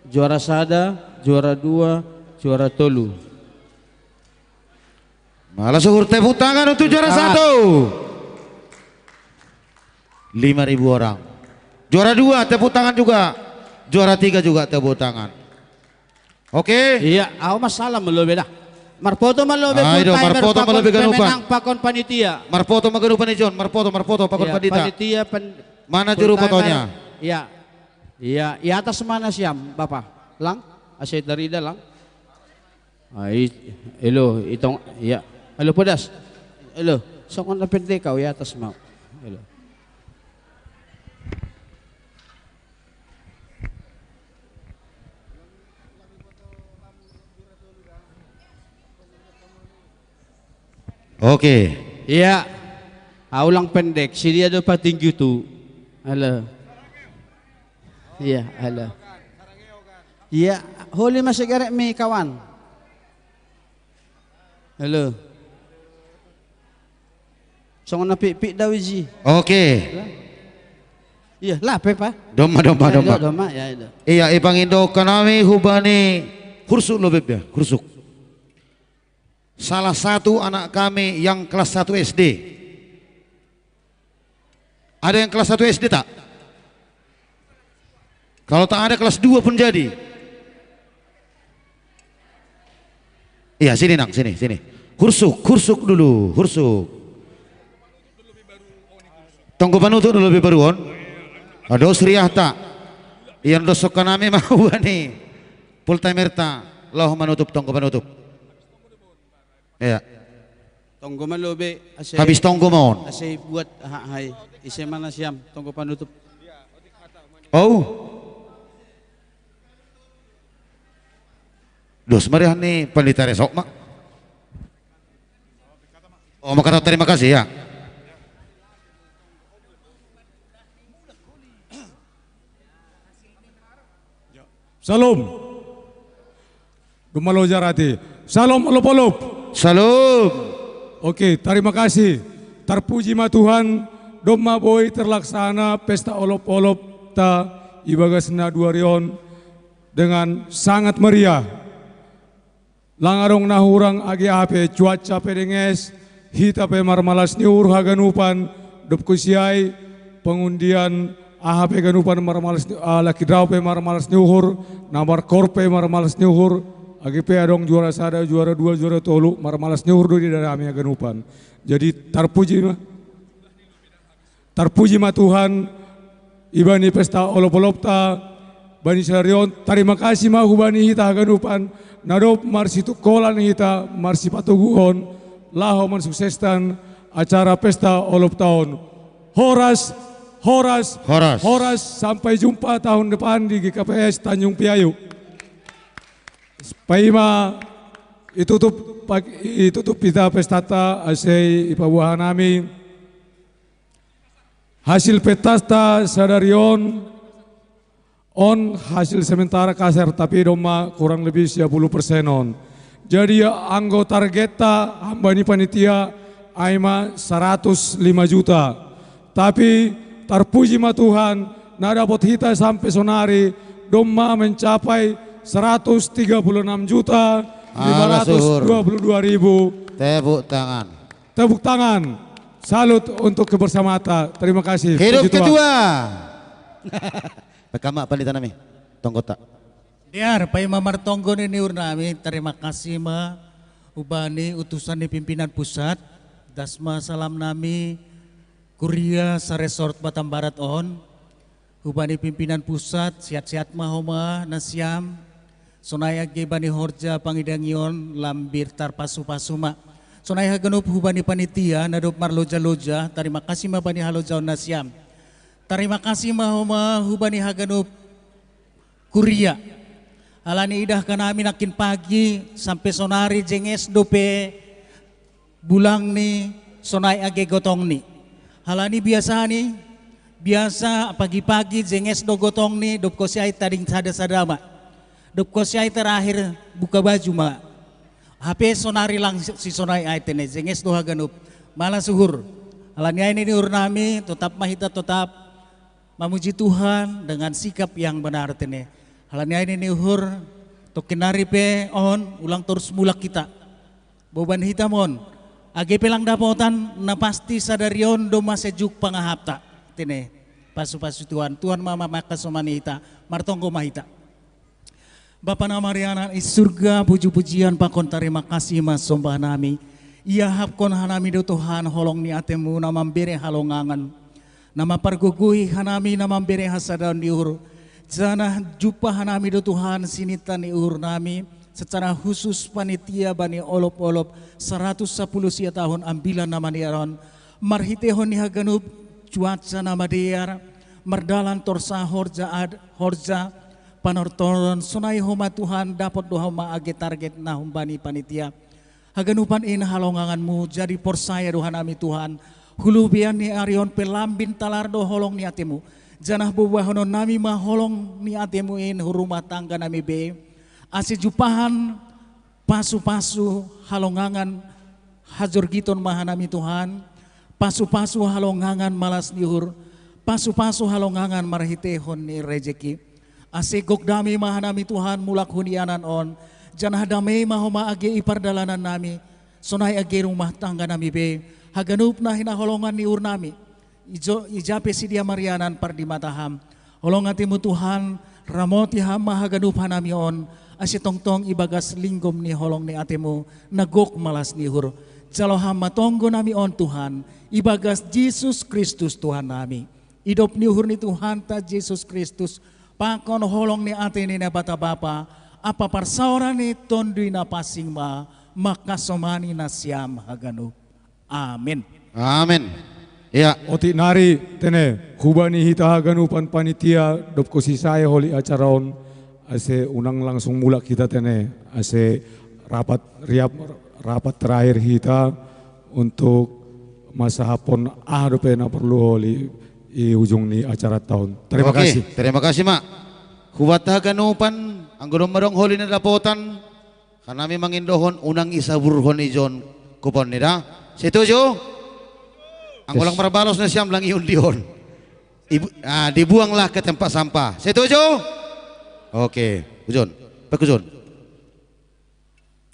juara sada, juara dua, juara tolu. Malah syukur, tepuk tangan untuk juara satu. Lima ribu orang. Juara dua, tepuk tangan juga. Juara tiga juga, tepuk tangan. Oke. Iya, aku masalah melo beda. Marpoto melo be. Ayo, full timer, marpoto melo pakon be ganupan. Pemenang, pakon panitia. Marpoto melo ganupan, John. Marpoto, marpoto, pakon. Iya, panitia. Panitia pen-, mana juru fotonya? Iya. Iya, di atas mana siam, Bapak? Lang? Asai dari dalam. Ai, elo, itong, iya. Elo, pedas. Elo, songon na pendek kau, di atas mau. Elo. Oke. Iya. Aulang pendek, si dia do patinggi tu. Halo. Iya, halo. Iya, holi masih gerek mi kawan. Halo. Songon na pik-pik dau isi. Oke. Iya, lah, pe, Pak. Domma, domma, ya, domma. Iya, domma, ya, itu. Iya, ipangindo kanami hubani Hursuk lo bebia, Hursuk. Salah satu anak kami yang kelas satu S D. Ada yang kelas satu S D tak? Kalau tak ada, kelas dua pun jadi. Iya, sini, Nang, sini, sini. Hursuk, Hursuk dulu, Hursuk. Tonggo panutup dulu, lebih baru on. Ada Sriahta. Yang dosok kanami mau ni. Full timer ta. Laho manutup tonggo panutup. Iya. Tonggo ma lo be, ase. Habis tonggo ma on. Ase buat, ha, hai. Ise mana siam, tonggo panutup. Oh. Dos meriah ni, peneliti resok, Mak. Oh, mau kata terima kasih, ya. Salam. Domma loja rate. Salam olop-olop. Salam. Oke, terima kasih. Terpuji ma Tuhan, domma boi terlaksana pesta olop-olop ta ibagas na dua rion dengan sangat meriah. Lang adong na hurang age ape, cuaca pe denges, hita pe marmalas ni uhur haganupan, dob kusiai pengundian aha pe ganupan marmalas ni, ah, laki drau pe marmalas ni uhur, na markor pe marmalas ni uhur, age pe adong juara sada, juara dua, juara tolu, marmalas ni uhur do di daerah ami haganupan. Jadi tarpuji ma. Tarpuji ma Tuhan, ibani pesta olop-olopta, bani sadarion, tarima kasih ma hubani hita haganupan, na dob marsitungkolan hita, marsipatoguhon, laho mansukseskan acara pesta olopta on. Horas, horas, horas, horas, sampai jumpa tahun depan di G K P S Tanjung Piayu. Paima itutup, itutup hita pestata, ase ipaboa hanami. Hasil pestata sadari on, on hasil sementara kasar, tapi domma kurang lebih sia pulu persen on. Jadi anggo targetta hambani panitia ai ma saratus lima juta. Tapi tarpuji ma Tuhan, na dapot hita sampe sonari domma mencapai saratus tiga puluh enam juta lima ratus dua puluh dua ribu. Tepuk tangan. Tepuk tangan. Salut untuk kebersamata. Terima kasih. Hidup ketua. Pekama pandita nami. Tonggota. Diar, paima martonggo ni niur nami, terima kasih ma hubani utusan ni pimpinan pusat, das ma salam nami, kuria saresort Batam Barat on, hubani pimpinan pusat, sehat-sehat ma homa nasiam, sonai age bani horja pangidangion lambir tarpasu-pasu ma. Sonai haganup hubani panitia, na dob marloja-loja, tarima kasih ma bani halojaon nasiam. Tarima kasih ma homa hubani haganup kuria. Alani idah hanami nangkin pagi sampe sonari jenges dope bulang ni sonai age gotong ni. Alani biasa ni, biasa pagi-pagi jenges do gotong ni, dob kosiai tading sada-sada ma. Dob kosiai terakhir buka baju ma. Hape sonari lang si sonai ai tene, jenges do haganup. Malah suhur. Alani ai ni niur nami, totap ma hita totap Mamuji Tuhan dengan sikap yang benar tene. Halani ai ni uhur, tokin nari pe on, ulang torus mulak hita. Boban hita mon, age pe lang dapotan, na pasti sadari on do masejuk pangahapta. Tene, pasu-pasu Tuhan, Tuhan ma mangkasomani hita, martonggo ma hita. Bapa na marianan i surga, puji-pujian pakon tarima kasih ma somba nami. Iahapkon hanami do Tuhan holong ni atemu na mambere halongangan, na mampargogohi hanami na mambere hasadaon ni uhur. Janah jumpa hanami do Tuhan sinita ni uhur nami, secara khusus panitia bani olop-olop saratus sapuluh sia tahun ambilan na madear on, marhitehon ni haganup cuaca na madear, mardalan torsa horja ad horja, panortoron sonai homa Tuhan dapot do homa age target na humbani panitia. Haganupan in halonganganmu jadi porsaya do hanami Tuhan. Hulubian ni ari on pe lambin talar do holong ni atemu. Janah bobahonon nami ma holong ni atemu in hu rumah tangga nami be. Ase jumpahan pasu-pasu halongangan hajorgiton ma hanami Tuhan. Pasu-pasu halongangan malas ni uhur. Pasu-pasu halongangan marhitehon ni rejeki. Ase gok dame ma hanami Tuhan mulak hunianan on, janah dame ma homa age i pardalanan nami, sonai age rumah tangga nami be, haganup na hinaholongan ni uhur nami, ijo, ija pe sidia marianan pardimata ham. Holong atemu Tuhan, ramoti ham ma haganup hanami on, ase tongtong ibagas linggom ni holong ni atemu, na gok malas ni uhur. Jalo ham ma tonggo nami on Tuhan, ibagas Jesus Kristus Tuhan nami. Idop ni uhur ni Tuhanta Jesus Kristus, pakon holong ni ate ni Naibata Bapa, ampa parsaoran ni Tonduy Napansing ma, mangkasomani nasiam haganup. Amin. Amin. Ya. Otik nari tene, hubani hita haganupan panitia, dob kosi sae holi acara on, ase unang langsung mulak hita tene, ase rapat riap, rapat terakhir hita untuk mansahapkon aha dope na porlu holi i ujung ni acara taon. Terima kasih. Terima kasih ma. Hubanta haganupan, anggo domma dong holi na dapotan, hanami mangindohon unang isaburhon ijon kuponni da. Setuju? Anggo lang marbalos nasiam lang iundihon. Ibu, ah, dibuanglah ke tempat sampah. Setuju? Oke, Ujon. Pak Ujon.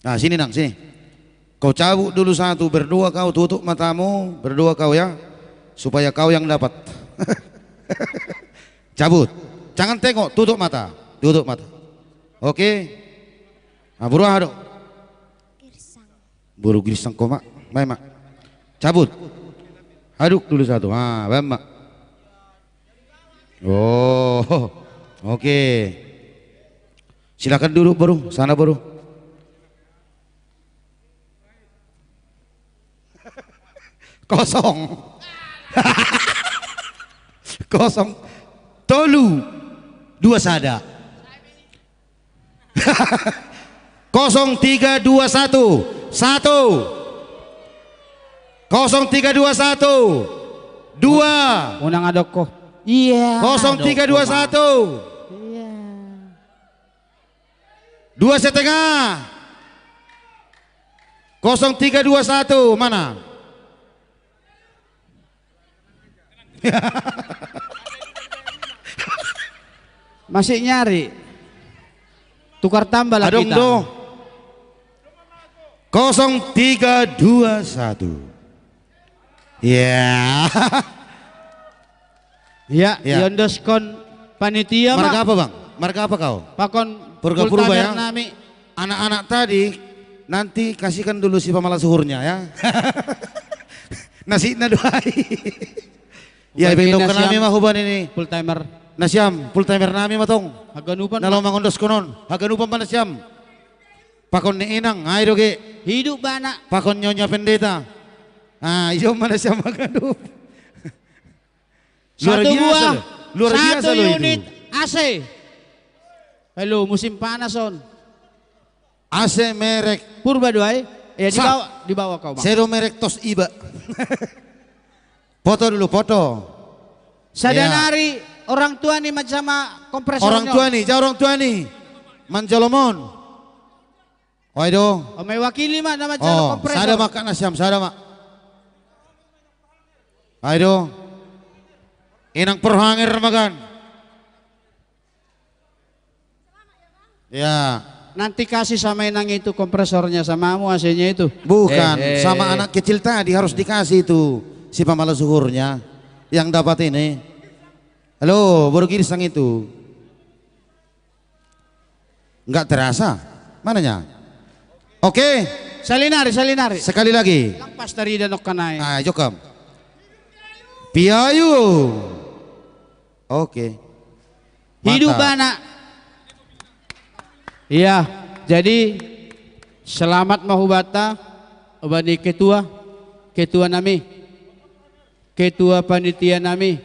Nah, sini nang, sini. Kau cabut dulu satu, berdua kau tutup matamu, berdua kau ya. Supaya kau yang dapat. Cabut. Jangan tengok, tutup mata. Tutup mata. Oke. Nah, buruan dong. Buru girsang koma. Mai, Mak. Cabut. Aduk dulu satu. Ah, bae, Mak. Oh, oke. Silakan duduk, Bro. Sana, Bro. Kosong. Kosong. Tolu. Dua sada. Kosong tiga dua satu. Satu. Kosong tiga dua satu. Dua. Unang adokko. Iya. Kosong tiga dua satu. Iya. Dua setengah. Kosong tiga dua satu. Mana? Masih nyari. Tukar tambah lah. Adong kita. Do. Kosong tiga dua satu. Ya. Ya, ya. Iondoskon panitia, Mak. Marga apa, Bang? Marga apa kau? Pakon Purga-purga, pultamer ya? Nami. Anak-anak tadi, nanti kasihkan dulu si pamalas uhurnya, ya. Nasi na doai. Ya, ibentong nami ma huban ini. Pultamer. Nasiam, pultamer nami ma tong. Haganupan. Na laho mangondoskon on. Haganupan ma nasiam. Pakon ni inang, ai doge. Hidup bana. Pakon nyonya pendeta. Ah, ijo ma nasiam haganup. Luar biasa loh. Luar biasa loh itu. Satu buah, satu unit A C. Halo, musim panas on. A C merek Purba do ai. Ya, dibawa, dibawa kau, Bang. Sedo merek Toshiba. Foto dulu, foto. Sada nari orang tua ni manjama kompresor. Orang tua ni, ja orang tua ni. Manjolom on. Oi do. O, mewakili ma na manjalo kompresor. Sada ma, Kak Nasiam, sada ma. Ai do. Inang perhanger makan. Ya. Nanti kasih sama Inang itu kompresornya, sama anu A C-nya itu. Bukan, eh, eh, sama anak kecil tadi harus dikasih itu si pamala suhurnya yang dapat ini. Halo, baru girsang itu. Nggak terasa. Mananya? Oke. Salinari, salinari. Sekali lagi. Lepas dari danok kanai. Ah, jokam. Piayu. Oke. Hidup anak. Iya, jadi selamat mahubata bani ketua, ketua nami, ketua panitia nami,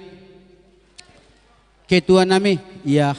ketua nami. Iya.